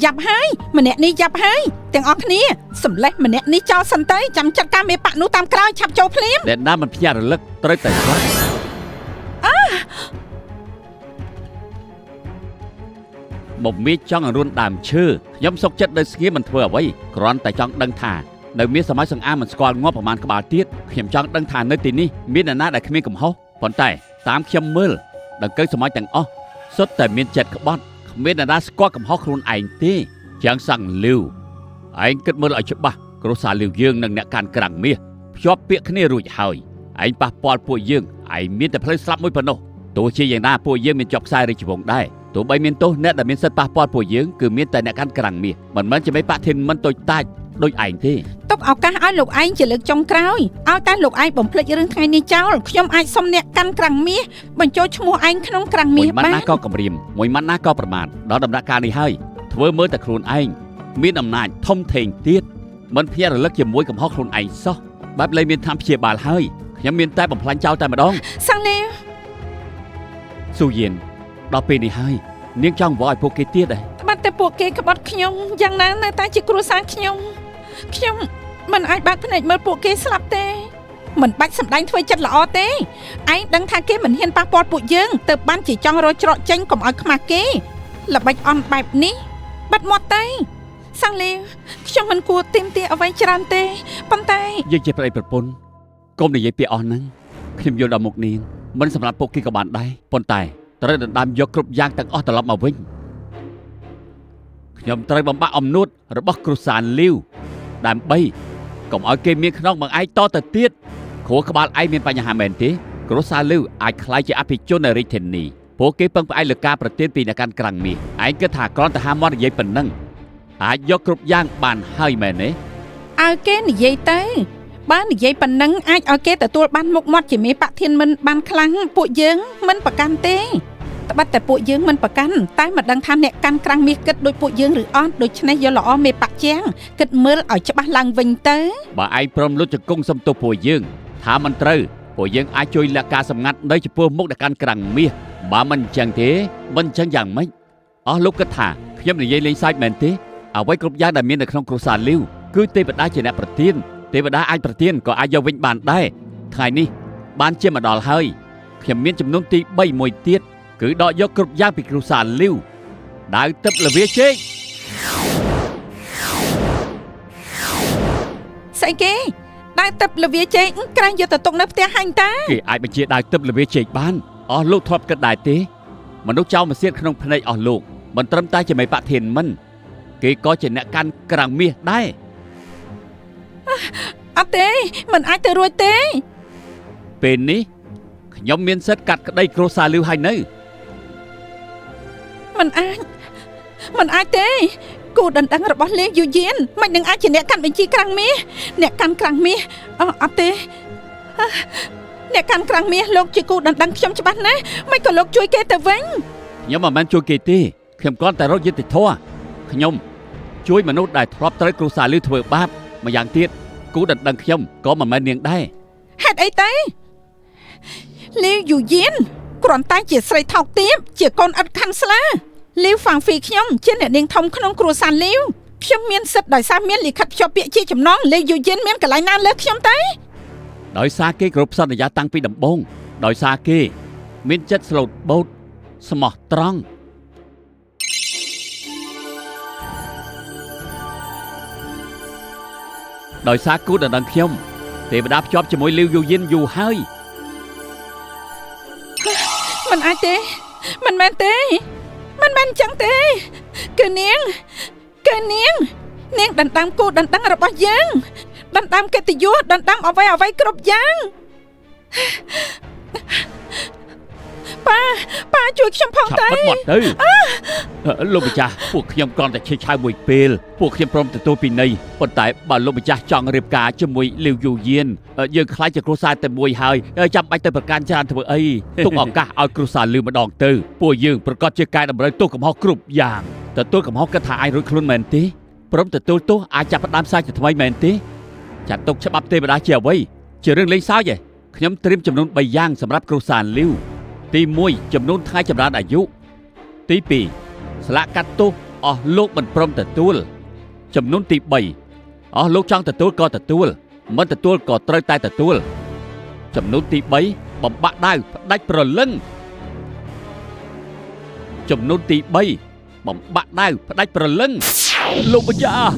យ៉ាប់ហើយម្នាក់នេះយ៉ាប់ហើយទាំងអស់គ្នាសម្លេះម្នាក់នេះចោលសិនទៅចាំចាត់ការមេបាក់នោះតាមក្រោយឆាប់ចូលភ្លាមអ្នកណាមិនភ្ញាក់រលឹកត្រូវតែស្លាប់មកមានចង់អរុនដើមឈើខ្ញុំសុកចិត្តនៅស្ងៀមមិនធ្វើអ្វីគ្រាន់តែចង់ដឹងថានៅមានសម័យសង្អាមមិនស្គាល់ងាប់ប្រមាណក្បាលទៀតខ្ញុំចង់ដឹងថានៅទីនេះមានអ្នកណាដែលគ្មានកំហុសប៉ុន្តែតាមខ្ញុំមើលដង្កូវសម័យទាំងអស់សុទ្ធតែមានចិត្តក្បត់គ្មានអ្នកណាស្គាល់កំហុសខ្លួនឯងទេជាងសាំងលីវឯងគិតមើលឲ្យច្បាស់គ្រួសារលីវយើងនិងអ្នកកាន់ក្រាំងមាសភ្ជាប់ពាក្យគ្នារួចហើយឯងប៉ះពាល់ពួកយើងឯងមានតែផ្លូវស្លាប់មួយប៉ុណ្ណោះទោះជាយ៉ាងណាពួកយើងមានជាប់ខ្សែរាជវង្សដែរទោះបីមានទោសអ្នកដែលមានសិទ្ធិប៉ះពាល់ពួកយើងគឺមានតែអ្នកកាន់ក្រាំងមាសមិនមែនជាមេបក្សធានមិនតូចតាចដូចឯងទេទុកឱកាសឲ្យលោកឯងជាលើកចុងក្រោយឲ្យតែលោកឯងបំភ្លេចរឿងថ្ងៃនេះចោលខ្ញុំអាចសុំអ្នកកាន់ក្រាំងមាសបញ្ចូលឈ្មោះឯងក្នុងក្រាំងមាសបានមួយម៉ាត់ណាក៏គំរាមមួយម៉ាត់ណាក៏ប្រមាថដល់ដំណាក់កាលនេះហើយធ្វើមើលតែខ្លួនឯងមានអំណាចធំធេងទៀតមិនភ្ញាក់រលឹកជាមួយកំហុសខ្លួនឯងសោះបែបលែងមានធម្មព្យាបាលហើយខ្ញុំមានតែបំផ្លាញចោលតែម្ដងសាំងលីស៊ូយៀនដល់ពេលនេះហើយនាងចង់វល់ឲ្យពួកគេទៀតឯងបាត់តែពួកគេក្បត់ខ្ញុំយ៉ាងណានៅតែជាគ្រួសារខ្ញុំខ្ញុំមិនអាចបើកភ្នែកមើលពួកគេស្លាប់ទេមិនបាច់សម្ដែងធ្វើចិត្តល្អទេឯងដឹងថាគេមិនហ៊ានប៉ះពាល់ពួកយើងទៅបានជាចង់រកច្រកចេញកុំឲ្យខ្មាស់គេល្បិចអន់បែបនេះបាត់មាត់ទៅសាំងលីខ្ញុំមិនគួរទាមទារអ្វីច្រើនទេប៉ុន្តែយើងជាប្តីប្រពន្ធកុំនិយាយពាក្យអស់ហ្នឹងខ្ញុំយល់ដល់មុខនាងមិនសម្រាប់ពួកគេក៏បានដែរប៉ុន្តែត្រូវដណ្ដើមយកគ្រប់យ៉ាងទាំងអស់ត្រឡប់មកវិញខ្ញុំត្រូវបំបាក់អំនួតរបស់គ្រួសារលីវដើម្បីកុំឲ្យគេមានខ្នងបង្អែកតទៅទៀតគ្រួក្បាលឯងមានបញ្ហាមែនទេគ្រួសារលីវអាចក្លាយជាអភិជននៅរាជធានីពួកគេពឹងផ្អែកលើការប្រទានពីអ្នកកាន់ក្រាំងមាសឯងគិតថាគ្រាន់តែហាមាត់និយាយប៉ុណ្ណឹងអាចយកគ្រប់យ៉ាងបានហើយមែនទេឲ្យគេនិយាយទៅបើនិយាយប៉ុណ្ណឹងអាចឲ្យគេទទួលបានមុខមាត់ជាមេបក្សធានមិនបានខ្លាំងពួកយើងមិនប្រកាន់ទេត្បិតតែពួកយើងមិនប្រកាន់តែមិនដឹងថាអ្នកកាន់ក្រាំងមាសគិតដូចពួកយើងឬអត់ដូច្នេះយកល្អមេបក្សជាងគិតមើលឲ្យច្បាស់ឡើងវិញទៅបើឯងព្រមលុតជង្គង់សុំទោសពួកយើងថាមិនត្រូវពួកយើងអាចជួយលាក់ការសម្ងាត់នៅចំពោះមុខអ្នកកាន់ក្រាំងមាសបើមិនអញ្ចឹងទេមិនអញ្ចឹងយ៉ាងម៉េចអស់លោកគិតថាខ្ញុំនិយាយលេងសើចមែនទេអ្វីគ្រប់យ៉ាងដែលមាននៅក្នុងគ្រួសារលីវគឺទេវតាជាអ្នកប្រទានទេវតាអាចប្រទានក៏អាចយកវិញបានដែរថ្ងៃនេះបានជាមកដល់ហើយខ្ញុំមានចំនួនទី3មួយទៀតគឺដកយកគ្រប់យ៉ាងពីគ្រួសារលីវដាវទឹកលវាជែកស្អីគេដាវទឹកលវាជែកក្រែងយកទៅទុកនៅផ្ទះហាញ់តាគេអាចបញ្ជាដាវទឹកលវាជែកបានអស់លោកធ្លាប់គិតដែរទេមនុស្សចោលមកសៀតក្នុងភ្នែកអស់លោកមិនត្រឹមតែជាមេបក្សធានមិនគេក៏ជាអ្នកកាន់ក្រាំងមាសដែរអត់ទេមិនអាចទៅរួចទេពេលនេះខ្ញុំមានសិទ្ធិកាត់ក្តីគ្រួសារលីវហើយនៅមិនអាចមិនអាចទេគូដណ្ដឹងរបស់លេងយូយៀនមិននឹងអាចជាអ្នកកាន់បញ្ជីក្រាំងមាសអ្នកកាន់ក្រាំងមាសអត់ទេអ្នកកាន់ក្រាំងមាសលោកជាគូដណ្ដឹងខ្ញុំច្បាស់ណាស់មិនក៏លោកជួយគេទៅវិញខ្ញុំមិនមែនជួយគេទេខ្ញុំគ្រាន់តែរកយុត្តិធម៌ខ្ញុំជួយមនុស្សដែលធ្លាប់ត្រូវគ្រួសារលីវធ្វើបាបម្យ៉ាងទៀតគូដណ្ដឹងខ្ញុំក៏មិនមែននាងដែរហេតុអីទៅលេងយូយៀន គ្រាន់តែជាស្រីថោកទាបជាកូនឥតខាន់ស្លាលីវហ្វាងហ្វីខ្ញុំជាអ្នកនាងធំក្នុងគ្រួសារលីវខ្ញុំមានសិទ្ធិដោយសារមានលិខិតភ្ជាប់ពាក្យជាចំណងលីវយូយិនមានកន្លែងណាលើខ្ញុំទេដោយសារគេគោរពសន្យាតាំងពីដំបូងដោយសារគេមានចិត្តស្លូតបូតស្មោះត្រង់ដោយសារគូដណ្ដឹងខ្ញុំទេវតាភ្ជាប់ជាមួយលីវយូយិនយូរហើយមិនអាចទេមិនមែនទេមិនមែនអញ្ចឹងទេគឺនាងគឺនាងនាងដណ្ដើមគូដណ្ដឹងរបស់យើងដណ្ដើមកិត្តិយសដណ្ដើមអ្វីអ្វីគ្រប់យ៉ាងប៉ាប៉ាជួយខ្ញុំផងតើឆាប់បិទមាត់ទៅលោកម្ចាស់ពួកខ្ញុំគ្រាន់តែឆេះឆាវមួយពេលពួកខ្ញុំព្រមទទួលពិន័យប៉ុន្តែបើលោកម្ចាស់ចង់រៀបការជាមួយលីវយូយៀនយើងខ្លាចជាគ្រួសារតែមួយហើយចាំបាច់ទៅប្រកាន់ច្រើនធ្វើអីទុកឱកាសឲ្យគ្រួសារលឺម្ដងទៅពួកយើងប្រកាសជាកែតម្រូវទោសកំហុសគ្រប់យ៉ាងទទួលកំហុសគិតថាអាចរួចខ្លួនមែនទេព្រមទទួលទោសអាចចាប់ផ្ដើមសាជាថ្មីមែនទេចាត់ទុកច្បាប់ទេវតាជាអ្វីជារឿងលេងសើចឯងខ្ញុំត្រៀមចំនួន3យ៉ាងសម្រាប់គ្រួសារលីវទី1ចំនួនថ្ងៃចម្រើនអាយុទី2ស្លាកកាត់ទោសអស់លោកមិនព្រមទទួលចំនួនទី3អស់លោកចង់ទទួលក៏ទទួលមិនទទួលក៏ត្រូវតែទទួលចំនួនទី3បំបាក់ដាវផ្ដាច់ព្រលឹងចំនួនទី3បំបាក់ដាវផ្ដាច់ព្រលឹងលោកម្ចាស់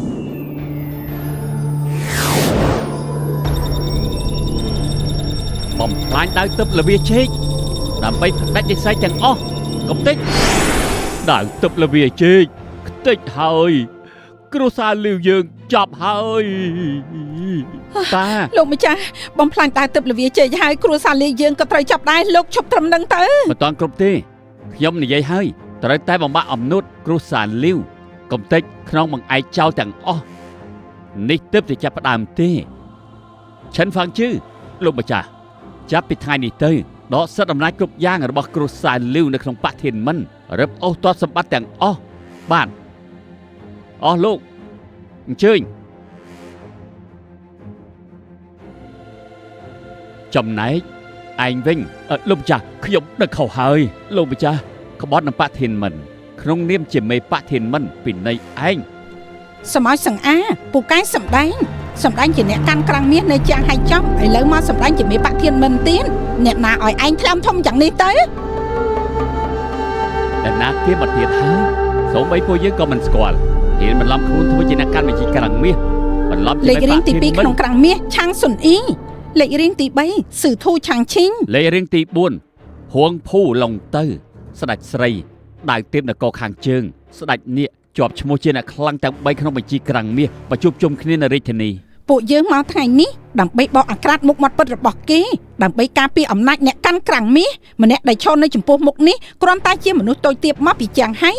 បំផ្លាញដាវទឹកលវាជែកដើម្បីផ្ដាច់និស័យទាំងអស់កំទេចដាវទឹកលវាជែកខ្ទេចហើយគ្រួសារលីវយើងចាប់ហើយតាលោកម្ចាស់បំផ្លាញដាវទឹកលវាជែកហើយគ្រួសារលីវយើងក៏ត្រូវចាប់ដែរលោកឈប់ត្រឹមនឹងទៅមិនតាន់គ្រប់ទេខ្ញុំនិយាយហើយត្រូវតែបំបាក់អំនួតគ្រួសារលីវកំទេចក្នុងបង្អែកចោលទាំងអស់នេះទើបតែចាប់ផ្ដើមទេឆិនហ្វាងជឺលោកម្ចាស់ចាប់ពីថ្ងៃនេះទៅដកសិទ្ធិអំណាចគ្រប់យ៉ាងរបស់គ្រួសារលីវនៅក្នុងបក្សធានមិនរឹបអូសទ្រព្យសម្បត្តិទាំងអស់បាទអស់លោកអញ្ជើញចំណែកឯងវិញលោកម្ចាស់ខ្ញុំដឹកខុសហើយលោកម្ចាស់ក្បត់នឹងបក្សធានមិនក្នុងនាមជាមេបក្សធានមិនពិន័យឯងសម័យសង្អាពូកែសម្ដែងសម្ដែងជាអ្នកកាន់ក្រាំងមាសនៅជាងហៃចំឥឡូវមកសម្ដែងជាមេបក្សធានមិនទៀតអ្នកណាឲ្យឯងថ្លើមធំយ៉ាងនេះទៅអ្នកណាគេមកទៀតហើយសូម្បីពួកយើងក៏មិនស្គាល់ហ៊ានបន្លំខ្លួនធ្វើជាអ្នកកាន់បញ្ជីក្រាំងមាសបន្លំជាលេខរៀងទី2ក្នុងក្រាំងមាសឆាងសុនអ៊ីលេខរៀងទី3ស៊ឺធូឆាងឈីងលេខរៀងទី4ហួងភូឡុងទៅស្ដេចស្រីដាវទេពនគរខាងជើងស្ដេចនាគជាប់ឈ្មោះជាអ្នកខ្លាំងទាំង3ក្នុងបញ្ជីក្រាំងមាសប្រជុំជុំគ្នានៅរាជធានីពួកយើងមកថ្ងៃនេះដើម្បីបកអាក្រាតមុខមាត់ពិតរបស់គេដើម្បីការពារអំណាចអ្នកកាន់ក្រាំងមាសម្នាក់ដែលឈរនៅចំពោះមុខនេះគ្រាន់តែជាមនុស្សតូចទាបមកពីជាងហៃ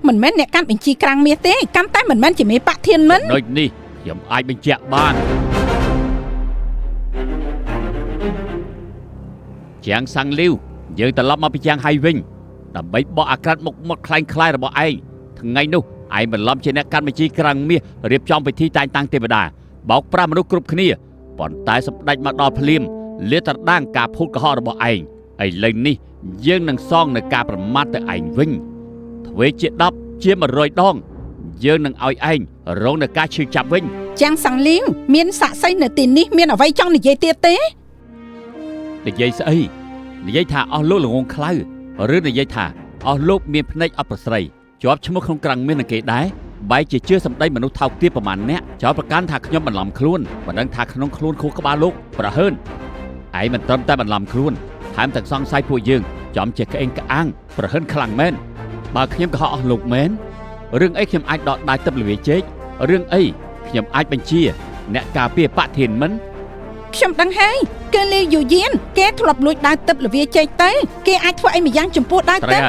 មិនមែនអ្នកកាន់បញ្ជីក្រាំងមាសទេកាន់តែមិនមែនជាមេបក្សធានមិនដូចនេះខ្ញុំអាចបញ្ជាក់បានជាងសាំងលីវយើងត្រឡប់មកពីជាងហៃវិញដើម្បីបកអាក្រាតមុខមាត់คล้ายៗរបស់ឯងថ្ងៃនោះឯងបន្លំជាអ្នកកាន់បញ្ជីក្រាំងមាសរៀបចំពិធីតែងតាំងទេវតាបោកប្រាស់មនុស្សគ្រប់គ្នាប៉ុន្តែសម្ដេចមកដល់ភ្លាមលាតត្រដាងការភូតកុហករបស់ឯងឥឡូវនេះយើងនឹងសងនៅការប្រមាថទៅឯងវិញទ្វេជា10ជា100ដងយើងនឹងឲ្យឯងរងនៅការឈឺចាប់វិញជាងសាំងលីវមានសាក្សីនៅទីនេះមានអ្វីចង់និយាយទៀតទេនិយាយស្អីនិយាយថាអស់លោកល្ងងខ្លៅឬនិយាយថាអស់លោកមានភ្នែកអត់ប្រស្រីជាប់ឈ្មោះក្នុងក្រាំងមាននឹងគេដែរបែរជាជឿសម្ដីមនុស្សថោកទាបប្រមាណអ្នកចោទប្រកាន់ថាខ្ញុំបន្លំខ្លួនមិនដឹងថាក្នុងខ្លួនខួរក្បាលលោកប្រហើនឯងមិនត្រឹមតែបន្លំខ្លួនថែមទាំងសង្ស័យពួកយើងចំជាក្អេងក្អាងប្រហើនខ្លាំងមែនបើខ្ញុំកុហកអស់លោកមែនរឿងអីខ្ញុំអាចដកដៃទឹកលវាជែករឿងអីខ្ញុំអាចបញ្ជាអ្នកការពារបក្សធានមិនខ្ញុំដឹងហើយគឺលីយូយៀនគេធ្លាប់លួចដាវទឹកលវាជែកទៅគេអាចធ្វើអីម្យ៉ាងចំពោះដាវទឹក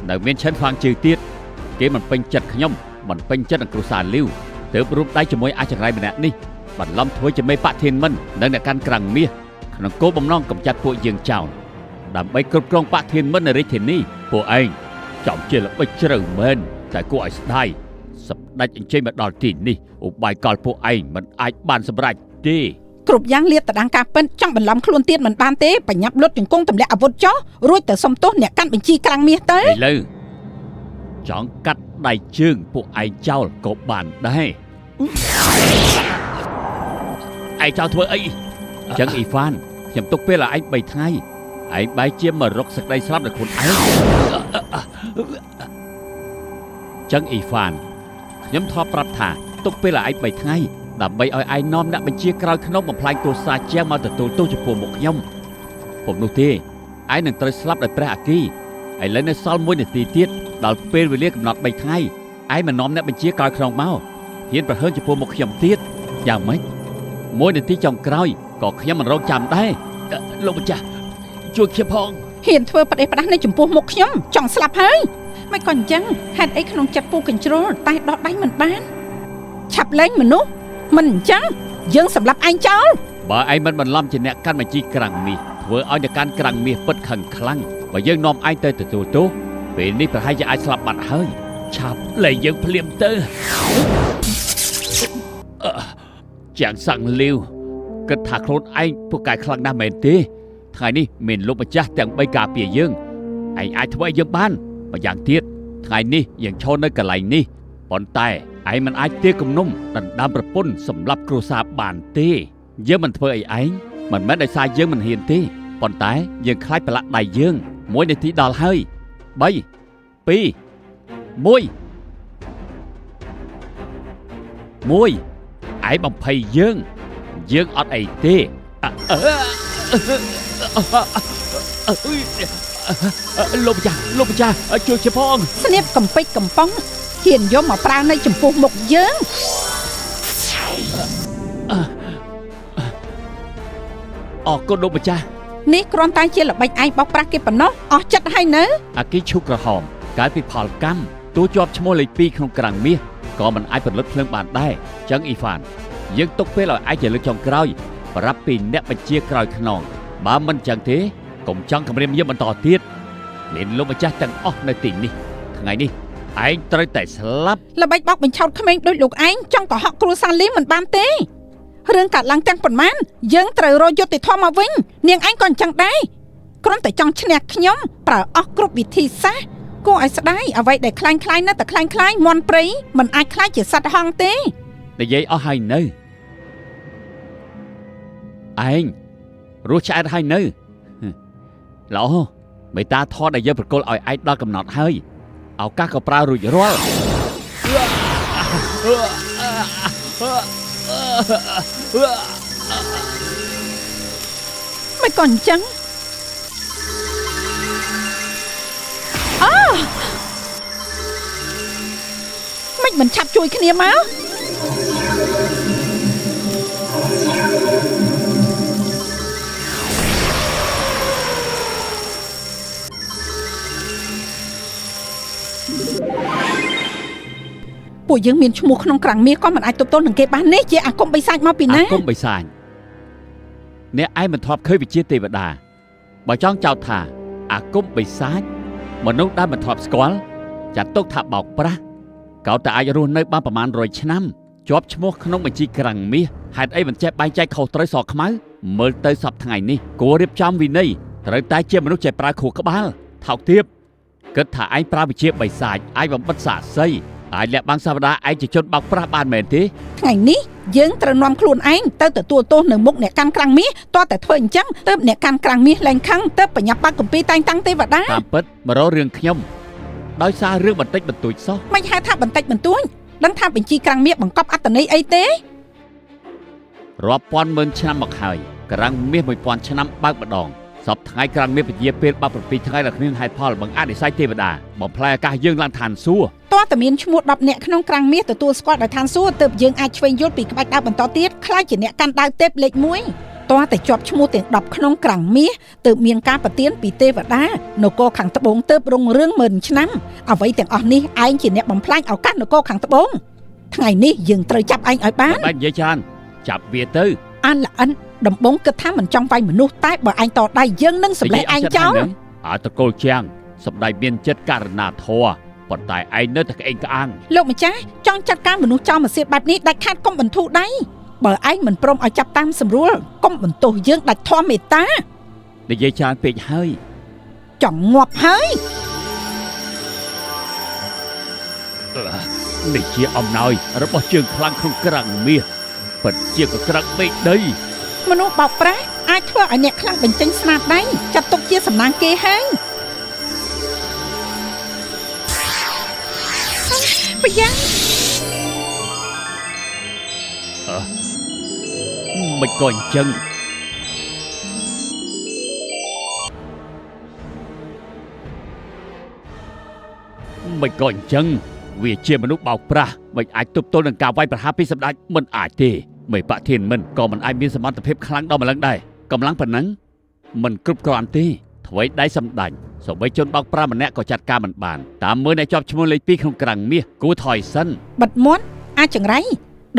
នៅមានឆិនហ្វាងជឺទៀតគេមិនពេញចិត្តខ្ញុំមិនពេញចិត្តនឹងគ្រួសារលីវទើបរួមដៃជាមួយអាចង្រៃម្នាក់នេះបន្លំធ្វើជាមេបក្សធានមិននិងអ្នកកាន់ក្រាំងមាសក្នុងគោលបំណងកម្ចាត់ពួកយើងចោលដើម្បីគ្រប់គ្រងបក្សធានមិននៅរាជធានីពួកឯងចំជាល្បិចជ្រៅមែនតែគួរឲ្យស្ដាយសម្ដេចអញ្ជើញមកដល់ទីនេះឧបាយកលពួកឯងមិនអាចបានសម្រេចទេ គ្រប់យ៉ាងលាតត្រដាងការពិតចង់បន្លំខ្លួនទៀតមិនបានទេបញ្ញាប់លុតជង្គង់ទម្លាក់អាវុធចុះរួចទៅសុំទោសអ្នកកាន់បញ្ជីក្រាំងមាសទៅ ឥឡូវចង់កាត់ដៃជើងពួកឯងចោលក៏បានដែរឯងចង់ធ្វើអីចឹងអ៊ីហ្វានខ្ញុំទុកពេលឲ្យឯង3ថ្ងៃឯងបែរជាមករកសេចក្តីស្លាប់ដល់ខ្លួនឯងចឹងអ៊ីហ្វានខ្ញុំធ្លាប់ប្រាប់ថាទុកពេលឲ្យឯង3ថ្ងៃដើម្បីឲ្យឯងនាំអ្នកបញ្ជាក្រោយក្នុងបំផ្លាញគ្រួសារជាងមកទទួលទោសចំពោះមុខខ្ញុំពុំនោះទេឯងនឹងត្រូវស្លាប់ដោយព្រះអគ្គីឥឡូវនៅសល់1នាទីទៀតដល់ពេលវេលាកំណត់3ថ្ងៃឯងមិននាំអ្នកបញ្ជាក្រោយក្នុងមកហ៊ានប្រហើនចំពោះមុខខ្ញុំទៀតយ៉ាងម៉េច1នាទីចុងក្រោយក៏ខ្ញុំមិនរងចាំដែរលោកម្ចាស់ជួយខ្ញុំផងហ៊ានធ្វើប្រទេសផ្ដាស់នៅចំពោះមុខខ្ញុំចង់ស្លាប់ហើយមិនក៏អញ្ចឹងហេតុអីក្នុងចិត្តពូកញ្ជ្រោលតែដោះដៃមិនបានឆាប់លែងមនុស្សមិនអញ្ចឹងយើងសម្លាប់ឯងចោលបើឯងមិនបន្លំជាអ្នកកាន់បញ្ជីក្រាំងមាសធ្វើឲ្យអ្នកកាន់ក្រាំងមាសពិតខឹងខ្លាំងបើយើងនាំឯងទៅទទួលទោសពេលនេះប្រហែលជាអាចស្លាប់បាត់ហើយឆាប់លែងយើងភ្លាមទៅជាងសាំងលាវគិតថាខ្លួនឯងពូកែខ្លាំងណាស់មែនទេថ្ងៃនេះមានលោកម្ចាស់ទាំង3ការពារយើងឯងអាចធ្វើឲ្យយើងបានម្យ៉ាងទៀតថ្ងៃនេះយើងឈរនៅកន្លែងនេះប៉ុន្តែឯងមិនអាចទាគំនុំដណ្ដើមប្រពន្ធសម្រាប់គ្រួសារបានទេយើងមិនធ្វើអីឯងមិនមែនដោយសារយើងមិនហ៊ានទេប៉ុន្តែយើងខ្លាចប្រឡាក់ដៃយើង1នាទីដល់ហើយ3 2 1 1ឯងបំភ័យយើងយើងអត់អីទេលោកម្ចាស់លោកម្ចាស់ជួយជាផងស្នៀបកំពេចកំប៉ុងហ៊ានយកមកប្រើនៅចំពោះមុខយើងអរគុណលោកម្ចាស់នេះគ្រាន់តែជាល្បិចឯងបោកប្រាស់គេប៉ុណ្ណោះអស់ចិត្តហើយនៅអាគីឈូកក្រហមកាលពីផលកម្មទូជាប់ឈ្មោះលេខ2ក្នុងក្រាំងមាសក៏មិនអាចផលិតភ្លើងបានដែរចឹងអ៊ីហ្វានយើងទុកពេលឲ្យឯងជាលើកចុងក្រោយប្រាប់ពីអ្នកបញ្ជាក្រោយខ្នងបើមិនចឹងទេកុំចង់គំរាមយើងបន្តទៀតមានលោកម្ចាស់ទាំងអស់នៅទីនេះថ្ងៃនេះឯងត្រូវតែស្លាប់ល្បិចបោកបញ្ឆោតក្មេងដូចលោកឯងចង់កុហកគ្រួសារលីមិនបានទេរឿងកាត់ឡើងទាំងប៉ុន្មានយើងត្រូវរកយុត្តិធម៌មកវិញនាងឯងក៏អញ្ចឹងដែរគ្រាន់តែចង់ឈ្នះខ្ញុំប្រើអស់គ្រប់វិធីសាស្ត្រគួរឲ្យស្ដាយអ្វីដែលខ្លាញ់ខ្លាយនៅតែខ្លាញ់ខ្លាយមន់ព្រៃមិនអាចខ្លាចជាសត្វហង្សទេនិយាយអស់ហើយនៅឯងរស់ឆ្អែតហើយនៅល្អមេតាថតដែលយើងប្រគល់ឲ្យឯងដល់កំណត់ហើយឱកាសក៏ប្រើរួចរាល់មិនក៏អញ្ចឹងអូមិនឆាប់ជួយគ្នាមកពួកយើងមានឈ្មោះក្នុងក្រាំងមាសក៏មិនអាចទប់ទល់នឹងគេបាននេះជាអាគមបិសាចមកពីណាអាគមបិសាចអ្នកឯងមិនធ្លាប់ឃើញវិជាទេវតាបើចង់ចោទថាអាគមបិសាចមនុស្សដែលមិនធ្លាប់ស្គាល់ចាត់ទុកថាបោកប្រាស់កោតតែអាចរស់នៅបានប្រមាណ100ឆ្នាំជាប់ឈ្មោះក្នុងបញ្ជីក្រាំងមាសហេតុអីមិនចេះបែងចែកខុសត្រូវសខ្មៅមើលទៅសប្តាហ៍ថ្ងៃនេះគួររៀបចំវិន័យត្រូវតែជាមនុស្សចេះប្រើខួរក្បាលថោកទាបគិតថាឯងប្រើវិជាបិសាចអាចបំបិតសាក្សីអាចលាក់បាំងសាវតាឯងជាជនបោកប្រាស់បានមែនទេថ្ងៃនេះយើងត្រូវនាំខ្លួនឯងទៅទទួលទោសនៅមុខអ្នកកាន់ក្រាំងមាសតើតែធ្វើអញ្ចឹងទើបអ្នកកាន់ក្រាំងមាសលែងខឹងទើបបញ្ញាប់បាក់កំពីតែងតាំងទេវតាតាមពិតមករករឿងខ្ញុំដោយសាររឿងបន្តិចបន្តួចសោះមិនហៅថាបន្តិចបន្តួចដឹងថាបញ្ជីក្រាំងមាសបង្កប់អត្តន័យអីទេរាប់ពាន់ម៉ឺនឆ្នាំមកហើយក្រាំងមាស1000ឆ្នាំបើកម្ដងសប្តាហ៍ថ្ងៃក្រាំងមាសពជាពេលបាក់7ថ្ងៃដល់គ្មានហេតុផលបង្អាក់និស័យទេវតាបំផ្លាញអាកាសយើងឡើងឋានសួគ៌តើតែមានឈ្មោះ10នាក់ក្នុងក្រាំងមាសទទួលស្គាល់ដោយឋានសួគ៌ទើបយើងអាចឆ្វេងយល់ពីក្បាច់ដាវបន្តទៀតខ្លាចជាអ្នកកាន់ដាវទេពលេខ1តើតែជាប់ឈ្មោះទាំង10ក្នុងក្រាំងមាសទើបមានការប្រទានពីទេវតានគរខាងត្បូងទើបរុងរឿងម៉ឺនឆ្នាំអ្វីទាំងអស់នេះឯងជាអ្នកបំផ្លាញឱកាសនគរខាងត្បូងថ្ងៃនេះយើងត្រូវចាប់ឯងឲ្យបានបាច់និយាយច្រើនចាប់វាទៅអានល្អិនដំបងគិតថាមិនចង់វាយមនុស្សតែបើឯងតដៃយើងនឹងសម្លេះឯងចោលអើតកូលជាងសម្ដែងមានចិត្តករណាធម៌ប៉ុន្តែឯងនៅតែក្អេងក្អាងលោកម្ចាស់ចង់ចាត់ការមនុស្សចោលមកសៀតបែបនេះដាច់ខាតកុំបន្ធូរដៃ បើឯងមិនព្រមឲ្យចាប់តាមសម្រួលកុំបន្ទោសយើងដាច់ធម៌មេត្តានិយាយច្រើនពេកហើយចង់ងាប់ហើយនេះជាអំណោយរបស់ជើងខ្លាំងក្នុងក្រាំងមាសពិតជាកក្រើកមេឃដីមនុស្សបោកប្រាស់អាចធ្វើឲ្យអ្នកខ្លះបញ្ចេញស្នាដៃចាត់ទុកជាសំណាងគេហើយប្រយ៉ាងមិនក៏អញ្ចឹងមិនក៏អញ្ចឹងវាជាមនុស្សបោកប្រាស់មិនអាចទប់ទល់នឹងការវាយប្រហារពីសម្ដេចមិនអាចទេមេបធានមិនក៏មិនអាចមានសមត្ថភាពខ្លាំងដល់ម្លឹងដែរកម្លាំងប៉ុណ្ណឹងមិនគ្រប់គ្រាន់ទេថ្វីដៃសម្ដេចសូម្បីជនបោកប្រាស់ម្នាក់ក៏ចាត់ការមិនបានតាមមើលអ្នកជាប់ឈ្មោះលេខ2ក្នុងក្រាំងមាសគួរថយសិនបិទមាត់អាចចង្រៃ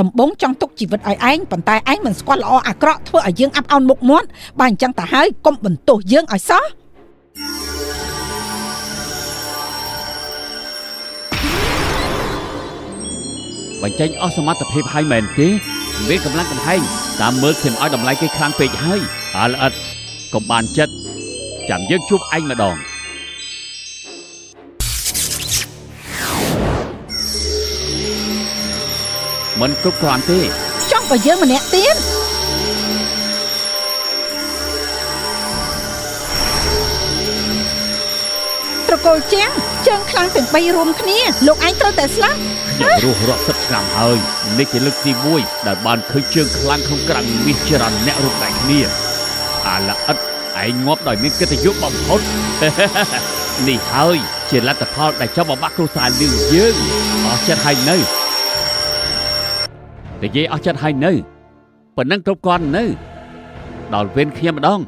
ដំបងចង់ទុកជីវិតឲ្យឯងប៉ុន្តែឯងមិនស្គាល់ល្អអាក្រក់ធ្វើឲ្យយើងអាប់អោនមុខមាត់បើអញ្ចឹងទៅហើយកុំបន្ទោសយើងឲ្យសោះបញ្ចេញអស់សមត្ថភាពហើយមែនទេមានកម្លាំងកំហែងតាមមើលខ្ញុំឲ្យតម្លៃគេខ្លាំងពេកហើយអាល្អិតកុំបានចិត្តចាំយើងជួបឯងម្ដងមិនគ្រប់គ្រាន់ទេចង់បើយើងម្នាក់ទៀតត្រកូលជាងជើងខ្លាំងទាំង3រួមគ្នាលោកឯងត្រូវតែស្លាប់ខ្ញុំរស់រាប់សិបឆ្នាំហើយនេះជាលើកទី1ដែលបានឃើញជើងខ្លាំងក្នុងក្រាំងមាសច្រើនអ្នករួមដៃគ្នាអាល្អិតឯងងាប់ដោយមានកិត្តិយសបំផុតនេះហើយជាលទ្ធផលដែលចង់បំបាក់គ្រួសារលឿងយើងអស់ចិត្តហើយនៅនិយាយអស់ចិត្តហើយនៅប៉ុណ្ណឹងគ្រប់គ្រាន់នៅដល់វេនខ្ញុំម្ដង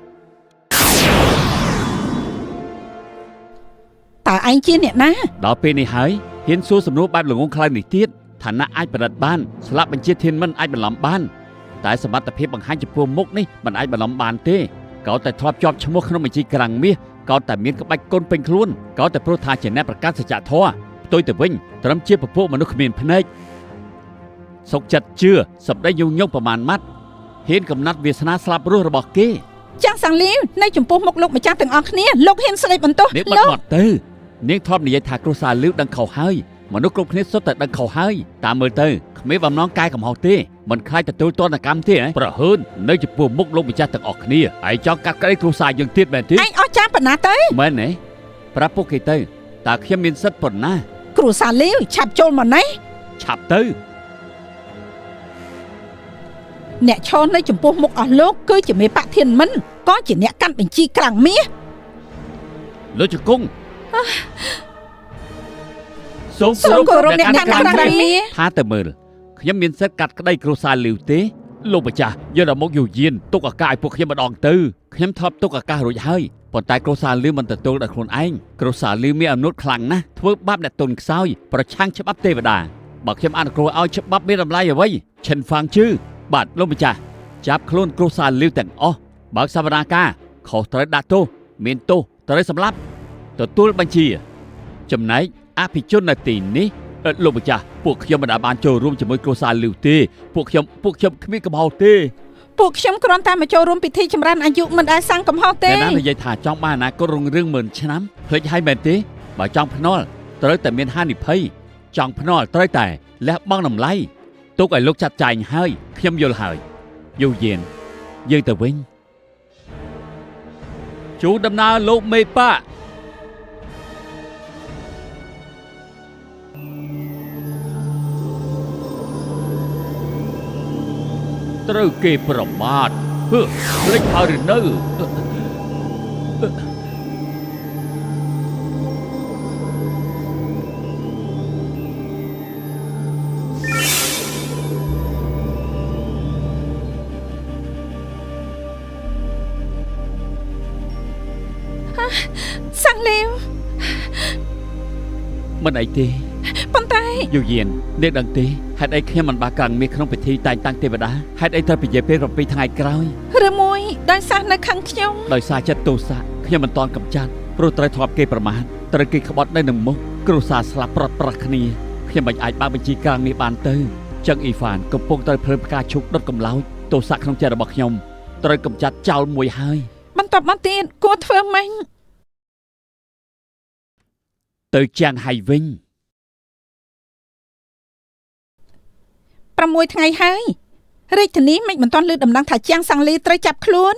តើឯងជាអ្នកណាដល់ពេលនេះហើយហ៊ានសួរសំណួរបែបល្ងងខ្លៅនេះទៀតឋានៈអាចប្រឌិតបានស្លាប់បញ្ជាធានមិនអាចបន្លំបានតែសមត្ថភាពបង្ហាញចំពោះមុខនេះមិនអាចបន្លំបានទេក៏តែធ្លាប់ជាប់ឈ្មោះក្នុងបញ្ជីក្រាំងមាសក៏តែមានក្បាច់គុណពេញខ្លួនក៏តែព្រោះថាជាអ្នកប្រកាសសច្ចធម៌ផ្ទុយទៅវិញត្រឹមជាពពួកមនុស្សគ្មានភ្នែកសុកចិត្តជឿសម្ដីយងយងប្រមាណម៉ាត់ហ៊ានកំណត់វាសនាស្លាប់រស់របស់គេចាស់សាំងលីវនៅចំពោះមុខលោកម្ចាស់ទាំងអស់គ្នាលោកហ៊ានស្ដីបន្ទោសនាងបាត់មាត់ទៅនាងធ្លាប់និយាយថាគ្រួសារលីវដឹងខុសហើយមនុស្សគ្រប់គ្នាសុទ្ធតែដឹងខុសហើយតាមមើលទៅគ្មានបំណងកែកំហុសទេមិនខ្លាចទទួលទណ្ឌកម្មទេប្រហើននៅចំពោះមុខលោកម្ចាស់ទាំងអស់គ្នាឯងចង់កាត់ក្តីគ្រួសារយើងទៀតមែនទេឯងអស់ចាប៉ុណ្ណាទៅមែនទេប្រាប់ពួកគេទៅតើខ្ញុំមានសិទ្ធិប៉ុណ្ណាគ្រួសារលីវឆាប់ចូលមកនេះឆាប់ទៅអ្នកឈរនៅចំពោះមុខអស់លោកគឺជាមេបធានមិនក៏ជាអ្នកកាន់បញ្ជីក្រាំងមាសលោកជង្គង់សូមគោរពអ្នកកាន់ក្រាំងមាសថាទៅមើលខ្ញុំមានសិទ្ធិកាត់ក្តីគ្រួសារលីវទេលោកម្ចាស់យកដល់មកយូយានទុកឱកាសឲ្យពួកខ្ញុំម្ដងទៅខ្ញុំធ្លាប់ទុកឱកាសរួចហើយប៉ុន្តែគ្រួសារលីវមិនទទួលដល់ខ្លួនឯងគ្រួសារលីវមានអំណួតខ្លាំងណាស់ធ្វើបាបអ្នកទុនខ្សោយប្រឆាំងច្បាប់ទេវតាបើខ្ញុំអនុគ្រោះឲ្យច្បាប់មានតម្លៃអ្វីឈិនហ្វាងជឺបាទលោកម្ចាស់ចាប់ខ្លួនគ្រួសារលីវទាំងអស់បើកសវនាការខុសត្រូវដាក់ទោសមានទោសត្រូវសម្លាប់ទទួលបញ្ជាចំណែកអភិជននៅទីនេះលោកម្ចាស់ពួកខ្ញុំមិនដែលបានចូលរួមជាមួយគ្រួសារលីវទេពួកខ្ញុំគ្មានកំហុសទេពួកខ្ញុំគ្រាន់តែមកចូលរួមពិធីចម្រើនអាយុមិនដែលសាងកំហុសទេអ្នកណានិយាយថាចង់បានអនាគតរុងរឿងម៉ឺនឆ្នាំភ្លេចហើយមែនទេបើចង់ភ្នាល់ត្រូវតែមានហានិភ័យចង់ភ្នាល់ត្រូវតែលះបង់តម្លៃទុកឲ្យលោកចាត់ចែងហើយខ្ញុំយល់ហើយយូយានយើងទៅវិញជូនដំណើរលោកមេប៉ាត្រូវគេប្រមាថហឺភ្លេចហើយឬនៅសាំងលីវមិនអីទេប៉ុន្តែយូយាននាងដឹងទេហេតុអីខ្ញុំមិនបានក្រាំងមាសក្នុងពិធីតែងតាំងទេវតាហេតុអីត្រូវពជាពេល7ថ្ងៃក្រោយឬមួយដោយសារនៅខាងខ្ញុំដោយសារចិត្តទោសៈខ្ញុំមិនទាន់កម្ចាត់ព្រោះត្រូវធ្លាប់គេប្រមាថត្រូវគេក្បត់នៅនឹងមុខគ្រួសារស្លាប់ប្រត់ប្រាស់គ្នាខ្ញុំមិនអាចបើកបញ្ជីក្រាំងមាសបានទៅ ចឹងអ៊ីហ្វានកំពុងត្រូវភ្លើងផ្កាឈូកដុតកម្លោចទោសៈក្នុងចិត្តរបស់ខ្ញុំត្រូវកម្ចាត់ចោលមួយហើយបន្ទាប់មកទៀតគួរធ្វើម៉េចទៅជាងហៃវិញ6ថ្ងៃហើយរាជធានីមិនមិនទាន់លើដំណឹងថាជាងសាំងលីត្រូវចាប់ខ្លួន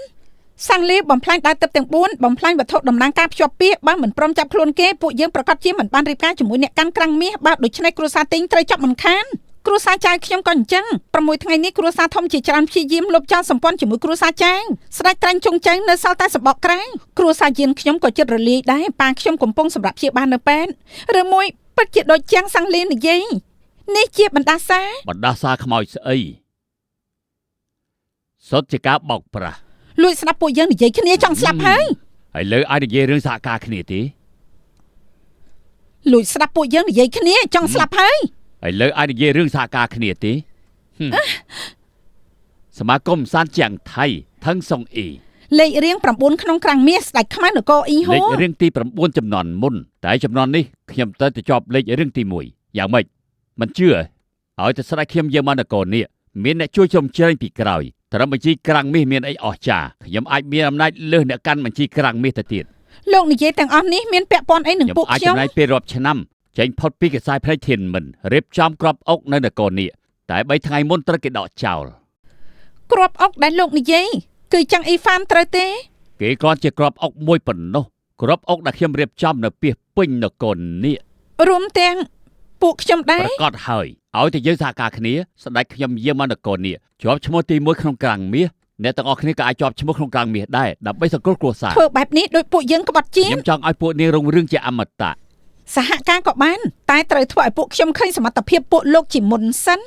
សាំងលីបំផ្លាញដាវទឹកទាំង4បំផ្លាញវត្ថុតំណាងការភ្ជាប់ពាក្យបើមិនព្រមចាប់ខ្លួនគេពួកយើងប្រកាសជាមិនបានរៀបការជាមួយអ្នកកាន់ក្រាំងមាសបើដូច្នេះគ្រួសារទីងត្រូវចាប់មិនខានគ្រួសារចៅខ្ញុំក៏អញ្ចឹង6ថ្ងៃនេះគ្រួសារធំជាច្រើនព្យាយាមលុបចោលសម្ព័ន្ធជាមួយគ្រួសារចៅស្ដេចត្រាញ់ជុងចៅនៅសល់តែសម្បកក្រៅគ្រួសារយានខ្ញុំក៏ចិត្តរលាយដែរប៉ាខ្ញុំកំពុងសម្រាប់ព្យាបាលនៅពេទ្យឬមួយពិតជាដូចជាងសាំងលីនិយាយនេះជាបណ្ដាសាបណ្ដាសាខ្មោចស្អីសុទ្ធជាការបោកប្រាស់លួចស្ដាប់ពួកយើងនិយាយគ្នាចង់ស្លាប់ហើយហើយលើឲ្យនិយាយរឿងសហការគ្នាទេលួចស្ដាប់ពួកយើងនិយាយគ្នាចង់ស្លាប់ហើយហើយលើឲ្យនិយាយរឿងសហការគ្នាទេសមាគមសានជាងថៃថឹងសុងអ៊ីលេខរៀង9ក្នុងក្រាំងមាសស្ដេចខ្មៅនគរអ៊ីហូលេខរៀងទី9ចំនួនមុនតែចំនួននេះខ្ញុំត្រូវទៅជាប់លេខរៀងទី1យ៉ាងម៉េចមិនជឿឲ្យតែស្ដេចខ្ញុំយើងមកនគរនេះមានអ្នកជួយជ្រោមជ្រែងពីក្រោយត្រឹមបញ្ជីក្រាំងមាសមានអីអស្ចារ្យខ្ញុំអាចមានអំណាចលើសអ្នកកាន់បញ្ជីក្រាំងមាសទៅទៀតលោកនិយាយទាំងអស់នេះមានពាក់ព័ន្ធអីនឹងពួកខ្ញុំអាចចំណាយពេលរាប់ឆ្នាំចេញផុតពីកសែភ្នែកធានមិនរៀបចំក្របអុកនៅនគរនេះតែ3ថ្ងៃមុនត្រូវគេដកចោលក្របអុកដែលលោកនិយាយគឺចាំងអ៊ីហ្វានត្រូវទេគេគ្រាន់ជាក្របអុកមួយប៉ុណ្ណោះក្របអុកដែលខ្ញុំរៀបចំនៅពីពេញនគរនេះរួមទាំងពួកខ្ញុំដែរប្រកាសហើយឲ្យតែយើងសហការគ្នាស្ដេចខ្ញុំយាងមកនគរនេះជាប់ឈ្មោះទី1ក្នុងក្រាំងមាសអ្នកទាំងអស់គ្នាក៏អាចជាប់ឈ្មោះក្នុងក្រាំងមាសដែរដើម្បីសង្គ្រោះគ្រួសារធ្វើបែបនេះដោយពួកយើងក្បត់ជាតិខ្ញុំចង់ឲ្យពួកនាងរុងរឿងជាអមតៈសហការក៏បានតែត្រូវធ្វើឲ្យពួកខ្ញុំឃើញសមត្ថភាពពួកលោកជាមុនសិន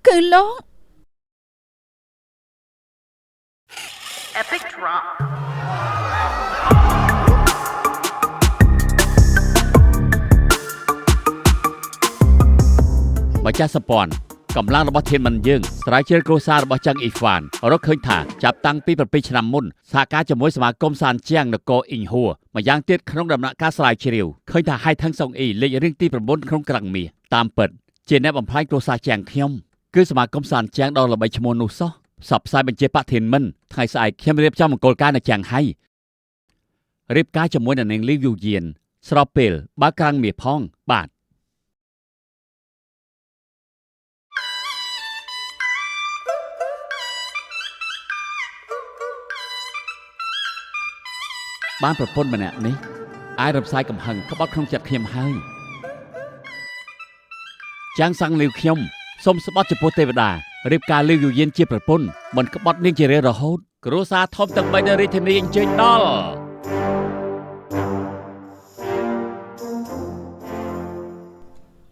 គឺលោក Epic Drop ម្ចាស់សម្ព័ន្ធកម្លាំងរបស់ធានមិនយើងស្រាវជ្រាវគ្រួសាររបស់ចឹងអ៊ីហ្វានរកឃើញថាចាប់តាំងពី7ឆ្នាំមុនសហការជាមួយសមាគមសានជាងនគរអ៊ីងហួរម្យ៉ាងទៀតក្នុងដំណាក់កាលស្រាវជ្រាវឃើញថាហៃថឹងសុងអ៊ីលេខរៀងទី9ក្នុងក្រាំងមាសតាមពិតជាអ្នកបំផ្លាញគ្រួសារជាងខ្ញុំគឺសមាគមសានជាងដ៏ល្បីឈ្មោះនោះសោះផ្សព្វផ្សាយបញ្ជាបធានមិនថ្ងៃស្អែកខ្ញុំរៀបចំមង្គលការនៅជាងហៃរៀបការជាមួយនឹងនាងលីវយូយៀនស្របពេលបើក្រាំងមាសផងបាទបានប្រពន្ធម្នាក់នេះអាចរំសាយកំហឹងក្បត់ក្នុងចិត្តខ្ញុំហើយចាំងសាំងលាវខ្ញុំសូមស្បត់ចំពោះទេវតារៀបការលាវយូយៀនជាប្រពន្ធមិនក្បត់នាងជារៀងរហូតគ្រួសារធំទាំង3នៅរាជធានីអញ្ជើញដល់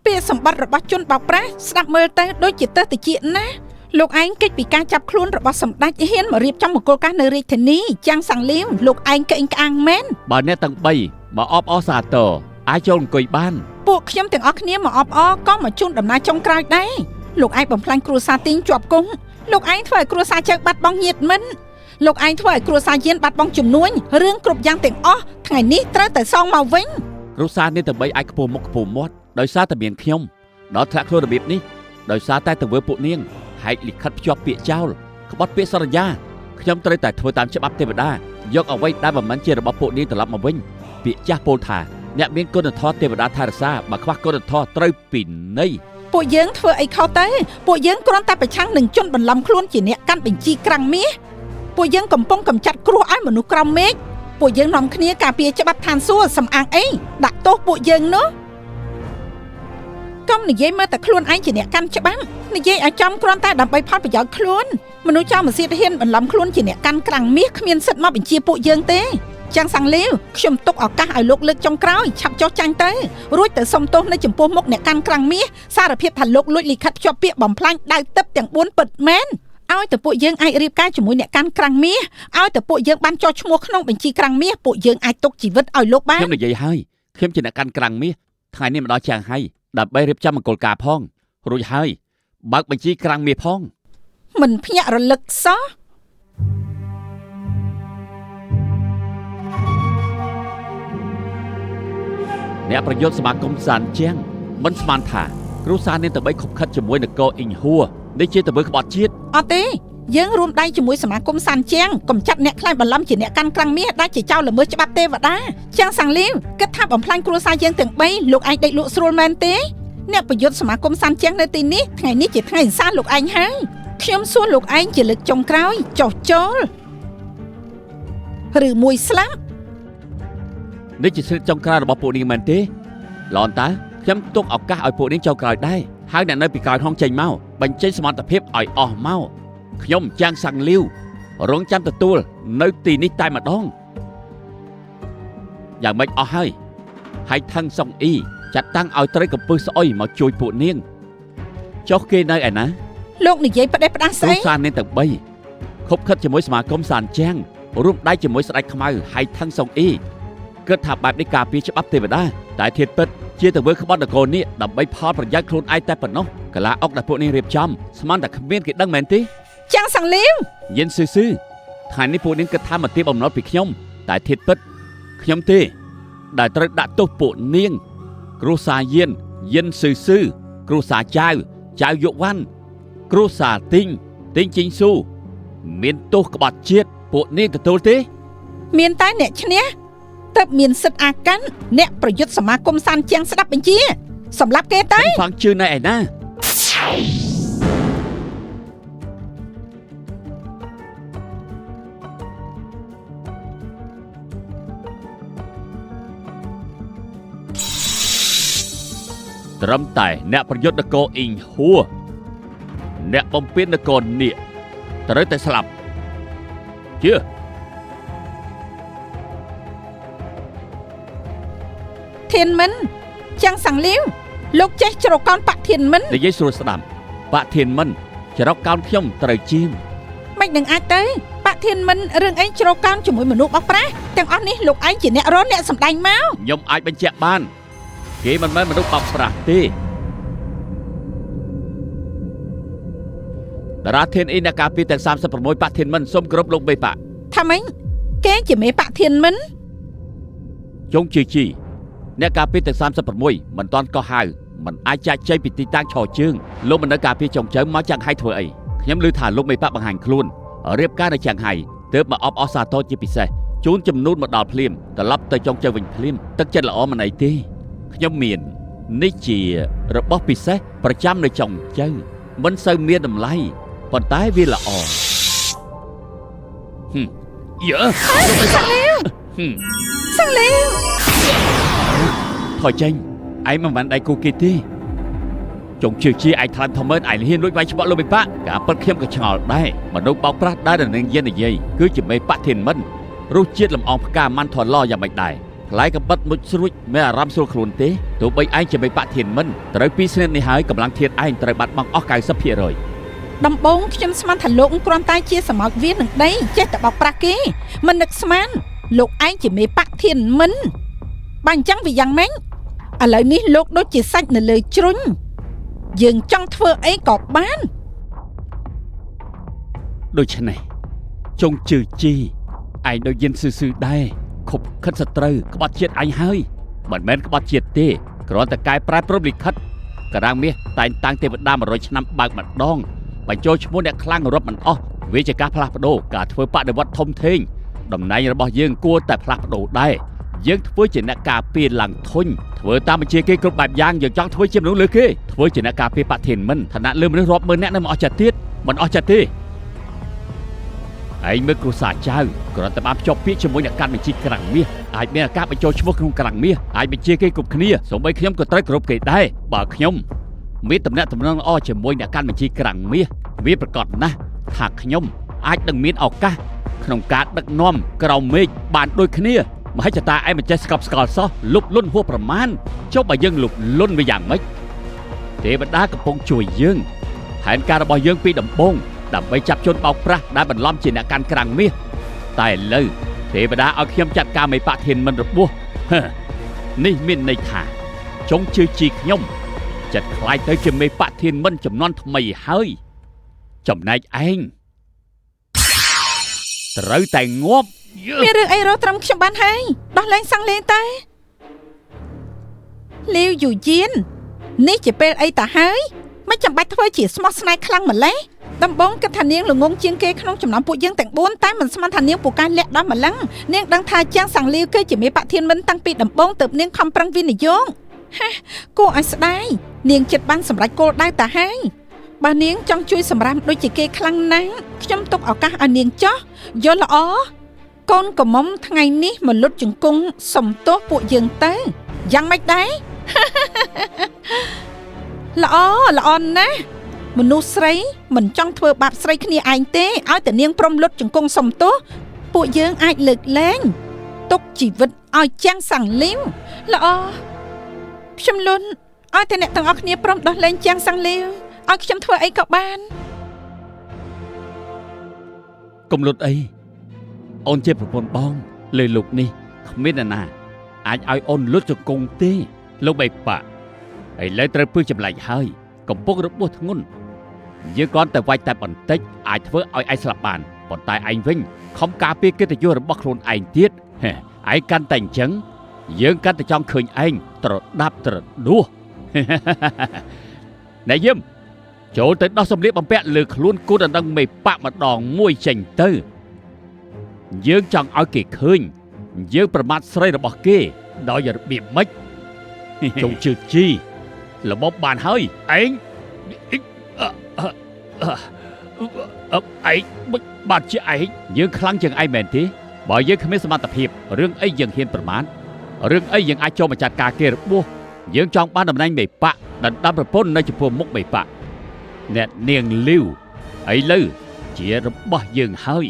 ពាក្យសម្បត្តិរបស់ជនបោកប្រាស់ស្ដាប់មើលទៅដូចជាទើសតិចណាស់លោកឯងគេចពីការចាប់ខ្លួនរបស់សម្ដេចហ៊ានមករៀបចំមង្គលការនៅរាជធានីចាំងសាំងលីវលោកឯងក្អេងក្អាងមែនបើអ្នកទាំង3មកអបអរសាទរអាចចូលអង្គុយបានពួកខ្ញុំទាំងអស់គ្នាមកអបអរក៏មកជូនដំណើរចុងក្រោយដែរលោកឯងបំផ្លាញគ្រួសារទីងជាប់គុំលោកឯងធ្វើឲ្យគ្រួសារចៅបាត់បង់ញាតិមិត្តលោកឯងធ្វើឲ្យគ្រួសារយានបាត់បង់ជំនួញរឿងគ្រប់យ៉ាងទាំងអស់ថ្ងៃនេះត្រូវតែសងមកវិញគ្រួសារនេះទាំង3អាចខ្ពស់មុខខ្ពស់មាត់ដោយសារតែមានខ្ញុំដល់ថ្នាក់ខ្លួនរបៀបនេះដោយសារតែទង្វើពួកនាងហែកលិខិតភ្ជាប់ពាក្យចោលក្បត់ពាក្យសន្យាខ្ញុំត្រូវតែធ្វើតាមច្បាប់ទេវតាយកអ្វីដែលមិនមែនជារបស់ពួកនាងត្រឡប់មកវិញពាក្យចាស់ពោលថាអ្នកមានគុណធម៌ទេវតាថែរក្សាបើខ្វះគុណធម៌ត្រូវពិន័យពួកយើងធ្វើអីខុសទៅពួកយើងគ្រាន់តែប្រឆាំងនឹងជនបន្លំខ្លួនជាអ្នកកាន់បញ្ជីក្រាំងមាសពួកយើងកំពុងកម្ចាត់គ្រោះឲ្យមនុស្សក្រោមមេឃពួកយើងនាំគ្នាការពារច្បាប់ឋានសួគ៌សំអាងអីដាក់ទោសពួកយើងនោះកុំនិយាយមើលតែខ្លួនឯងជាអ្នកកាន់ច្បាប់និយាយឲ្យចំគ្រាន់តែដើម្បីផលប្រយោជន៍ខ្លួនមនុស្សចោលមកសៀតហ៊ានបន្លំខ្លួនជាអ្នកកាន់ក្រាំងមាសគ្មានសិទ្ធិមកបញ្ជាពួកយើងទេចាំងសាំងលាវខ្ញុំទុកឱកាសឲ្យលោកលើកចុងក្រោយឆាប់ចុះចាញ់ទៅរួចទៅសុំទោសនៅចំពោះមុខអ្នកកាន់ក្រាំងមាសសារភាពថាលោកលួចលិខិតភ្ជាប់ពាក្យបំផ្លាញដាវទឹកទាំង4ពិតមែនឲ្យតែពួកយើងអាចរៀបការជាមួយអ្នកកាន់ក្រាំងមាសឲ្យតែពួកយើងបានចុះឈ្មោះក្នុងបញ្ជីក្រាំងមាសពួកយើងអាចទុកជីវិតឲ្យលោកបានខ្ញុំនិយាយហើយខ្ញុំជាអ្នកកាន់ក្រាំងមាសថ្ងៃនេះមកដល់ចាំងហើយដើម្បីរៀបចំមង្គលការផងរួចហើយបើកបញ្ជីក្រាំងមាសផងមិនភ្ញាក់រលឹកសោះអ្នកប្រយុទ្ធសមាគមសានជាង មិនស្មានថាគ្រួសារនាងទាំងបីខុបខិតជាមួយនគរអ៊ីងហួរនេះជាទង្វើក្បត់ជាតិអត់ទេយើងរួមដៃជាមួយសមាគមសានជាងកំចាត់អ្នកខ្លែងបន្លំជាអ្នកកាន់ក្រាំងមាសដែលជាចៅល្មើសច្បាប់ទេវតាជាងសាំងលីវគិតថាបំផ្លាញគ្រួសារយើងទាំងបីលោកឯងដេកលក់ស្រួលមែនទេអ្នកប្រយុទ្ធសមាគមសានជាងនៅទីនេះថ្ងៃនេះជាថ្ងៃសាលោកឯងហើយខ្ញុំសួរលោកឯងជាលើកចុងក្រោយចុះចូលឬមួយស្លាប់នេះជាសិទ្ធិចុងក្រោយរបស់ពួកនាងមែនទេឡនតើខ្ញុំទុកឱកាសឲ្យពួកនាងចុងក្រោយដែរហើយអ្នកនៅពីក្រោយហងចេញមកបញ្ចេញសមត្ថភាពឲ្យអស់មកខ្ញុំចាងសាំងលាវរងចាំទទួលនៅទីនេះតែម្ដងយ៉ាងម៉េចអស់ហើយហើយថឹងសុងអ៊ីចាត់តាំងឲ្យត្រូវកំពឹសស្អុយមកជួយពួកនាងចុះគេនៅឯណាលោកនិយាយផ្ដេសផ្ដាសស្អីគ្រួសារនាងទាំងបីខុបខិតជាមួយសមាគមសានជាងរួមដៃជាមួយស្ដេចខ្មៅហើយថឹងសុងអ៊ីគិតថាបែបនេះការពារច្បាប់ទេវតាតែធាតុពិតជាទង្វើក្បត់នគរនេះដើម្បីផលប្រយោជន៍ខ្លួនឯងតែប៉ុណ្ណោះកាឡាអុកដែលពួកនាងរៀបចំស្មានតែគ្មានគេដឹងមែនទេចាំងសាំងលីវយិនស៊ឺស៊ឺថ្ងៃនេះពួកនាងគិតថាមកទៀបអំណត់ពីខ្ញុំតែធាតុពិតខ្ញុំទេដែលត្រូវដាក់ទោសពួកនាងគ្រួសារយិនយិនស៊ឺស៊ឺគ្រួសារចៅចៅយុវ៉ាន់គ្រួសារទីងទីងជីងស៊ូមានទោសក្បត់ជាតិពួកនាងទទួលទេមានតែអ្នកឈ្នះទើបមានសិទ្ធិអាកាន់អ្នកប្រយុទ្ធសមាគមសានជាងស្ដាប់បញ្ជាសម្រាប់គេទៅហ្វាងជឿនៅឯណាត្រឹមតែអ្នកប្រយុទ្ធនគរអ៊ីងហួរអ្នកបំពេញនគរនាគត្រូវតែស្លាប់ជឿធានមិនចាំងសាំងលីវលោកចេះជ្រកកោនបាក់ធានមិននិយាយស្រួលស្ដាប់បាក់ធានមិនជ្រកកោនខ្ញុំត្រូវជាងមិននឹងអាចទៅបាក់ធានមិនរឿងអីជ្រកកោនជាមួយមនុស្សបោកប្រាស់ទាំងអស់នេះលោកឯងជាអ្នករអ្នកសម្ដែងមកខ្ញុំអាចបញ្ជាក់បានគេមិនមែនមនុស្សបោកប្រាស់ទេតារាធានអ៊ីអ្នកការពារទាំង36បាក់ធានមិនសូមគោរពលោកមេបាក់ថាម៉េចគេជាមេបាក់ធានមិនចុងជីជីអ្នកការពារទាំង36មិនទាន់កោះហៅមិនអាចចាក់ចែងពីទីតាំងឈរជើងលោកមិននៅការពារចុងចៅមកចង្ហៃធ្វើអីខ្ញុំឮថាលោកមេបាក់បង្ហាញខ្លួនរៀបការនៅចង្ហៃទើបមកអបអរសាទរជាពិសេសជូនចំនួនមកដល់ភ្លាមត្រឡប់ទៅចុងចៅវិញភ្លាមទឹកចិត្តល្អមិនអីទេខ្ញុំមាននេះជារបស់ពិសេសប្រចាំនៅចុងចៅមិនសូវមានតម្លៃប៉ុន្តែវាល្អយើសាំងលាវសាំងលាវថយចេញឯងមិនបានដៃគូគេទេចុងជឿជាឯងថ្លើមធំមើលឯងហ៊ានលួចវាយច្បាក់លោកមេបាក់ការពិតខ្ញុំក៏ឆ្ងល់ដែរមនុស្សបោកប្រាស់ដែរនឹងយាននិយាយគឺជាមេបាក់ធានមិនរសជាតិលំអងផ្កាម៉ាន់ថនឡយ៉ាងម៉េចដែរផ្លែកបិតមុជស្រួចមិនអារម្មណ៍ស្រួលខ្លួនទេទោះបីឯងជាមេបាក់ធានមិនត្រូវពីស្និតនេះហើយកម្លាំងធានឯងត្រូវបាត់បង់អស់ 90% ដំបូងខ្ញុំស្មានថាលោកគ្រាន់តែជាសមោចវានឹងដីចេះតែបោកប្រាស់គេមិននឹកស្មានលោកឯងជាមេបាក់ធានមិនបើអញ្ចឹងវាយ៉ាងម៉េចឥឡូវនេះលោកដូចជាសាច់នៅលើជ្រុញយើងចង់ធ្វើអីក៏បានដូច្នេះចុងជឿជីឯងដូចយិនស៊ឺស៊ឺដែរខុបខិតសត្រូវក្បត់ជាតិឯងហើយមិនមែនក្បត់ជាតិទេគ្រាន់តែកែប្រែព្រំលិខិតការាំងមាសតែងតាំងទេវតា100ឆ្នាំបើកម្ដងបញ្ចូលឈ្មោះអ្នកខ្លាំងរាប់មិនអស់វាជាការផ្លាស់ប្ដូរការធ្វើបដិវត្តធំធេងតំណែងរបស់យើងគួរតែផ្លាស់ប្ដូរដែរយើងធ្វើជាអ្នកការពារឡើងធុញធ្វើតាមបញ្ជាគេគ្រប់បែបយ៉ាងយើងចង់ធ្វើជាមនុស្សលើគេធ្វើជាអ្នកការពារបធានមិនឋានៈលើមនុស្សរាប់ម៉ឺនអ្នកនៅមិនអស់ចិត្តទៀតមិនអស់ចិត្តទេឯងមើលគ្រួសារចៅគ្រាន់តែបានភ្ជាប់ពាក្យជាមួយអ្នកកាន់បញ្ជីក្រាំងមាសអាចមានឱកាសបញ្ចូលឈ្មោះក្នុងក្រាំងមាសអាចបញ្ជាគេគ្រប់គ្នាសូម្បីខ្ញុំក៏ត្រូវគោរពគេដែរបើខ្ញុំមានតំណែងតំណងល្អជាមួយអ្នកកាន់បញ្ជីក្រាំងមាសវាប្រកាសណាស់ថាខ្ញុំអាចនឹងមានឱកាសក្នុងការដឹកនាំក្រោមមេឃបានដូចគ្នាមហិច្ឆតាឯងមិនចេះស្កប់ស្កល់សោះលុបលុនហួសប្រមាណចុះបើយើងលុបលុនវាយ៉ាងម៉េចទេវតាកំពុងជួយយើងផែនការរបស់យើងពីដំបូងដើម្បីចាប់ជនបោកប្រាស់ដែលបន្លំជាអ្នកកាន់ក្រាំងមាសតែឥឡូវទេវតាឲ្យខ្ញុំចាត់ការមេបធានមិនរបួសនេះមានន័យថាចុងជឿជីខ្ញុំចិត្តខ្លាយទៅជាមេបធានមិនចំនួនថ្មីហើយចំណែកឯងត្រូវតែងាប់មានរឿងអីរកត្រឹមខ្ញុំបានហើយដោះលែងសាំងលេងតែលាវយូយៀន នេះជាពេលអីតាហើយមិនចាំបាច់ធ្វើជាស្មោះស្នេហ៍ខ្លាំងម្ល៉េះដំបងគិតថានាងល្ងងជាងគេក្នុងចំណោមពួកយើងទាំង4តែមិនស្មានថានាងពូកែលាក់ដល់ម្លឹងនាងដឹងថាជាងសាំងលាវគឺជាមេបធានមិនតាំងពីដំបងទៅនាងខំប្រឹងវិនិយោគហាគួរឲ្យស្ដាយនាងចិត្តបានសម្រេចគោលដៅតាហើយបើនាងចង់ជួយសម្រាមដូចជាគេខ្លាំងណាស់ខ្ញុំទុកឱកាសឲ្យនាងចោះយល់ល្អកូនកំមុំថ្ងៃនេះមកលុតជង្គង់សុំទោសពួកយើងទៅយ៉ាងម៉េចដែរល្អល្អណាស់មនុស្សស្រីមិនចង់ធ្វើបាបស្រីគ្នាឯងទេឲ្យតែនាងព្រមលុតជង្គង់សុំទោសពួកយើងអាចលើកលែងទុកជីវិតឲ្យជាងសាំងលីវល្អខ្ញុំលុនឲ្យតែអ្នកទាំងអស់គ្នាព្រមដោះលែងជាងសាំងលីវឲ្យខ្ញុំធ្វើអីក៏បានកុំលុតអីអូនជាប្រពន្ធបងលើលោកនេះគ្មានអ្នកណាអាចឲ្យអូនលុតជង្គង់ទេលោកបៃបាក់ឥឡូវត្រូវពឹសចម្លែកហើយកំពុងរបួសធ្ងន់យើងគ្រាន់តែវាយតែបន្តិចអាចធ្វើឲ្យឯងស្លាប់បានប៉ុន្តែឯងវិញខំការពារកិត្តិយសរបស់ខ្លួនឯងទៀតឯងកាន់តែអញ្ចឹងយើងកាន់តែចង់ឃើញឯងត្រដាប់ត្រដួសណែយឹមចូលទៅដោះសម្លៀកបំពាក់លើខ្លួនគូដណ្ដឹងមេបាក់ម្ដងមួយចេញទៅយើងចង់ឲ្យគេឃើញយើងប្រមាថស្រីរបស់គេដោយរបៀបម៉េចចុងជឿជីរបបបានហើយឯងឯងបាត់ជាឯងយើងខ្លាំងជាងឯងមែនទេបើយើងគ្មានសមត្ថភាពរឿងអីយើងហ៊ានប្រមាថរឿងអីយើងអាចចូលមកចាត់ការគេរបួសយើងចង់បានតំណែងមេបាក់ដណ្ដើមប្រពន្ធនៅចំពោះមុខមេបាក់អ្នកនាងលីវឥឡូវជារបស់យើងហើយ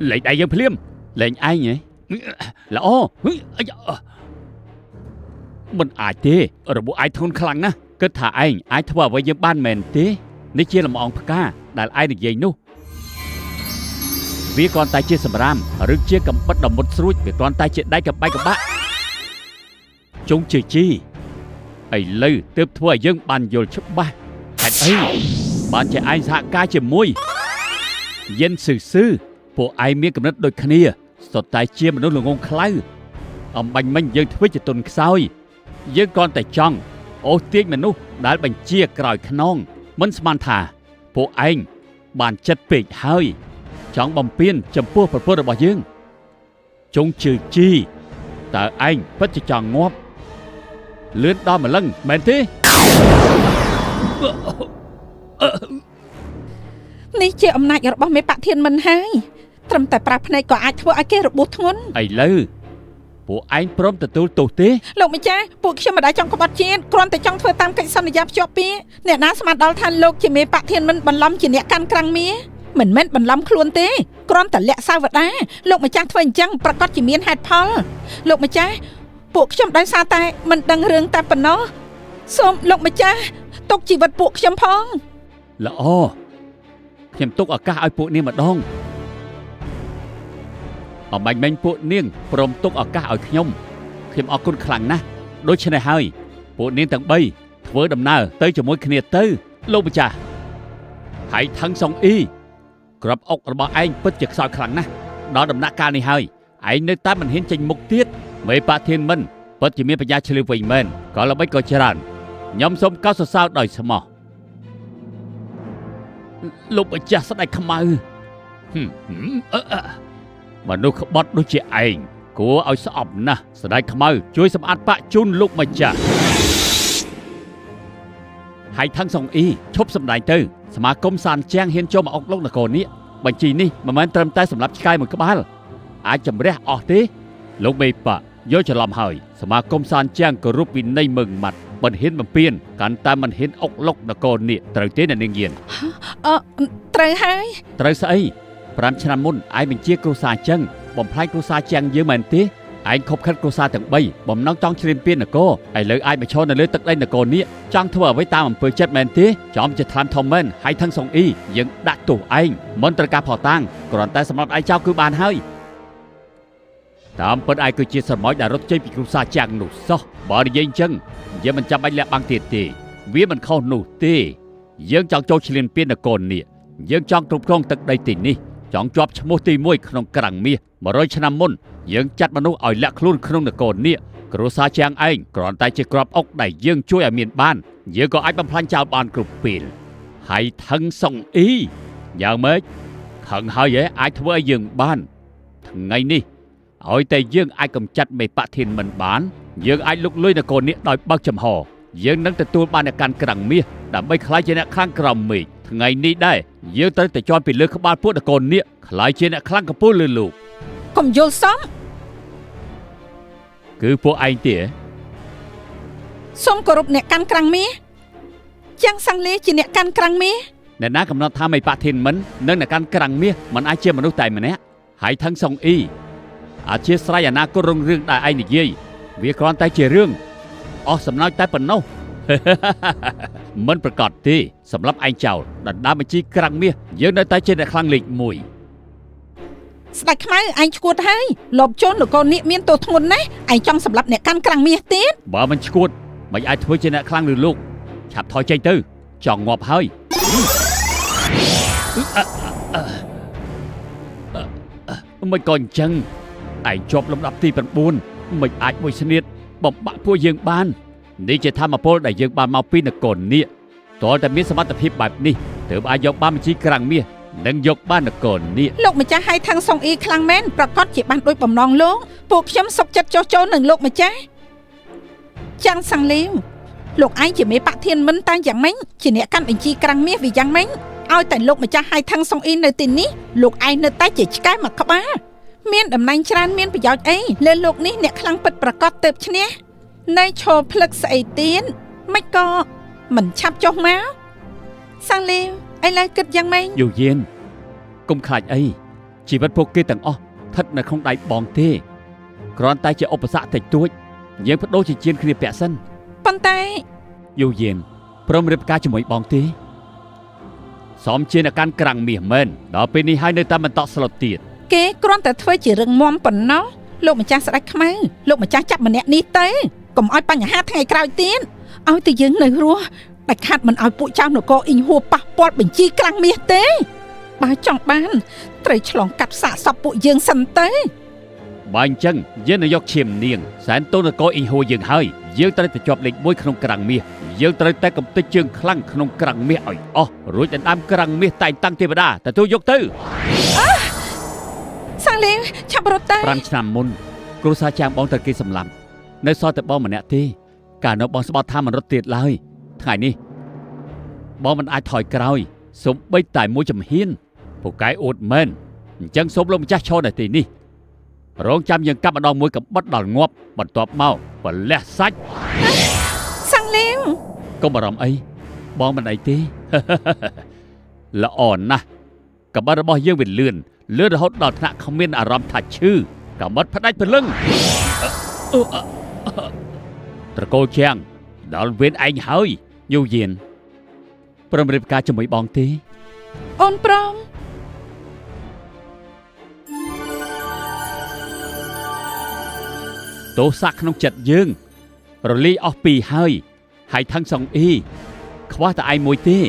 លែងដៃយើងភ្លាមលែងឯងហ៎ល្អមិនអាចទេរបួសឯងធ្ងន់ខ្លាំងណាស់គិតថាឯងអាចធ្វើអ្វីយើងបានមែនទេនេះជាលំអងផ្កាដែលឯងនិយាយនោះវាគ្រាន់តែជាសម្រាមឬជាកំបិតដ៏មុតស្រួចវាគ្រាន់តែជាដៃកបែកកបាក់ចុងជឿជីឥឡូវទើបធ្វើឲ្យយើងបានយល់ច្បាស់ហេតុអីបានជាឯងសហការជាមួយយិនស៊ឺស៊ឺពួកឯងមានកំណត់ដូចគ្នាសុទ្ធតែជាមនុស្សល្ងងខ្លៅអំបញ្ញមិញយើងធ្វើជាទុនខ្សោយយើងគ្រាន់តែចង់អូសទាញមនុស្សដែលបញ្ជាក្រោយខ្នងមិនស្មានថាពួកឯងបានចិត្តពេកហើយចង់បំពេញចំពោះប្រពន្ធរបស់យើងចុងជឿជីតើឯងពិតជាចង់ងាប់លឿនដល់ម្លឹងមែនទេនេះជាអំណាចរបស់មេបធានមិនហើយត្រឹមតែប្រាភ្នែកក៏អាចធ្វើឲ្យគេរបួសធ្ងន់ឥឡូវពួកឯងព្រមទទួលទោសទេលោកម្ចាស់ពួកខ្ញុំមិនដែលចង់ក្បត់ជាតិគ្រាន់តែចង់ធ្វើតាមកិច្ចសន្យាភ្ជាប់ពាក្យអ្នកណាស្មានដល់ថាលោកជាមេបធានមិនបន្លំជាអ្នកកាន់ក្រាំងមាមិនមែនបន្លំខ្លួនទេគ្រាន់តែលាក់សាវតាលោកម្ចាស់ធ្វើអញ្ចឹងប្រកាសជាមានហេតុផលលោកម្ចាស់ពួកខ្ញុំដោយសារតែមិនដឹងរឿងតែប៉ុណ្ណោះសូមលោកម្ចាស់ទុកជីវិតពួកខ្ញុំផងល្អខ្ញុំទុកឱកាសឲ្យពួកនាងម្ដងអំបញ្ញមិញពួកនាងព្រមទុកឱកាសឲ្យខ្ញុំខ្ញុំអរគុណខ្លាំងណាស់ដូច្នេះហើយពួកនាងទាំង3ធ្វើដំណើរទៅជាមួយគ្នាទៅលោកម្ចាស់ហើយថឹងសុងអ៊ីក្របអុករបស់ឯងពិតជាខ្សោយខ្លាំងណាស់ដល់ដំណាក់កាលនេះហើយឯងនៅតែមិនហ៊ានចេញមុខទៀតមេបាធានមិនពិតជាមានបញ្ញាឆ្លៀវវិញមែនក៏ល្បិចក៏ច្រើនខ្ញុំសូមកោតសរសើរដោយស្មោះលោកម្ចាស់ស្ដេចខ្មៅមនុស្សក្បត់ដូចជាឯងគួរឲ្យស្អប់ណាស់ស្ដេចខ្មៅជួយសម្អាតបាក់ជូនលោកម្ចាស់ហើយថឹងសុងអ៊ីឈប់សម្ដែងទៅសមាគមសានជាងហ៊ានចូលមកអុកលុកនគរនេះបញ្ជីនេះមិនមែនត្រឹមតែសម្រាប់ឆ្កែមួយក្បាលអាចជំរះអស់ទេលោកមេបាក់យកច្រឡំហើយសមាគមសានជាងគោរពវិន័យមឹងម៉ាត់មិនហ៊ានបំពេញកាន់តែមិនហ៊ានអុកលុកនគរនេះត្រូវទេអ្នកនាងយានត្រូវហើយត្រូវស្អី5ឆ្នាំមុនឯងបញ្ជាគ្រួសារចឹងបំផ្លាញគ្រួសារជាងយើងមែនទេឯងខົບខិតគ្រួសារទាំង3បំណងចង់ឈ្លានពាននគរឥឡូវអាចមកឈរនៅលើទឹកដីនគរនេះចង់ធ្វើអ្វីតាមអំពើចិត្តមែនទេចំជាថ្លើមធំមែនហើយថឹងសុងអ៊ីយើងដាក់ទោសឯងមិនត្រូវការផតាងគ្រាន់តែសម្រាប់ឯងចោលគឺបានហើយតាមពិតឯងគឺជាស្រមោចដែលរត់ចេញពីគ្រួសារជាងនោះសោះបើនិយាយអញ្ចឹងយើងមិនចាំបាច់លាក់បាំងទៀតទេវាមិនខុសនោះទេយើងចង់ចូលឈ្លានពាននគរនេះយើងចង់គ្រប់គ្រងទឹកដីទីនេះ ចង់ជាប់ឈ្មោះទី1ក្នុងក្រាំងមាស100ឆ្នាំមុនយើងចាត់មនុស្សឲ្យលាក់ខ្លួនក្នុងនគរនេះគ្រួសារជាងឯងគ្រាន់តែជាក្របអុកដែលយើងជួយឲ្យមានបានយើងក៏អាចបំផ្លាញចោលបានគ្រប់ពេលហើយថឹងសុងអ៊ីយ៉ាងម៉េចខឹងហើយឯងអាចធ្វើឲ្យយើងបានថ្ងៃនេះឲ្យតែយើងអាចកម្ចាត់មេបធានមិនបានយើងអាចលុកលុយនគរនេះដោយបើកចំហយើងនឹងទទួលបានអ្នកកាន់ក្រាំងមាសដើម្បីក្លាយជាអ្នកខ្លាំងក្រោមមេឃថ្ងៃនេះដែរយើងត្រូវតែជាន់ពីលើក្បាលពួកនគរនេះក្លាយជាអ្នកខ្លាំងកំពូលលើលោកកុំយល់សមគឺពួកឯងទេសូមគោរពអ្នកកាន់ក្រាំងមាសជាងសាំងលីជាអ្នកកាន់ក្រាំងមាសអ្នកណាកំណត់ថាមេបធានមិននិងអ្នកកាន់ក្រាំងមាសមិនអាចជាមនុស្សតែម្នាក់ហើយថឹងសុងអ៊ីអធិស្ឋានអនាគតរុងរឿងដែលឯងនិយាយវាគ្រាន់តែជារឿងអស់សំណើចតែប៉ុណ្ណោះមិនប្រកាសទេសម្រាប់ឯងចោលដណ្ដើមបញ្ជីក្រាំងមាសយើងនៅតែជាអ្នកខ្លាំងលេខ1ស្ដេចខ្មៅឯងឈួតហើយលបចូលនគរនេះមានទោសធ្ងន់ណាស់ឯងចង់សម្លាប់អ្នកកាន់ក្រាំងមាសទៀតបើមិនឈួតមិនអាចធ្វើជាអ្នកខ្លាំងឬលោកឆាប់ថយចេញទៅចង់ងាប់ហើយមិនក៏អញ្ចឹងឯងជាប់លំដាប់ទី9មិនអាចមួយស្នៀតបំបាក់ពួកយើងបាននេះជាធម្មពលដែលយើងបានមកពីនគរនេះទាល់តែមានសមត្ថភាពបែបនេះទើបអាចយកបានបញ្ជីក្រាំងមាសនិងយកបាននគរនេះលោកម្ចាស់ឲ្យថឹងសុងអ៊ីខ្លាំងមែនប្រកាសជាបានដូចបំណងលោកពួកខ្ញុំសុខចិត្តចុះចូលនឹងលោកម្ចាស់ចាំងសាំងលីវលោកឯងជាមេបធានមិនតាំងយ៉ាងម៉េចជាអ្នកកាន់បញ្ជីក្រាំងមាសវាយ៉ាងម៉េចឲ្យតែលោកម្ចាស់ឲ្យថឹងសុងអ៊ីនៅទីនេះលោកឯងនៅតែជាឆ្កែមួយក្បាលមានតំណែងច្រើនមានប្រយោជន៍អីលើលោកនេះអ្នកខ្លាំងពិតប្រកបទៅឈ្នះនៅឈរភ្លឹកស្អីទៀនមិនក៏មិនឆាប់ចុះមកសាំងលីវឥឡូវគិតយ៉ាងម៉េចយូយានកុំខ្លាចអីជីវិតពួកគេទាំងអស់ស្ថិតនៅក្នុងដៃបងទេគ្រាន់តែជាឧបសគ្គតិចតួចយើងបដូរជាជានគ្នាពាក់សិនប៉ុន្តែយូយានព្រមរៀបការជាមួយបងទេសមជាអ្នកកាន់ក្រាំងមាសមែនដល់ពេលនេះហើយនៅតែបន្តស្លុតទៀតគេគ្រាន់តែធ្វើជារឹងមាំប៉ុណ្ណោះលោកម្ចាស់ស្ដេចខ្មៅលោកម្ចាស់ចាប់ម្នាក់នេះទៅកុំឲ្យបញ្ហាថ្ងៃក្រោយទៀតឲ្យតែយើងនៅរស់ដាច់ខាតមិនឲ្យពួកចៅនគរអ៊ីងហួរប៉ះពាល់បញ្ជីក្រាំងមាសទេបើចង់បានត្រូវឆ្លងកាត់សាកសពពួកយើងសិនទៅបើអញ្ចឹងយើងនឹងយកឈាមនាងសែនតូននគរអ៊ីងហួរយើងហើយយើងត្រូវតែជាប់លេខ1ក្នុងក្រាំងមាសយើងត្រូវតែកំទេចជើងខ្លាំងក្នុងក្រាំងមាសឲ្យអស់រួចដណ្ដើមក្រាំងមាសតែងតាំងទេវតាទទួលយកទៅសាំងលីឆាប់រត់ទៅ5ឆ្នាំមុនគ្រួសារចាងបងត្រូវគេសម្លាប់នៅសល់តែបងម្នាក់ទេកាលនោះបងស្បត់ថាមិនរត់ទៀតឡើយថ្ងៃនេះបងមិនអាចថយក្រោយសូម្បីតែមួយចំហៀនពូកែអួតមែនអញ្ចឹងសូមលោកម្ចាស់ឈរនៅទីនេះរងចាំយើងកាប់ម្ដងមួយកំបិតដល់ងាប់បន្ទាប់មកបលះសាច់សាំងលីវកុំបារម្ភអីបងមិនអីទេល្អណាស់កំបិតរបស់យើងវាលឿនលឿនរហូតដល់ថ្នាក់គ្មានអារម្មណ៍ថាឈឺកំបិតផ្ដាច់ព្រលឹងត្រកូលជាងដល់វេនឯងហើយយូយានព្រមរៀបការជាមួយបងទេអូនព្រមទោសៈក្នុងចិត្តយើងរលាយអស់ពីហើយហើយថឹងសុងអ៊ីខ្វះតែឯងមួយទេ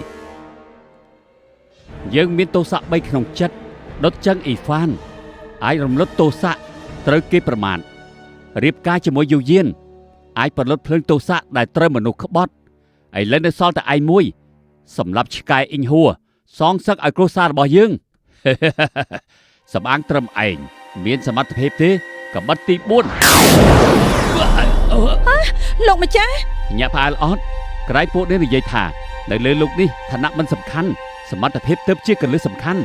យើងមានទោសៈ3ក្នុងចិត្តដុតចឹងអ៊ីហ្វានអាចរំលត់ទោសៈត្រូវគេប្រមាថរៀបការជាមួយយូយានអាចផលិតភ្លើងទោសៈដែលត្រូវមនុស្សក្បត់ឥឡូវនៅសល់តែឯងមួយសម្រាប់ឆ្កែអ៊ីងហួរសងសឹកឲ្យគ្រួសាររបស់យើងសំអាងត្រឹមឯងមានសមត្ថភាពទេកំបិតទី4លោកម្ចាស់ញាក់ផ្អើលអត់ក្រៃពួកនេះនិយាយថានៅលើលោកនេះឋានៈមិនសំខាន់សមត្ថភាពទើបជាកលឹះសំខាន់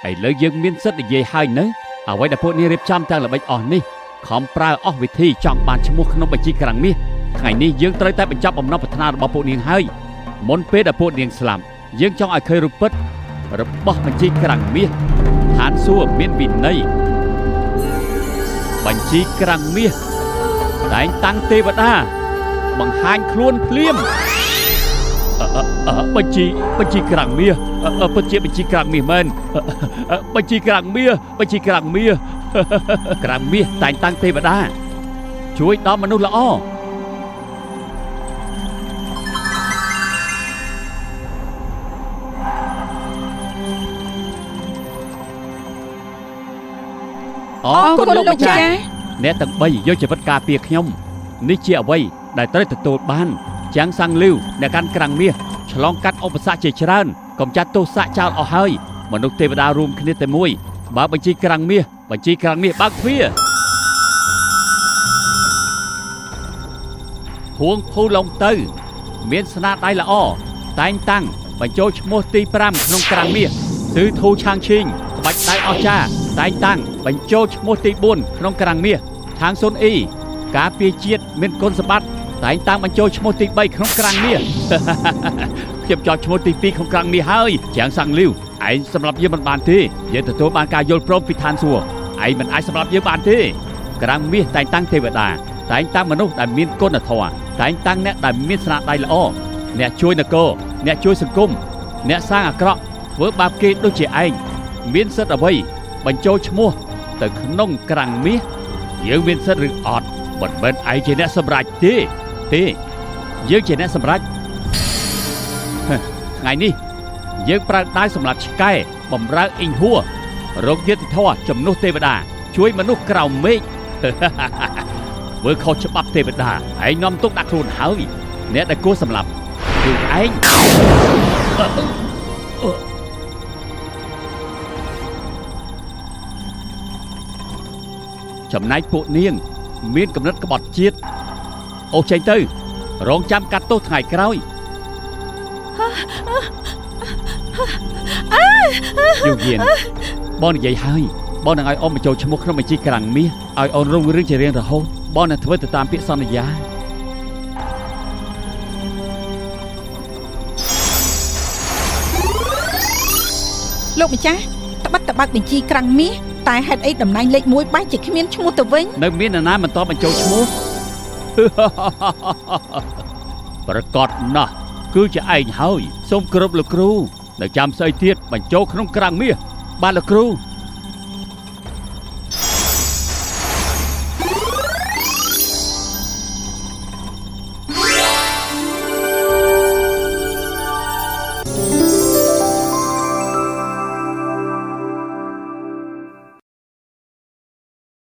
ឥឡូវយើងមានសិទ្ធិនិយាយហើយនៅអ្វីដែលពួកនេះរៀបចំទាំងល្បិចអស់នេះខំប្រើអស់វិធីចង់បានឈ្មោះក្នុងបញ្ជីក្រាំងមាសថ្ងៃនេះយើងត្រូវតែបញ្ចប់បំណងប្រាថ្នារបស់ពួកនាងហើយមុនពេលដែលពួកនាងស្លាប់យើងចង់ឲ្យឃើញរូបពិតរបស់បញ្ជីក្រាំងមាសឋានសួគ៌មានវិន័យបញ្ជីក្រាំងមាសតែងតាំងទេវតាបង្ហាញខ្លួនភ្លាមបញ្ជីក្រាំងមាសពិតជាបញ្ជីក្រាំងមាសមែនបញ្ជីក្រាំងមាសបញ្ជីក្រាំងមាសក្រាំងមាសតែងតាំងទេវតាជួយដល់មនុស្សល្អ អរគុណលោកម្ចាស់អ្នកទាំង3យកជីវិតការពារខ្ញុំនេះជាអ្វីដែលត្រូវទទួលបានចាំងសាំងលីវអ្នកកាន់ក្រាំងមាសឆ្លងកាត់ឧបសគ្គជាច្រើនកំចាត់ទោសៈចោលអស់ហើយមនុស្សទេវតារួមគ្នាតែមួយបើបញ្ជីក្រាំងមាសបញ្ជីក្រាំងមាសបើកទ្វារហួងភូឡុងទៅមានស្នាដៃល្អតែងតាំងបញ្ចូលឈ្មោះទី5ក្នុងក្រាំងមាសស៊ឺធូឆាងឈីងក្បាច់ដៃអស្ចារ្យតែងតាំងបញ្ចូលឈ្មោះទី4ក្នុងក្រាំងមាសឆាងស៊ុនអ៊ីការពារជាតិមានគុណសម្បត្តិតែងតាំងបញ្ចូលឈ្មោះទី3ក្នុងក្រាំងមាសខ្ញុំចោទឈ្មោះទី2ក្នុងក្រាំងមាសហើយជាងសាំងលីវឯងសម្រាប់យើងមិនបានទេយើងទទួលបានការយល់ព្រមពីឋានសួគ៌ឯងមិនអាចសម្រាប់យើងបានទេក្រាំងមាសតែងតាំងទេវតាតែងតាំងមនុស្សដែលមានគុណធម៌តែងតាំងអ្នកដែលមានស្នាដៃល្អអ្នកជួយនគរអ្នកជួយសង្គមអ្នកសាងអាក្រក់ធ្វើបាបគេដូចជាឯងមានសិទ្ធិអ្វីបញ្ចូលឈ្មោះទៅក្នុងក្រាំងមាសយើងមានសិទ្ធិឬអត់មិនមែនឯងជាអ្នកសម្រេចទេទេយើងជាអ្នកសម្រេចថ្ងៃនេះយើងប្រើដាវសម្រាប់ឆ្កែបំរើអ៊ីងហួររោគយុត្តិធម៌ជំនួសទេវតាជួយមនុស្សក្រៅមេឃធ្វើខុសច្បាប់ទេវតាឯងនាំទុកដាក់ខ្លួនហើយអ្នកដែលគួរសម្លាប់គឺឯងចំណែកពួកនាងមានកំណត់ក្បត់ជាតិអូសចេញទៅរងចាំកាត់ទោសថ្ងៃក្រោយយូយៀនបងនិយាយហើយបងនឹងឲ្យអូនបញ្ចូលឈ្មោះក្នុងបញ្ជីក្រាំងមាសឲ្យអូនរុងរឿងជារៀងរហូតបងនឹងធ្វើទៅតាមពាក្យសន្យាលោកម្ចាស់ត្បិតតបើកបញ្ជីក្រាំងមាសតែហេតុអីតំណែងលេខ1បែរជាគ្មានឈ្មោះទៅវិញនៅមាននរណាមិនតបបញ្ចូលឈ្មោះប្រកាសណាស់គឺជាឯងហើយសូមគោរពលោកគ្រូនៅចាំស្អីទៀតបញ្ចូលក្នុងក្រាំងមាសបាទលោកគ្រូ